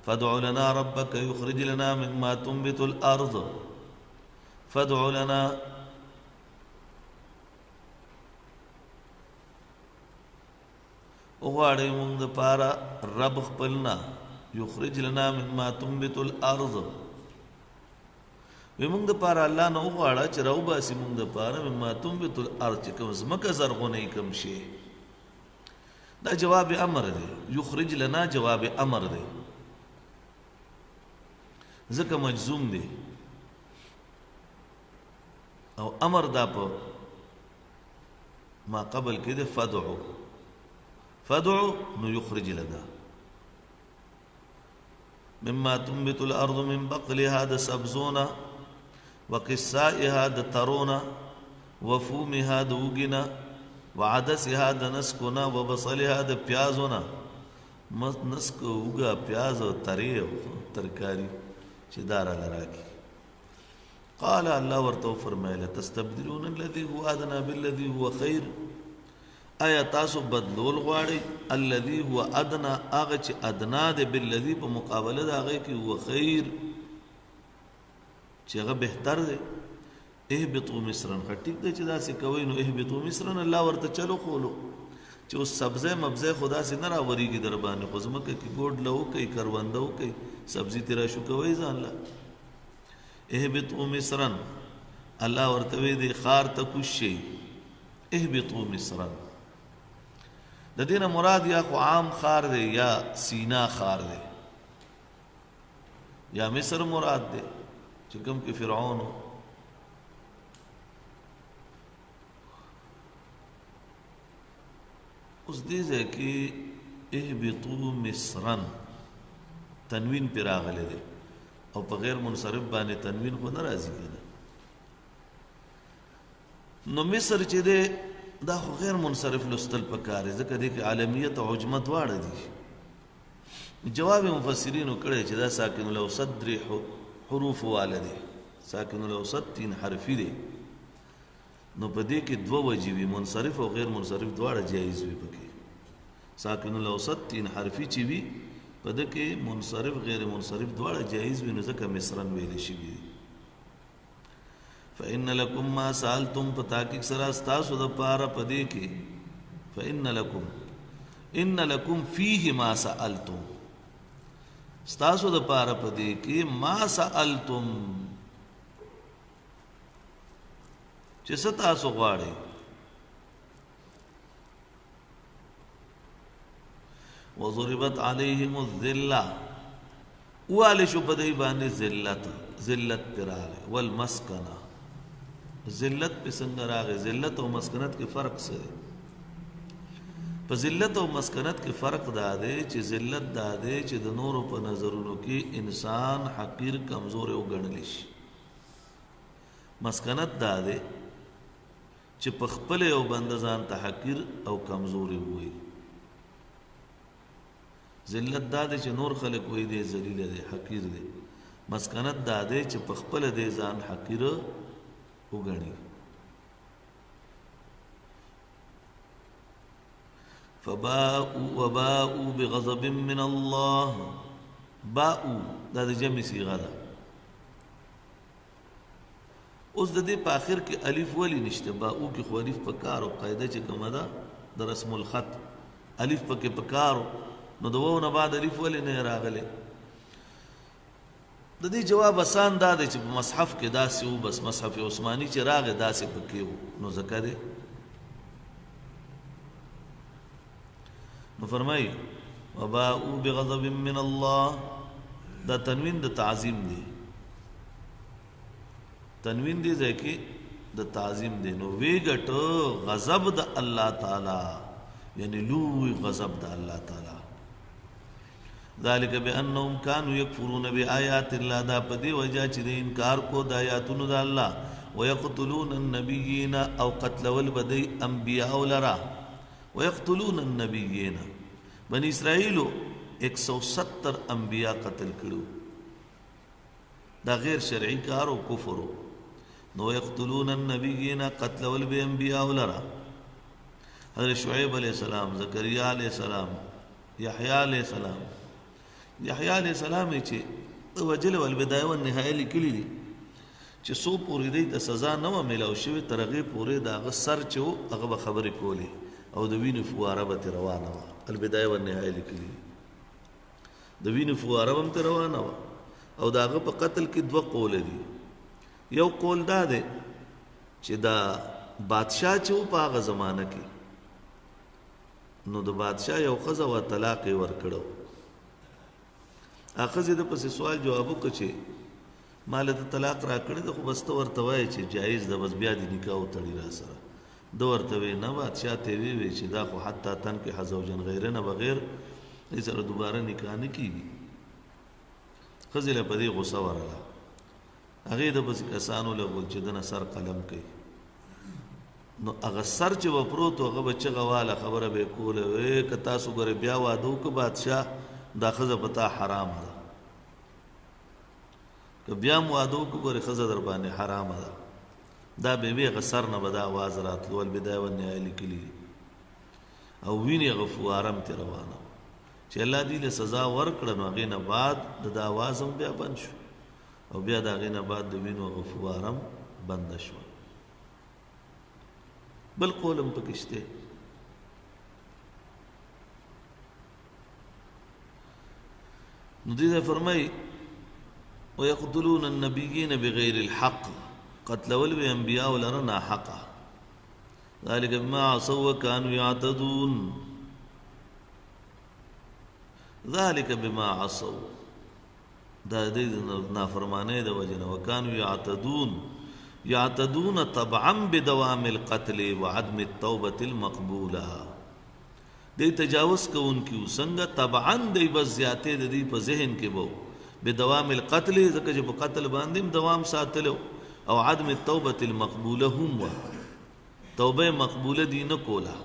فادع لنا ربك يخرج لنا مما تنبت الارض، فادع لنا وغواړی مونږ د پاره رب خپلنا، یخرج لنا مما تنبت الارض، وی مونږ د پاره الله نه وغواړه چې راوباسي مونږ د پاره مما تنبت الارض، چې کوم ځمکه زرغونې کوم شي. دا جواب امر دی، یخرج لنا جواب امر دی، ځکه مجزوم دی، او امر دا په ما قبل کې دی. فدعو، فدعو نو یخرج لنا مما تنبت الارض من بقلها، د سبزونا، وقصائها د ترونا، وفومها د وګینا، وعدسها د نسکونا، وبصلها د پیازونا. نسک، وګه، پیاز او تری او ترکاری چې دار لراکی. قال الله ورته فرمایله، تستبدلون الذي هو ادنى بالذي هو خير، آیا تاسو بدلول غواړئ الذي هو ادنى، هغه چې ادنا دی، بالذي په مقابله د هغه کې، هو خیر، چې هغه بهتر دی؟ اهبطوا مصرا، ټیک دی چې داسې کوئ، نو اهبطوا مصرا. الله ورته چلو خولو چې اوس سبزی مبزی خو داسې نه راورېږي در باندې، خو ځمکه کې ګوډ له وکئ، کرونده وکئ، سبزي ترې راشوکوئ ځان له. اهبطوا مصرا، الله ورته وی دی ښار ته کوز شئ. اهبطوا مصرا، د دې نه مراد یا خو عام ښار دی، یا سینا ښار دی، یا مصر مراد دی چې کوم کې فرعون. اوس دې ځای کې اهبطوا مصرا تنوین پر راغلی دی، او په غیر منصرف باندې تنوین خو نه راځي کنه. نو مصر چې دی دا خو غیر منصرف لوستل پکار دی، ځکه دې کې عالمیت او عجمه دواړه دي. جواب مفسرینو کړی چې دا ساکن الاوسط درې حروف واله دی، ساکن الاوسط تین حرفي دی، نو په دې کې دوه وجې وي، منصرف او غیر منصرف دواړه جایز وي پکې. ساکن الاوسط تین حرفي چې وي، په دې کې منصرف غیر منصرف دواړه جایز وي، نو ځکه مصرن ویل شوي دي. فإن لكم ما سألتم، په تحقیق سره ستاسو د پاره په دې کې، فإن لكم، ان لكم فيه ما سألتم، ستاسو د پاره په دې کې ما سألتم، چې څه تاسو غواړئ. وضربت عليهم الذله، والی شو په دی باندې ذلت، ذلت پر راغی، والمسکنه. ذلت په څنګه راغی؟ ذلت او مسکنت کې فرق څه دی؟ په ذلت او مسکنت کې فرق دا دی چې ذلت دا دی چې د نورو په نظرونو کې انسان حقیر، کمزور وګڼل شي. مسکنت دا دی چې په خپل یو بنده ځان ته حقیر او کمزوري وایي. ذلت دا دی چې نور خلک وایي دی ذلیل دی، حقیر دی. مسکنت دا دی چې په خپل دی ځان حقیر وګڼي. فباءوا وباءوا بغضب من الله، باءوا دا د جمع صيغه ده. اوس د دې په آخر کې الف ولی نشته؟ باءو کې خو الف پکار او قاعده چې کومه ده د رسم الخط، الف پکې پکار، نو د وو نه بعد الف ولی نه راغلی؟ د دې جواب اسان دا دی چې په مصحف کې داسې و، بس مصحف عثماني چې راغی داسې پکې و، نو ځکه دی. نو فرمایي وباءوا بغضب من الله، دا تنوین د تعظیم دی، تنوین دی ځای کې د تعظیم دی. نو وی ګټو غضب د الله تعالی، یعنی لوی غضب د الله تعالی. ذالک بانهم كانوا يكفرون بآيات الله، دا په دې وجه چې د انکار کو د آیاتونو د الله، ويقتلون النبيين او قتلول بدی انبیاء لرا، ويقتلون النبيين. بنی اسرائیلو 170 انبیاء قتل کړو، دا غیر شرعي کار او کفر. نو يقتلون النبيين قتلول به انبیاء لرا، حضرت شعیب علیہ السلام، زکریا علیہ السلام، یحیی علیہ السلام. یحیی علیہ السلام چې وجل والبدایه والنهایه لیکلي دي چې څو پورې دی ته سزا نه وه میلاو شوې، تر هغې پورې د هغه سر چې و هغه به خبرې کولې او د وینې فواره به ترې روانه وه. البدایه والنهایه لیکلي دي، د وینې فواره به هم ترې روانه وه. او د هغه په قتل کې دوه قوله دي. یو قول دا دی چې دا بادشاه چې و په هغه زمانه کې، نو د بادشاه یو ښځه وه، طلاق یې ورکړو. هغه ښځې د پسې سوال جواب وکړ چې ما له ته طلاق راکړی ده، خو بس ته ورته وایې چې جایز ده، بس بیا دې نکاح وتړي را سره. ده ورته ویې نه، بادشاه ته یې وویل چې دا خو حتی تنکح زوجا غیره نه بغیر دې سره دوباره نکاح نه کېږي. ښځې له په دې غوسه ورغله، هغې د پسې کسان ولګول چې ده نه سر قلم کوي. نو هغه سر چې به پروت و هغه به چغه واله، خبره به یې کوله، وی که تاسو ګورئ بیا واده وکړه بادشاه، دا ښځه په تا حرامه ده، که بیا هم واده وکړه ګورئ ښځه در باندې حرامه ده. دا به وی هغه سر نه به دا اواز راتلو. البدایه والنهایه لیکلي دي. او وینې هغه فواره هم ترې روانه وه چې الله دې له سزا ورکړه. نو هغې نه بعد د دا اواز هم بیا بند شو، او بیا د هغې نه بعد د وینو هغه فواره هم بنده شوه. بل قول هم پکې شته. نو دې ځای فرمایي ويقتلون النبيين بغير الحق، قتلول به انبیاء لره ناحقه. ذلك بما عصوا وكانوا يعتدون. ذلك بما عصوا، دا دې نافرمانه د وجه نه، وكانوا يعتدون، يعتدون طبعا بدوام القتل وعدم التوبة المقبولة. دې تجاوز کوونکي څنګه طبعا دی بس زیاتې د دې په ذهن کې وو بدوام القتل، ځکه چې په قتل باندې هم دوام ساتلو، او عدم التوبة المقبولة هم وه، توبه مقبوله دی نه کوله.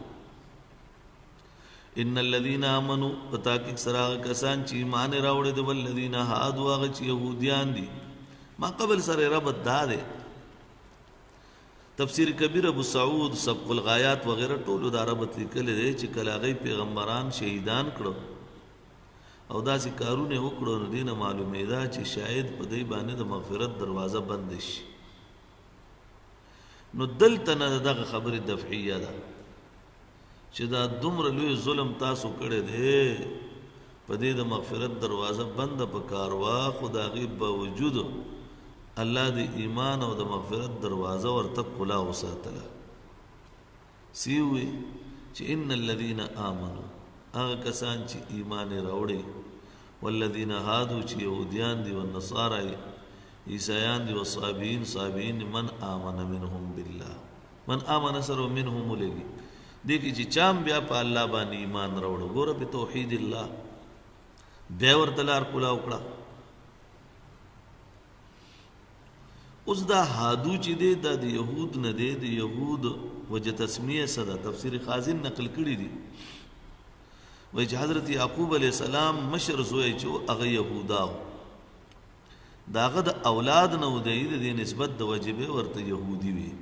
ان الذين امنوا، په تحقیق سره هغه کسان چې ایمان یې راوړی دی، والذین هادوا، هغه چې یهودیان دي، ما قبل سره ربط دا دی. تفسیر کبیر ابو سعود سبق الغایات وغیرہ ټولو دا ربط لیکلی دی چې کله هغوی پیغمبران شهیدان کړو او داسې کارونه یې وکړو، نو دې نه معلومېده چې شاید په دوی باندې د مغفرت دروازه بنده شي. نو دلته نه دغه خبرې دفعیه ده چې دا دومره لوی ظلم تاسو کړی دی، په دې د مغفرت دروازه بنده په کار وه، خو د هغې باوجود الله د ایمان او د مغفرت دروازه ورته کلا وساتله. سی وی چې ان الذين آمنوا، هغه کسان چې ایمان یې راوړی، والذین هادو چې یهودیان دي، والنصارى عیسایان دي، والصابئین صابئین، من آمن منهم بالله، من آمن سره منهم ولګي، دې کې چې چام بیا په الله باندې ایمان راوړو، ګوره په توحید الله بیا ورته لار کولا وکړه. اوس دا هادو چې دی دا د یهود نه دی، د یهود وجه تسمیه څه ده؟ تفسیر خازن نقل کړی دی، وایي چې حضرت یعقوب علیه السلام مشر زوی چې و هغه یهودا و، د هغه د اولاد نه و دی، د دې نسبت د وجې به ورته یهودي وي،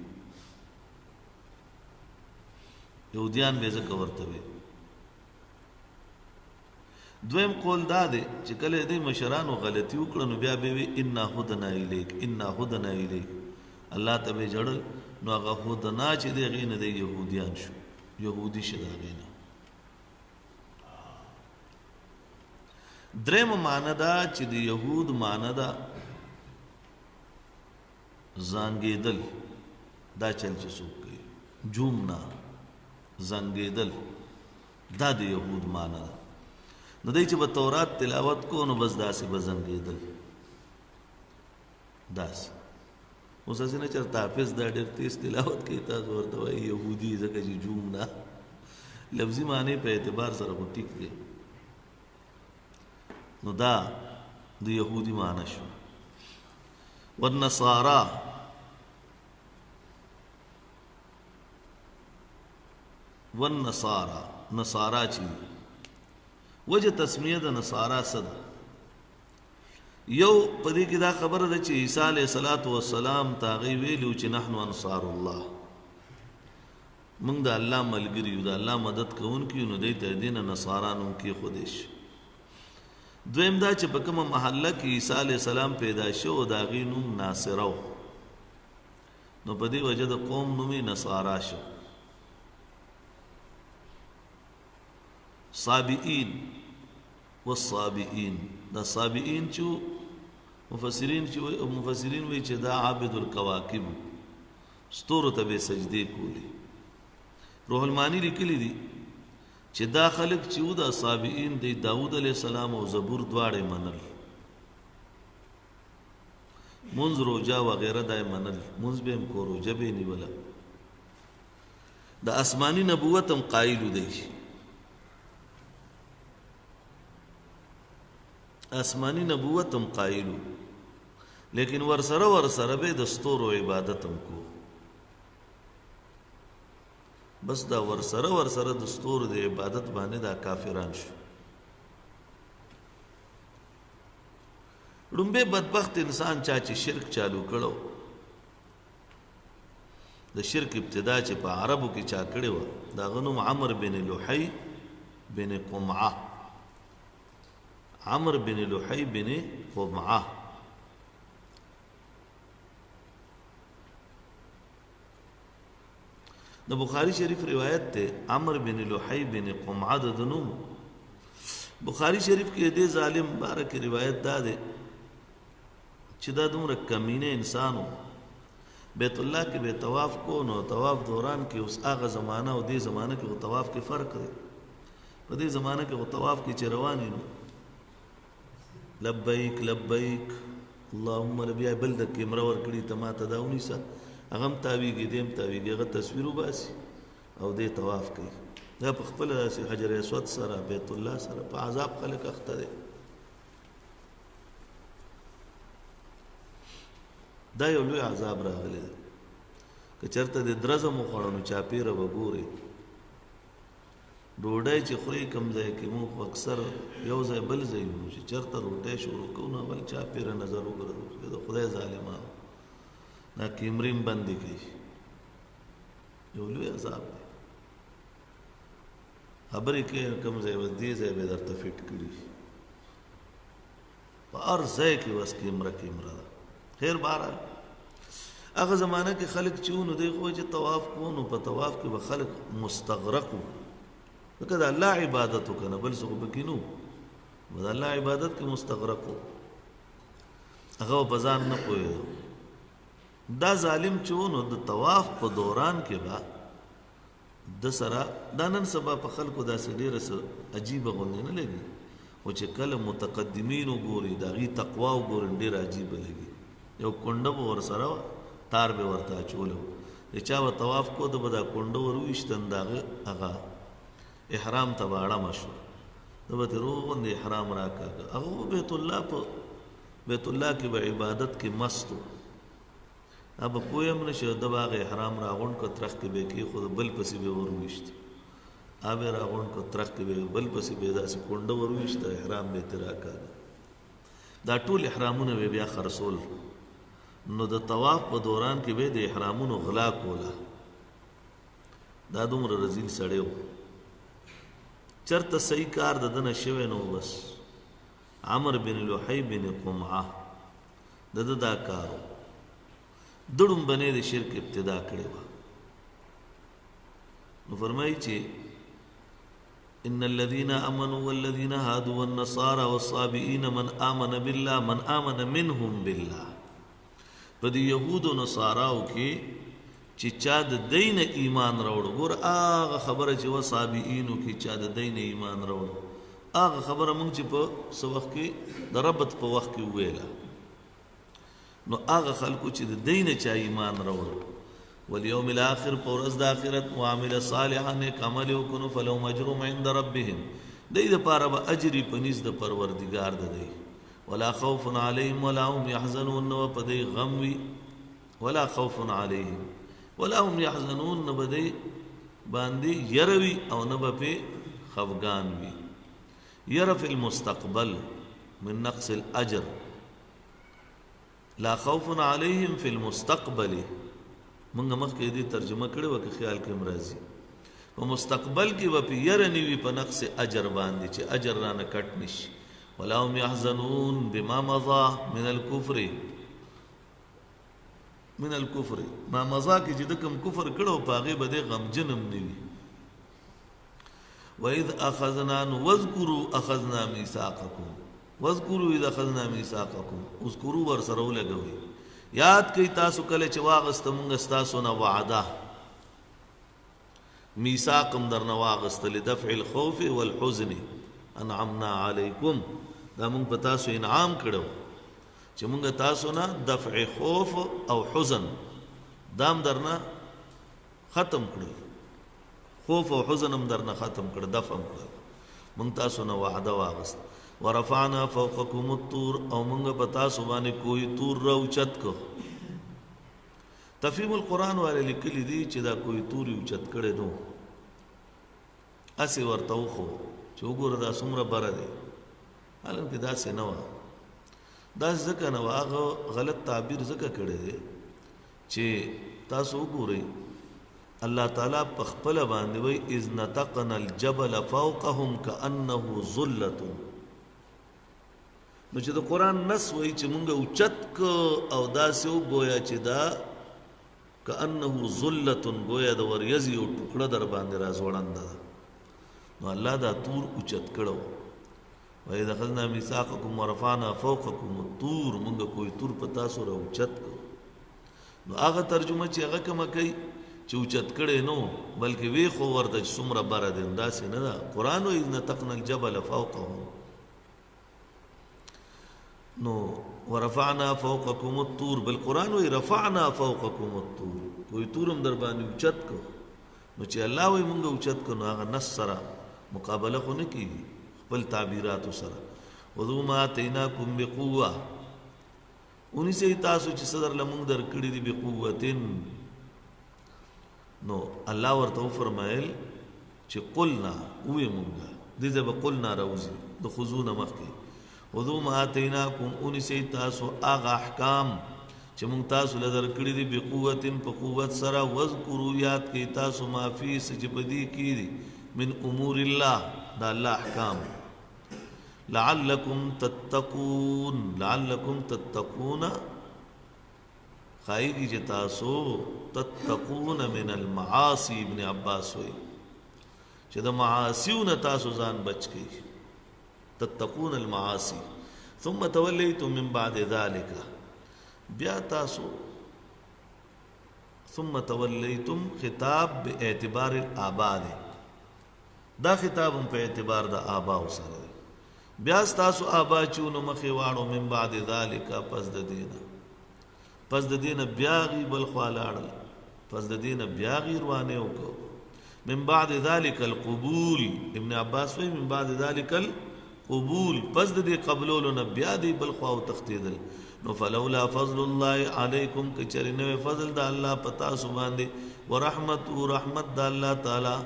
یهودیان به ځکه ورته وي. دویم قول دا دی چې کله دې مشرانو غلطي وکړه نو بیا به وي انا هدنا الیک، انا هدنا الیک، الله ته به ژړل، نو هغه هدنا چې دی هغې نه دی یهودیان شو، یهودي شو د هغې نه. درېیمه معنی دا چې د یهود معنی ده زنګېدل، دا چل چې څوک کوي جوم نه زنګېدل، دا د یهود معنی ده. نو دی چې به تورات تلاوت کو نو بس داسې به زنګېدل داسې. اوس هسې نه چېرته حافظ دا ډېر تیز تلاوت کوي، تاسو ورته وایي یهودي، ځکه چې جوم نه لفظي معنی په اعتبار سره خو ټیک دی. نو دا د یهودي معنی شو. والنصارا والنصارا، نصارا چې وجه تسمیه د نصارا څه ده؟ یو په دې کې دا خبره ده چې عیسی علیه الصلاة والسلام ته هغوی ویلي وو چې نحن انصار الله، موږ د الله ملګري یو، د الله مدد کوونکي یو، نو دی ته دې نه نصارا نوم کېښودی شي. دویم دا چې په کومه محله کې عیسی علیه السلام پیدا شو د هغې نوم ناصره و، نو په دې وجه د قوم نوم یې نصارا شو. صابئین والصابئین، دا صابئین چې مفسرین چې مفسرین وایي چې دا عابد الکواکب، ستورو ته به سجدې کولې. روح المانی لیکلي دي چې دا خلک چې وو دا صابئین دی داود علیه السلام او زبور دواړه منل، منځ روژه وغیره دا یې منل، منځ به هم کو روژه به یې نیوله، د آسماني نبوت هم قایل دی. آسماني نبوت هم قایل، لیکن ورسره ورسره به د ستورو عبادت هم کو. بس دا ورسره ورسره د ستورو د عبادت باندې دا کافران شو. لومبه بدبخت انسان چا چې شرک چالو کړو، د شرک ابتدا چې په عربو کې چا کړې وه، د هغه نوم عمر بن لحی بن قمعه، عمر بن لحی بن قمعه. د بخاری شریف روایت ته عمر بن لحی بن قمعه د نوم. بخاری شریف کې دې ظالم بارک روایت دا ده چې دا دومره کمینه انسانو بیت الله کې به طواف کو، نو طواف دوران کې اوس هغه زمانہ او دې زمانہ کې طواف کې فرق دی. په دې زمانہ کې طواف کې چې روان نو لبیک لبیک اللهم لبیا بل د کیمره ور کړی ته ما ته دا ونیسه، هغه هم تاویږي دې هم تاویږي، هغه تصویر وباسي او دې طواف کوي. دا په خپله داسې حجر اسود سره بیت الله سره په عذاب خلک اخته دی. دا یو لوی عذاب راغلی دی. که چېرته دې درزه مو خوړه نو چاپېره به ګورې، ډوډۍ چې خورې کوم ځای کې، موږ خو اکثر یو ځای بل ځای یو، چې چېرته روټۍ شروع کوو نو اول چاپېره نظر وګرځو چې د خدای ظالمانو دا کیمرې هم بندې کوي. یو لوی عذاب دی. خبرې کوې کوم ځای بس دې ځای به درته فټ کړي، په هر ځای کې بس کیمره کیمره ده. خیر بهرحال هغه زمانه کې خلک چې وو نو دوی خو چې طواف کوو نو په طواف کې به خلک مستغرق وو، ځکه د الله عبادت وکړه نه بل څه خو پکې نه وو، د الله عبادت کې مستغرق وو، هغه په ځان نه پوهېده. دا ظالم چې وو نو د طواف په دوران کې به د سره دا نن سبا په خلکو داسې ډېره څه عجیبه غوندې نه لګي، خو چې کله متقدمین وګوري د هغوی تقوا وګوري ډېره عجیبه لګي. یو کونډه به ورسره وه، تار به ورته اچولی و، چې چا به طواف کو ده به دا کونډه ور وویشته، د هغه هغه احرام ته به اړمه شو، ده به ترې روغ غوندې احرام راکاږه. هغه به بیت الله په بیت الله کې به عبادت کې مست و، هغه به پوه هم نه شي، ده به هغه احرام راغونډ کړ، ترخ کې به یې کېښود، بل پسې به یې ور وویشت، هغه به یې راغونډ کړ، ترخ کې به یې بل پسې به یې داسې کونډه ور وویشته، احرام به یې ترې راکاږه. دا ټول احرامونه به بیا خرڅول. نو د طواف په دوران کې به د احرامونو غلا کوله. دا دومره رزیل سړی و، چرته صحیح کار د ده نه شوی نه و. بس عمر بن لحی بن قمعه د ده دا کار و، ده ړومبنی د شرک ابتدا کړې وه. نو فرمایي چې ان الذين امنوا والذين هادوا والنصارى والصابئين من امن بالله من امن منهم بالله. په دې يهودو نصاراو کې چې چا د دین ایمان راوړ، ګور هغه خبره چې وصابئینو کې چا د دین ایمان راوړ، هغه خبره مونږ چې په څه وخت کې د ربط په وخت کې وویله، نو هغه خلکو چې د دین چا ایمان راوړ، والیوم الاخر په ورځ د آخرت، وعمل صالحا نیک عمل وکړو، فلهم اجرهم عند ربهم، دی د پاره به اجر په نزد د پروردګار د دی، ولا خوف علیهم ولا هم يحزنون، نو په دی غم وي، ولا خوف علیهم ولا هم يحزنون، نو به دی باندې یروي او نه به پې خفګان وي. یره فی المستقبل من نقص الاجر، لا خوف علیهم فی المستقبل، مونږ مخکې دې ترجمه کړې وه که خیال کې هم راځي، په مستقبل کې به پې یره نه وي په نقص اجر باندې چې اجر رانه کټ نشي. ولا هم يحزنون بما مضى من الكفر، من الكفر ما مضى کې چې د کوم کفر کړو په هغې به دې غمجن هم نه وي. وإذ أخذنا، واذكروا أخذنا ميثاقكم، واذكروا إذ أخذنا ميثاقكم، اذكروا ورسره ولګوئ، یاد کړئ تاسو کله چې واغسته مونږ ستاسو نه وعده، میثاق هم درنه واغسته، لدفع الخوف والحزن انعمنا علیکم، دا مونږ په تاسو انعام کړو چې مونږ تاسو نه دفع خوف او حزن دام درنه ختم کړل، خوف او حزن هم درنه ختم کړ، دفع هم کړل، مونږ تاسو نه وعده واغست. ورفعنا فوقكم الطور، او مونږ په تاسو باندې کوی تور راوچت کو. تفهیم القرآن والے لیکلي دي چې دا کوی تور یې اوچت کړی نو هسې ورته وښو چې وګوره دا څومره بره دی، حالانکه داسې نه وه. داسې ځکه نه وه، هغه غلط تعبیر ځکه کړی دی چې تاسو وګورئ الله تعالی په خپله باندې وایي اذ نتقنا الجبل فوقهم كأنه ظلة، نو چې د قرآن نص وایي چې مونږ اوچت که او داسې وګویا چې دا كأنه ظلة، ګویا د وریځې یو ټوکړه در باندې راځوړنده ده، نو الله دا تور اوچت کړو. وإذ أخذنا ميثاقكم ورفعنا فوقكم الطور، مونږ کوی تور په تاسو را اوچت کړو. نو هغه ترجمه چې هغه کومه کوي چې اوچت کړی نو، بلکې وی خو ورته چې څومره بره دی، داسې نه ده. قرآن وایي اذ نتقنا الجبل فوقهم، نو ورفعنا فوقكم الطور، بل قرآن وایي رفعنا فوقكم الطور، کوی تور هم در باندې اوچت کړو. نو چې الله وایي مونږ اوچت کړو، نو هغه نص سره مقابله خو نه کېږي خپل تعبیراتو سره. خذوا ما آتیناکم بقوة، ونیسئ تاسو چې څه درله مونږ درکړي دي بقوتن. نو الله ورته وفرمایل چې قلنا، ووې مونږه، دې ځای به قلنا راوځي د خذو نه مخکې، خذوا ما آتیناکم، ونیسئ تاسو هغه احکام چې مونږ تاسو له درکړي دي بقوتن، په قوت سره، واذکروا، یاد کړئ تاسو ما فی، څه چې په دې کې دي من امور الله، د الله احکام، لعلکم تتقون، لعلکم تتقون، ښایي چې تاسو تتقون من المعاصي. ابن عباس وایي چې د معاصیو نه تاسو ځان بچ کړئ، تتقون المعاصي. ثم تولیتم من بعد ذلک، بیا تاسو ثم تولیتم خطاب باعتبار الآباء دی، دا خطاب هم په اعتبار د آباء سره دی. بیا ستاسو آبا چې نو مخې واړو من بعد ذلک، پس د دینه، پس د دینه بیا غي بل خوا لاړل، پس د دینه بیا غي روانې وکړو. من بعد ذلک القبول، ابن عباس وایي من بعد ذلک القبول، پس د دې قبلولو نه بیا دی بل خوا وتښتېدل. نو فلولا فضل الله علیکم، که چېرې نه وی فضل د الله په تاسو باندې، ورحمته، رحمت د الله تعالی،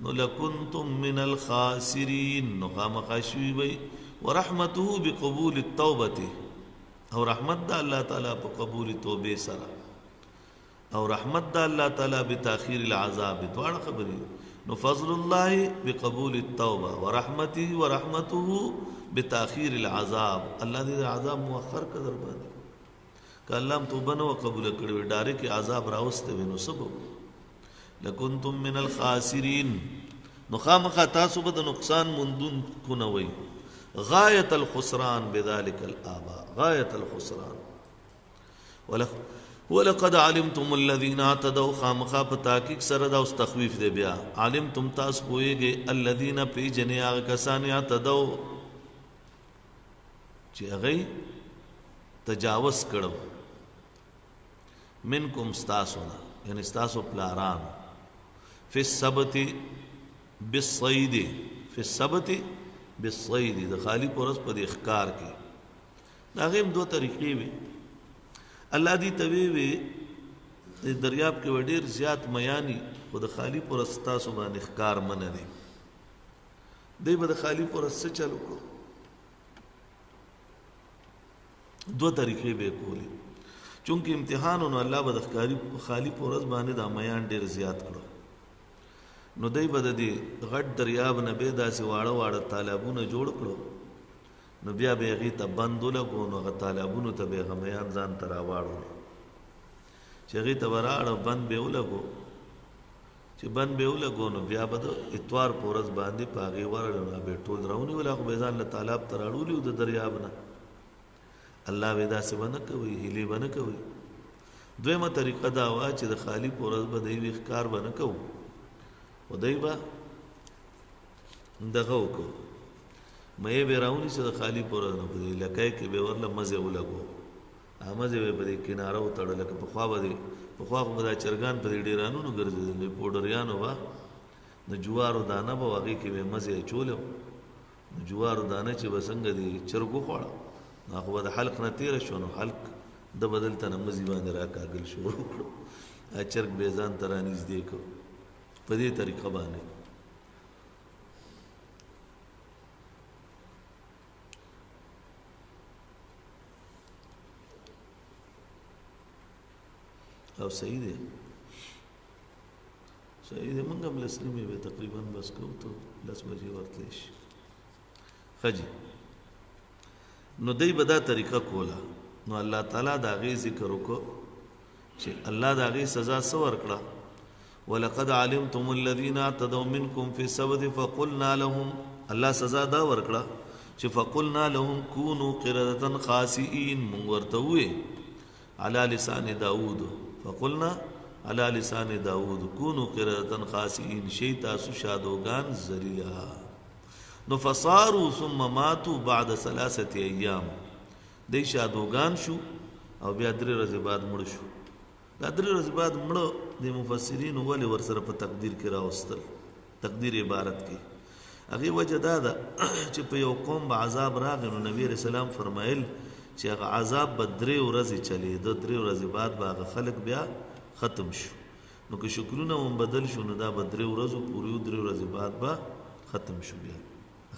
نو لکنتم من الخاسرین، نو خامخا شوي وئ. ورحمته بقبول التوبة، او رحمت د الله تعالی په قبول توبې سره، او رحمت د الله تعالی بتاخیر العذاب، دواړه خبرې. نو فضل الله بقبول التوبة ورحمته ورحمته بتاخیر العذاب، الله دې عذاب مؤخر کړ در باندې، که الله هم توبه نه وه قبوله کړې وي، ډایرکټ یې عذاب راوستی وي، نو څه به وو؟ لکنتم من الخاسرین، نو خامخا تاسو به د نقصان موندونکو نه وئ. غایة الخسران بذلك الآباء، غایة الخسران. ولقد علمتم الذين اعتدوا، خامخا په تحقیق سره دا اوس تخویف دی. بیا علمتم تاسو پوهیږئ، الذين پیژنې هغه کسان، اعتدوا چې هغوی تجاوز کړو، منکم ستاسو نه، یعنی ستاسو پلارانو، فی السبت بالصید، فی السبت بالصید، د خالی پر ورځ په دې ښکار کې. د هغې هم دوه طریقې وي. الله دې ته وی وی د دریاب کې ډېر زیات میاني، خو د خالی پر ورځ ستاسو باندې ښکار منه دی. دی به د خالی پر ورځ څه چل وکړو؟ دوه طریقې به یې کولې. چونکه امتحان نو الله به د ښکاري خالی پر ورځ باندې دا میان ډېر زیات کړو، نو دی به د دې غټ دریاب نه به داسې واړه واړه تالابونه جوړ کړو، نو بیا به هغې ته بند ولګو، نو هغه تالابونو ته به هغه میان ځان ته راواړول، چې هغې ته به راړه بند به یې ولګو، چې بند به یې ولګو نو بیا به د اتوار په ورځ باندې په هغې ورغله، نو به یې ټول راونیول، هغه به یې ځان له تالاب ته راړولي وو د دریاب نه. الله به داسې به نه کوي، هیلې به نه کوي. دویمه طریقه دا وه چې د خالي په ورځ به دی وي ښکار به نه کوو، خو دی به دغه وکړو، مې به راونیسه د خالي په ورځ، نو په دې لکۍ کې به ورله مزې ولګو، هغه مزې به په دې کناره وتړه، لکه پخوا به دې، پخوا خو به دا چرګان په دې ډېرانونو ګرځېدل، د پوډریانو به د جوارو دانه به هغې کې به مزې اچولې، نو جوارو دانه چې به څنګه دې چرګ وخوړه، نو هغه به د حلق نه تېره شوه، نو حلق د به دلته نه مزي باندې راکاږل شروع کړو، هغه چرګ به یې ځان ته رانږدې کړو په دې طریقه باندې. او صحیح دی، صحیح دی. موږ هم لس نیمې به تقریبا بس کوو، ته 10 بجې ورتلی شي. ښه جي، نو دی به دا طریقه کوله. نو الله تعالی د هغې ذکر وکړو چې الله د هغې سزا څه ورکړه. ولقد علمتم الذين اعتدوا منكم في السبت فقلنا لهم، الله سزا دا ورکړه چې فقلنا لهم كونوا قردة خاسئين، مونږ ورته ووی على لسان داود، فقلنا على لسان داود كونوا قردة خاسئين، شي تاسو شادوګان ذلیلا. نو فصاروا ثم ماتوا بعد 3 ایام، دی شادوګان شو او بیا 3 ورځې بعد مړ شو. دا 3 ورځې بعد مړ د مفسرینو ولې ورسره په تقدیر کې راوستل، تقدیر عبارت کې هغې وجه دا ده چې په یو قوم به عذاب راغی، نو نبی علیہ السلام فرمایل چې هغه عذاب به 3 ورځې چلېده، 3 ورځې بعد به هغه خلک بیا ختم شو. نو که شکلونه هم بدل شو نو دا به 3 ورځو پورې و، 3 ورځې بعد به ختم شو، بیا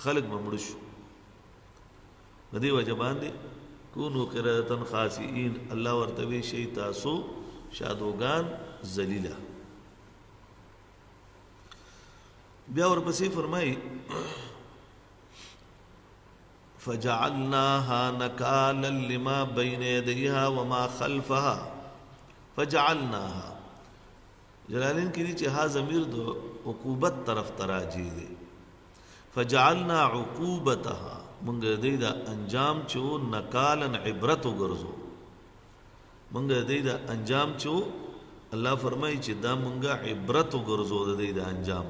خلک به مړه شو. په دې وجه باندې کونو قردة خاسئین، الله ورته وی شي تاسو شادوګان ذلیله. بیا ورپسې فرمایي فجعلناها نکالا لما بین یدیها وما خلفها. فجعلناها جلالین کې دي چې ها ضمیر د عقوبت طرف ته راجع دی. فجعلنا عقوبتها، مونږ دې دا انجام چې و نکالا عبرت وګرځو، مونږ دې دا انجام چې و، الله فرمایي چې دا مونږ عبرت وګرځو د دې دا انجام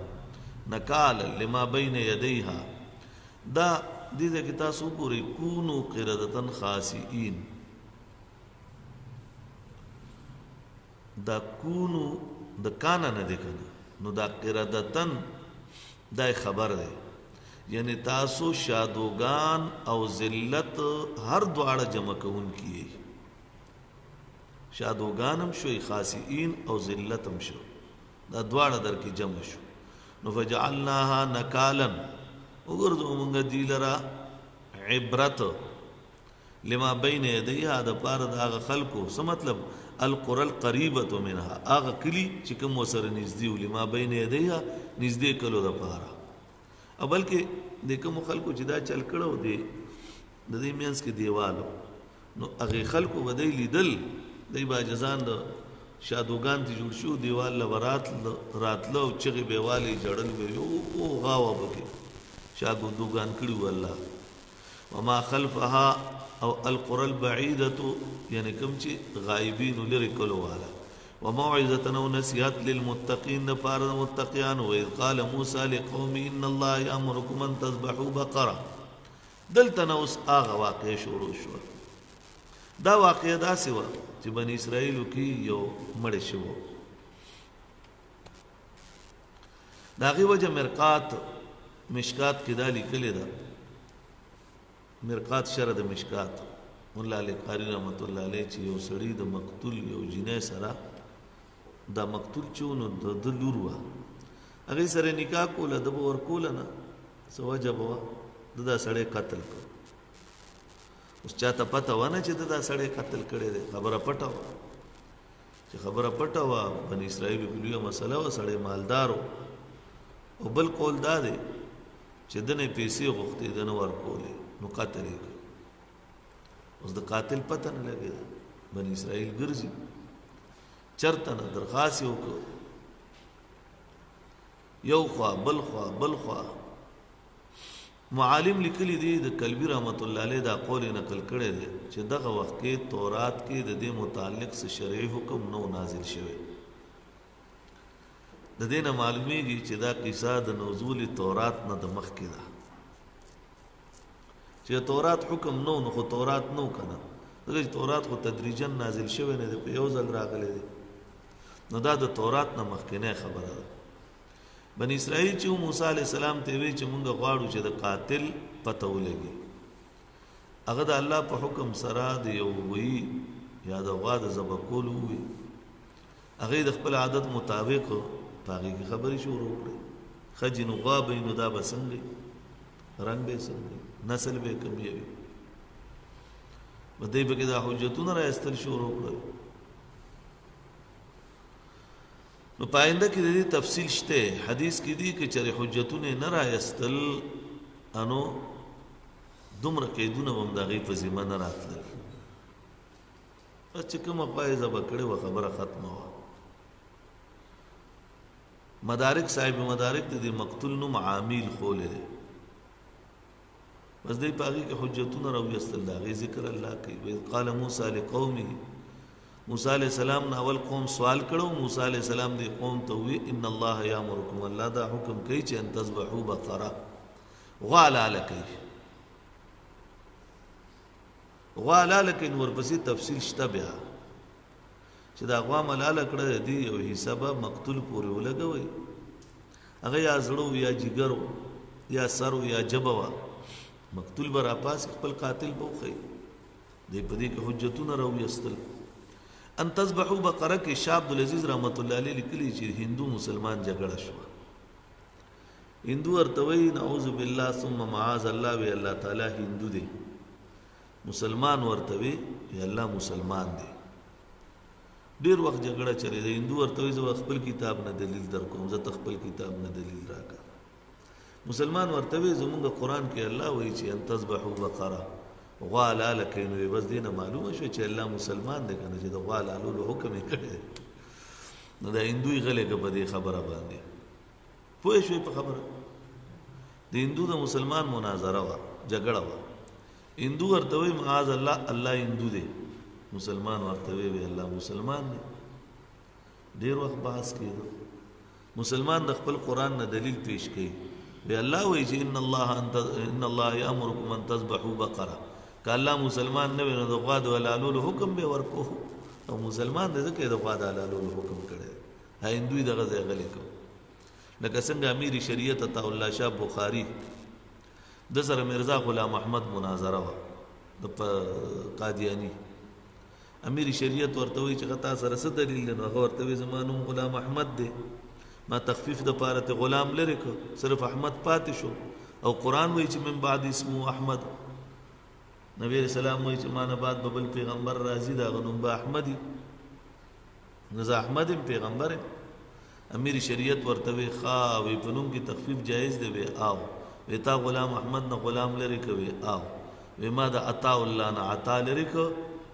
نکالا لما بین یدیها. دا دې ځای کې تاسو وګورئ کونو قردة خاسئین، دا کونو د کانا نه دی کنه، نو دا قردة دا خبر دی، یعنی تاسو شادوګان او ذلت هر دواړه جمع کوونکي یئ. شادوګان هم شوئ، خاسئین او ذلت هم شو، دا دواړه در کې جمع شو. نو فجعلناها نکالا، وګرځو مونږ دې لره عبرت لما بین یدیها، د پاره د هغه خلکو. څه مطلب؟ القرى القریبة منها، هغه کلي چې کوم ورسره نږدې وو، لما بین یدیها نږدې کلو د پاره. او بلکې د کومو خلکو چې دا چل کړی و، د دې منځ کې دیوال و، نو هغې خلکو به دی لیدل، دی به عاجزان د شادوګان ته جوړ شو، دیوال له به راتله او چغې به یې والې، ژړل به یې، او غاوه به کې شادوګان کړي وو الله. وما خلفها، او القرى البعيدة یعنی کوم چې غائبین لرې کلو والا، وموعظة او نصیحت للمتقین د پاره د متقیانو. واذ قال موسی لقومه ان الله یامرکم ان تذبحوا بقره. دلته نه اوس هغه واقعه شروع شوه. دا واقعه داسې وه چې بني اسرائیلو کې یو مړی شوی. د هغې وجه مرقات مشکات کې دا لیکلې ده، مرقات شرح د مشکات، ملا علی قاری رحمت الله علیه، چې یو سړی د مقتول یو جینۍ سره، دا مقتول چې و نو د ده لور وه، هغې سره نکاح کوله، ده به ورکوله نه، څه وجه به وه، ده دا سړی قتل کړ. اوس چاته پته وه نه چې ده دا سړی قتل کړی دی، خبره پټه وه. چې خبره پټه وه، بني اسرائیلو کې لویه مسله وه، سړی مالدار و. او بل قول دا دی چې ده نه پیسې غوښتې، ده نه ورکولې، نو قتل یې کړ. اوس د قاتل پته نه لګېده، بني اسرائیل ګرځي چرته نه، درخواست یې وکړ، یو خوا بل خوا بل خوا. معالم لیکلی دی، د کلبی رحمت الله علیه دا قول نقل کړی دی چې دغه وخت کې تورات کې د دې متعلق څه شرعي حکم نو نازل شوی. د دې نه معلومیږي چې دا قصه د نزول تورات نه د مخکې ده، چې تورات حکم نو، نو خو تورات نو کنه، ځکه چې تورات خو تدریجا نازل شوی نه دی، په یو ځل راغلی دی، نو دا د تورات نه مخکنۍ خبره ده. بني اسرائیل چې موسی علیه السلام ته وی چې مونږ غواړو چې د قاتل پته ولګي، هغه د الله په حکم سره د یو وی یا د غوا د ذبح کولو وی، هغه د خپل عادت مطابق په هغې کې خبرې شروع کړې. ښه نو غوا به وي نو دا به څنګه وي، رنګ به یې څنګه وي، نسل به یې کوم یو وي، به دوی پکې دا حجتونه را ایستل شروع کړل. نو په آینده کې د دې تفصیل شته، حدیث کې دي که چېرې حجتونه نه را ایستل انو دومره قیدونه به هم د هغې په ذمه نه راتلل. بس چې کومه خوا یې ذبح کړې وه خبره ختمه وه. مدارک صاحب مدارک د دې مقتول نوم عامیل ښولی دی. بس دی په هغې کې حجتونه راویستل، د هغې ذکر الله کوي. وإذ قال موسی لقومه، موسی علیه السلام نه اول قوم سوال کړو، موسی علیه السلام دې قوم ته ووی ان الله یامرکم، الله دا حکم کوي چې ان تذبحوا بقره، غوا حلاله کوي، غوا حلاله کوي. نو ورپسې تفصیل شته بیا چې دا غوا ملاله کړه، د دې یو حصه به مقتول پورې ولګوئ، هغه یا زړه و یا جګر و یا سر و یا ژبه وه، مقتول به راپاڅي خپل قاتل به وښیي. دی په دې کې حجتونه راویستل. ان تذبحوا بقره کې شاه عبدالعزیز رحمت الله علیه لیکلي چې هندو مسلمان جګړه شوه، هندو ورته وایي نعوذ بالله ثم معاذ الله، وی الله تعالی هندو دی، مسلمان ورته وی الله مسلمان دی. ډیر وخت جګړه چلېده، هندو ورته وایي زه به خپل کتاب نه دلیل در کوم، زه ته خپل کتاب نه دلیل راکړه. مسلمان ورته وایي زمونږ قرآن کې الله وایي چې ان تذبحوا بقره، غوا حلاله کړئ. نو بس دې نه معلومه شوه چې الله مسلمان دی که نه، چې د غوا حلالولو حکم یې کړی دی. نو دا هندو یې غلی که په دې خبره باندې پوه شوې په خبره. د هندو د مسلمان مناظره وه، جګړه وه. هندو ورته وایي معاذ الله، الله هندو دی، مسلمان ورته وایي الله مسلمان دی. ډیر وخت بحث کېده، مسلمان د خپل قرآن نه دلیل پیش کوي، وی الله وایي چې ان الله انت ان الله یامرکم ان تذبحوا بقره، که الله مسلمان نه وي نو د غوا د حلالولو حکم به ورکو، او مسلمان دی ځکه یې د غوا د حلالولو حکم کړی دی. هندو یې دغه ځای غلی کړ. لکه څنګه امیر شریعت عطا الله شاه بخاري د سره مرزا غلام احمد مناظره وه د قادیانی، امیر شریعت ورته وایي چې تا سره څه دلیل دی؟ نو هغه ورته وایي زما نوم غلام احمد دی، ما تخفیف د پاره ته غلام لرې کړ، صرف احمد پاتې شو، او قرآن وایي چې من بعد اسمه احمد، نبی علیہ السلام وایي چې ما نه بعد به بل پیغمبر راځي، د هغه نوم به احمد وي، نو زه احمد یم، پیغمبر یم. امیر شریعت ورته وی ښه، وی په نوم کې تخفیف جایز دی؟ وی آو. وی تا غلام احمد نه غلام لرې که؟ وی آو. وی ما د عطا الله نه عطا لرې که،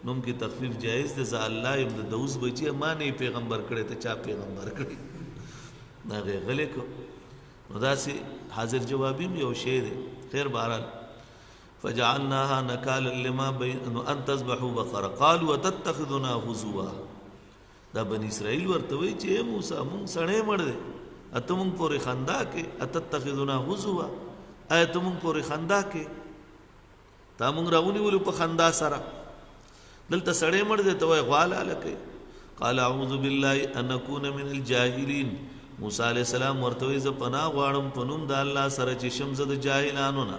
نوم کې تخفیف جایز دی، زه الله یم، د دوس بچی ما نه پیغمبر کړی، ته چا پیغمبر کړی؟ هغې غلی که. نو داسې حاضر جوابي هم یو شی دی. خیر بهرحال فجعلناها نکالا لما بین ان تذبحوا بقره قالوا وتتخذنا هزوا. دا بنی اسرائیل ورته وی چې موسی مونږ سړی مړ دی، اته مونږ پورې خندا کې، اتتخذنا هزوا، آیا ته مونږ پورې خندا کې؟ تا مونږ راونیولو په خندا سره، دلته سړی مړ دی ته وایې غوا لاله کوي. قال اعوذ بالله ان اکون من الجاهلین. موسی علیه السلام ورته وایي زه پناه غواړم په نوم د الله سره چې شم زه د جاهلانو نه،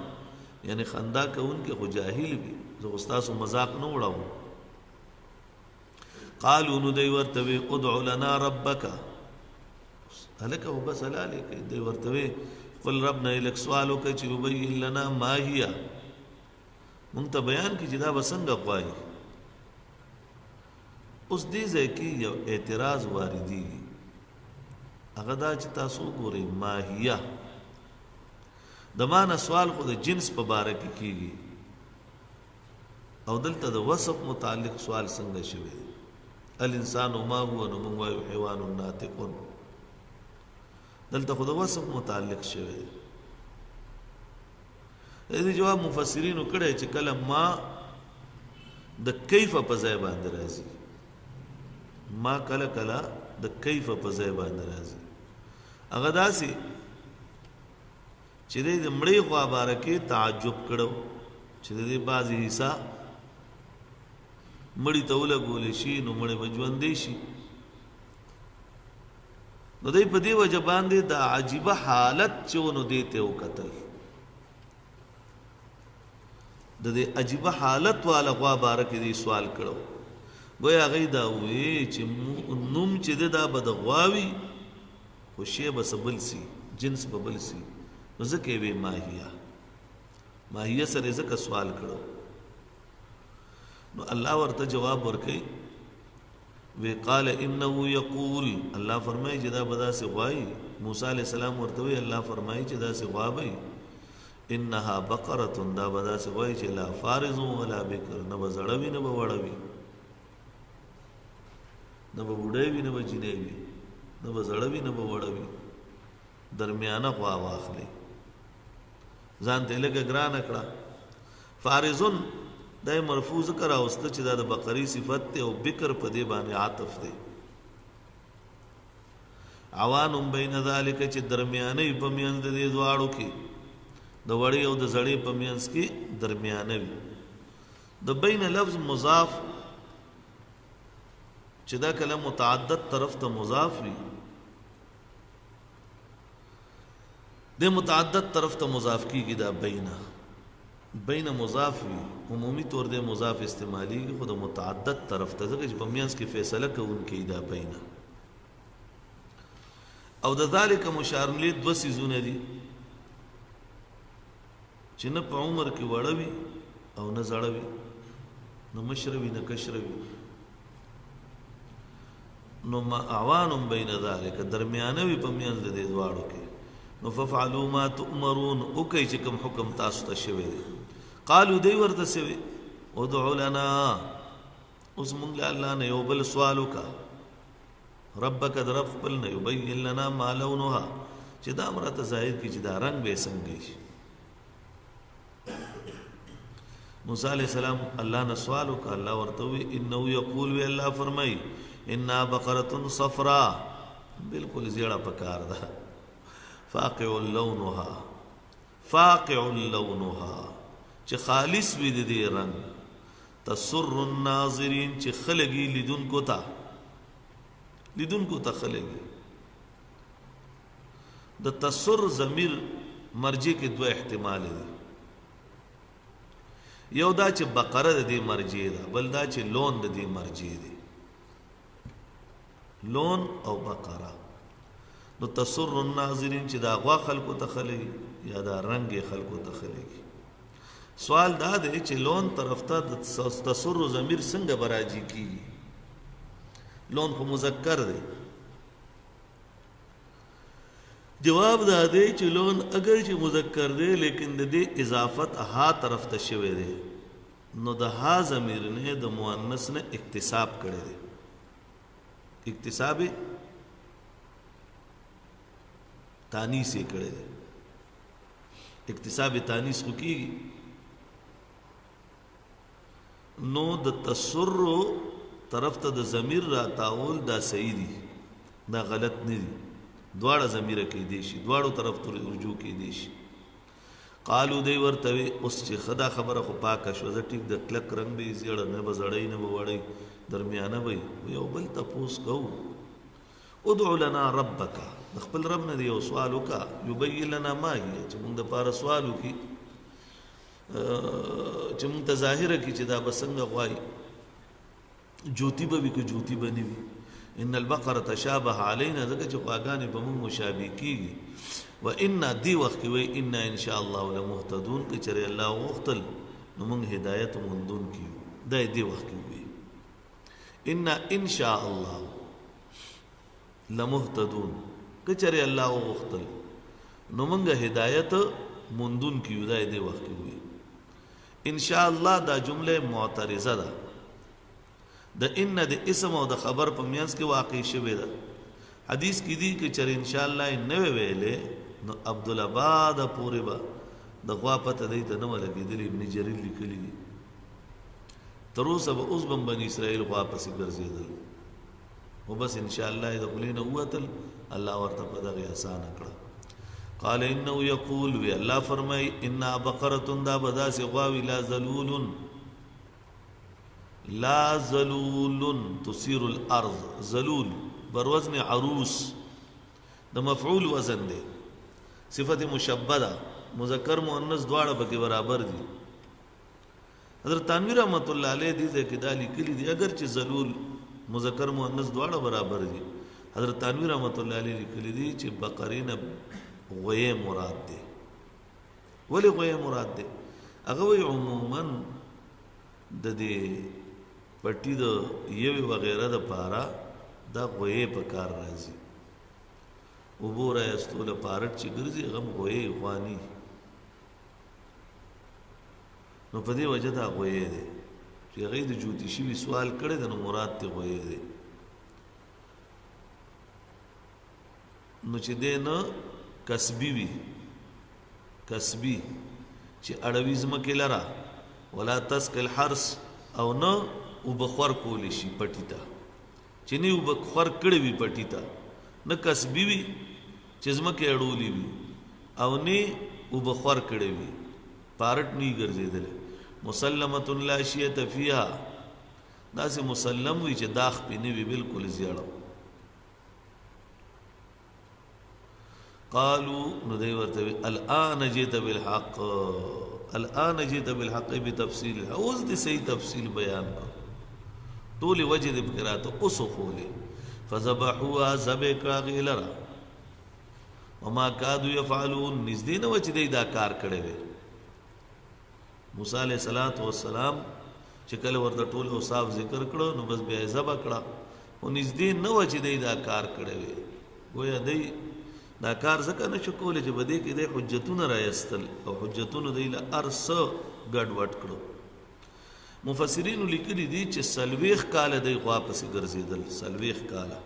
یعنی خندا کوونکی خو جاهل وي، زه خو ستاسو مذاق نه وړوم. قالو نو دوی ورته وی ادع لنا ربک، هلکه خو بس حلالې کوي. دوی ورته وی خپل رب نه یې لږ سوال وکړه چې یبین لنا ما هي، مونږ ته بیان کړي چې دا به څنګه غواړي. اوس دې ځای کې یو اعتراض واردېږي، هغه دا چې تاسو وګورئ ماهیه د ما نه سوال خو د جنس په باره کې کېږي او دلته د وصف متعلق سوال څنګه شوی دی؟ الانسان ما هو، نو موږ وایو حیوان ناطق. دلته خو د وصف متعلق شوی دی. د دې جواب مفسرینو کړی چې کله ما د کیف په ځای باندې راځي، ما کله کله د کیف په ځای باندې راځي، هغه داسې چې د مړې غوا باره کې تعجب کړو چې د دې بعضې حصه مړي ته ولګول شي نو مړی به ژوندی شي. نو دی په دې وجه باندې دا عجیبه حالت چې و نو دې ته وکتل، د دې عجیبه حالت والا غوا باره کې دې سوال کړو. ګویا هغوی دا وویې چې نوم چې دی دا به د غوا وي خو شی به څه بل سي، جنس به بل سي، نو ځکه یې وې ماهیه، ماهیه سره یې ځکه سوال کړو. نو الله ورته جواب ورکوي وی قال انه یقول، الله فرمایي چې دا به داسې غوايي. موسی علیه السلام ورته وی الله فرمایي چې داسې غوا به وي، انها بقره، دا به داسې غوايي چې لا فارض ولا بکر، نه به زړه وي نه به وړه وي، نه به بوډۍ وي نه به جینۍ وي، نه به زړه وي نه به وړه وي، درمیانه غوا واخلي. ځان ته یې لږه ګرانه کړه. فارضون دا یې مرفوع ځکه راوسته چې دا د بقرې صفت دی او بکر په دې باندې عطف دی. عوان بین ذلک، چې درمیانه وي په منځ د دې دواړو کې، د وړې او د زړې په منځ کې درمیانه وي. د بین لفظ مضاف چې دا کله متعدد طرف ته مضاف وي، د متعدد طرف ته مضاف کیږي. دا بینه بین مضاف وي، عمومي طور د مضاف استعمالیږي خو د متعدد طرف ته، ځکه چې په منځ کې فیصله کوونکی دا بینه. او د ذالک مشار الیه دوه څیزونه دي چې نه په عمر کې وړه وي او نه زړه وي، نه مشره وي نه کشره وي. نو ما اعوان بین ذالک، درمیانه وي په منځ د دې دواړو کې. نو ففعلوا ما تؤمرون، وکئ چې کوم حکم تاسو ته شوی دی. قالو دی ورته څه وی، ادع لنا، اوس مونږ له الله نه یو بل سوال وکړه، ربک د رب خپل نه، یبین لنا ما لونها، چې دا هم راته ظاهر کړي چې دا رنګ به یې څنګه شي. موسی علیه السلام الله نه سوال وکړ، الله ورته وی انه یقول، وی الله فرمایي انا بقره صفرا، بالکل زیړه پکار ده، فاقع لونها، فاقع لونها چې خالص وي د دې رنګ، تسر الناظرین چې خلګي لیدونکو ته، لیدونکو ته خلګي. د تسر ضمیر مرجع کې دوه احتمال دي، یو دا چې بقره د دې مرجع ده، بل دا چې لون د دې مرجع دی، لون او بقره. نو تسر الناظرین چې دا غوا خلکو ته خلګي یا دا رنګ یې خلکو ته خلګي. سوال دا دی چې لون طرف ته د تسر ضمیر څنګه براجي کیږي؟ لون خو مذکر دی. جواب دا دی چې لون اگر چې مذکر دی لیکن د دې اضافت ها طرف ته شوی دی، نو د ها ضمیر نه د مؤنث نه اکتساب کړی دی، اکتساب تانیث یې کړی دی، اکتساب تانیث خو کیږي. نو د تسر طرف ته د ضمیر راتاول دا صحیح دي، دا غلط نه دي. دواړه ضمیره کې دي شي، دواړو طرف ته رجوع کې دي شي. قالو دی ورته وی اوس چې خدا خبره خو پاکه شوه، زه ټیک د کلک رنګ به یې زیړه نه به زړی نه به وړی درمیانه به یې، یو بل تپوس کوو. ادع لنا ربک، د خپل رب نه دی یو سوال وکړه، یبین لنا ما هي، چې موږ دپاره سوال وکړي، چې موږ ته ظاهره کړي چې دا به څنګه غواړي، جوتی به وي که جوتی به نه وي. ان البقره تشابه علينا، ځکه چې غواګانې په موږ مشابه کیږي. و ان دی وخت کې وایي انا ان شاء الله لمهتدون، که چېرې الله وغوښتل نو موږ هدایت موندون کیو. دا یې دی وخت کې وایي ان ان شاء الله لمهتدون، که چېرې الله وغوښتل نو موږ هدایت موندون کیو. دا یې دی وخت کې وایي ان شاء الله. دا جمله معترضه ده، د ان د اسم او د خبر په میانس کې واقع شوې ده. حدیث کې دي چې چر ان شاء الله نه ویلې نو عبد العباد پورې به د غوا پته دی ته نه ولګېدلې. ابن جریر لیکلي دي تر اوسه به اوس به بني اسرائیل غوا پسې ګرځېدل، خو بس ان شاء الله یې د خولې نه ووتل، الله ورته په دغې اسانه کړه. قال انه یقول، وی الله فرمایي انها بقرة، دا به داسې غوا وي لا ذلول، لا ذلول تثير الارض. ذلول بر وزن عروس، د مفعول وزن دی، صفت مشبه ده، مذکر مؤنث دواړه پکې برابر دي. حضرت تنویر رحمت الله علیه دې ځای کې دا لیکلي دي، اگر چې ذلول مذکر مؤنث دواړه برابر دي، حضرت تنویر رحمت الله علیه لیکلي دي چې بقرې نه غویې مراد دی. ولې غویې مراد دی؟ هغه وایي عموماً د دې پټي د یوې وغیره د پاره دا غویې په کار راځي، اوبو را ایستو له پارټ چې ګرځي هغه هم غویې غواني، نو په دې وجه دا غویې دی چې هغې د جوتیشي وي سوال کړی دی، نو مراد ترې غویې دی. نو چې دی نه کسبي وي، کسبي چې اړوي ځمکې لره، ولا تسقي الحرث، او نه اوبه خور کولی شي پټي ته، چې نه اوبه خور کړې وي پټي ته، نه کسبي وي چې ځمکې اړولې وي، او نه اوبه خور کړې وي، پارټ نه ګرځېدلی. مسلمة لا شیة فیها، داسې مسلم وي چې داغ پې نه وي، بالکل زیړه. قالو، نو دی ورته وی الان جئت بالحق، الان جئت بالحق بتفصیل، اوس دې صحیح تفصیل بیان کړ، ټولې وجې دې پکې راته اوس وښولې. فذبحوها، ذبح کړه هغې لره. وما کادو یفعلون، نږدې نه وه چې دی دا کار کړی وی. موسی علیه الصلاة والسلام چې کله ورته ټول اوصاف ذکر کړو نو بس بیا یې ذبح کړه، خو نږدې نه وه چې دی دا کار کړی وی. ګویا دی دا کار ځکه نه شو کولی چې په دې کې دی حجتونه راایستل، او حجتونو دی له هر څه ګډوډ کړو. مفسرینو لیکلي دي چې 40 کاله دی غوا پسې ګرځېدل، 40 کاله.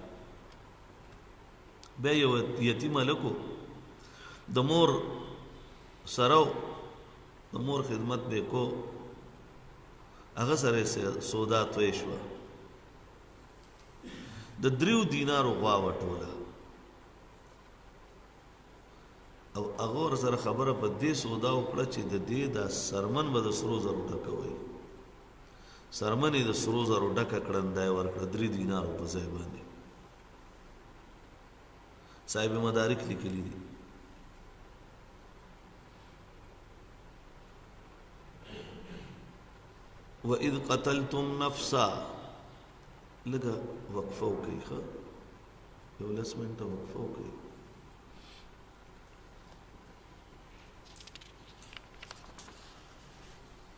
بیا یو یتیم هلک و، د مور سره و، د مور خدمت به یې کو، هغه سره یې سودا توی شوه، د 3 دینارو غوا وه ټوله، او هغه ورسره خبره په دې سودا وکړه چې د دې دا سرمن به د سرو زرو ډکه وي. سرمن یې د سرو زرو ډکه کړه، دا یې ورکړه 3 دینارو په ځای باندې. صاحب مدارک لیکلي دي. وَإِذْ قَتَلْتُمْ نَفْسًا، لږه وقفه وکړئ، ښه یو لس منټه وقفه وکړئ.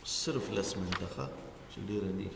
صرف لس منټه، ښه چې ډېره نه.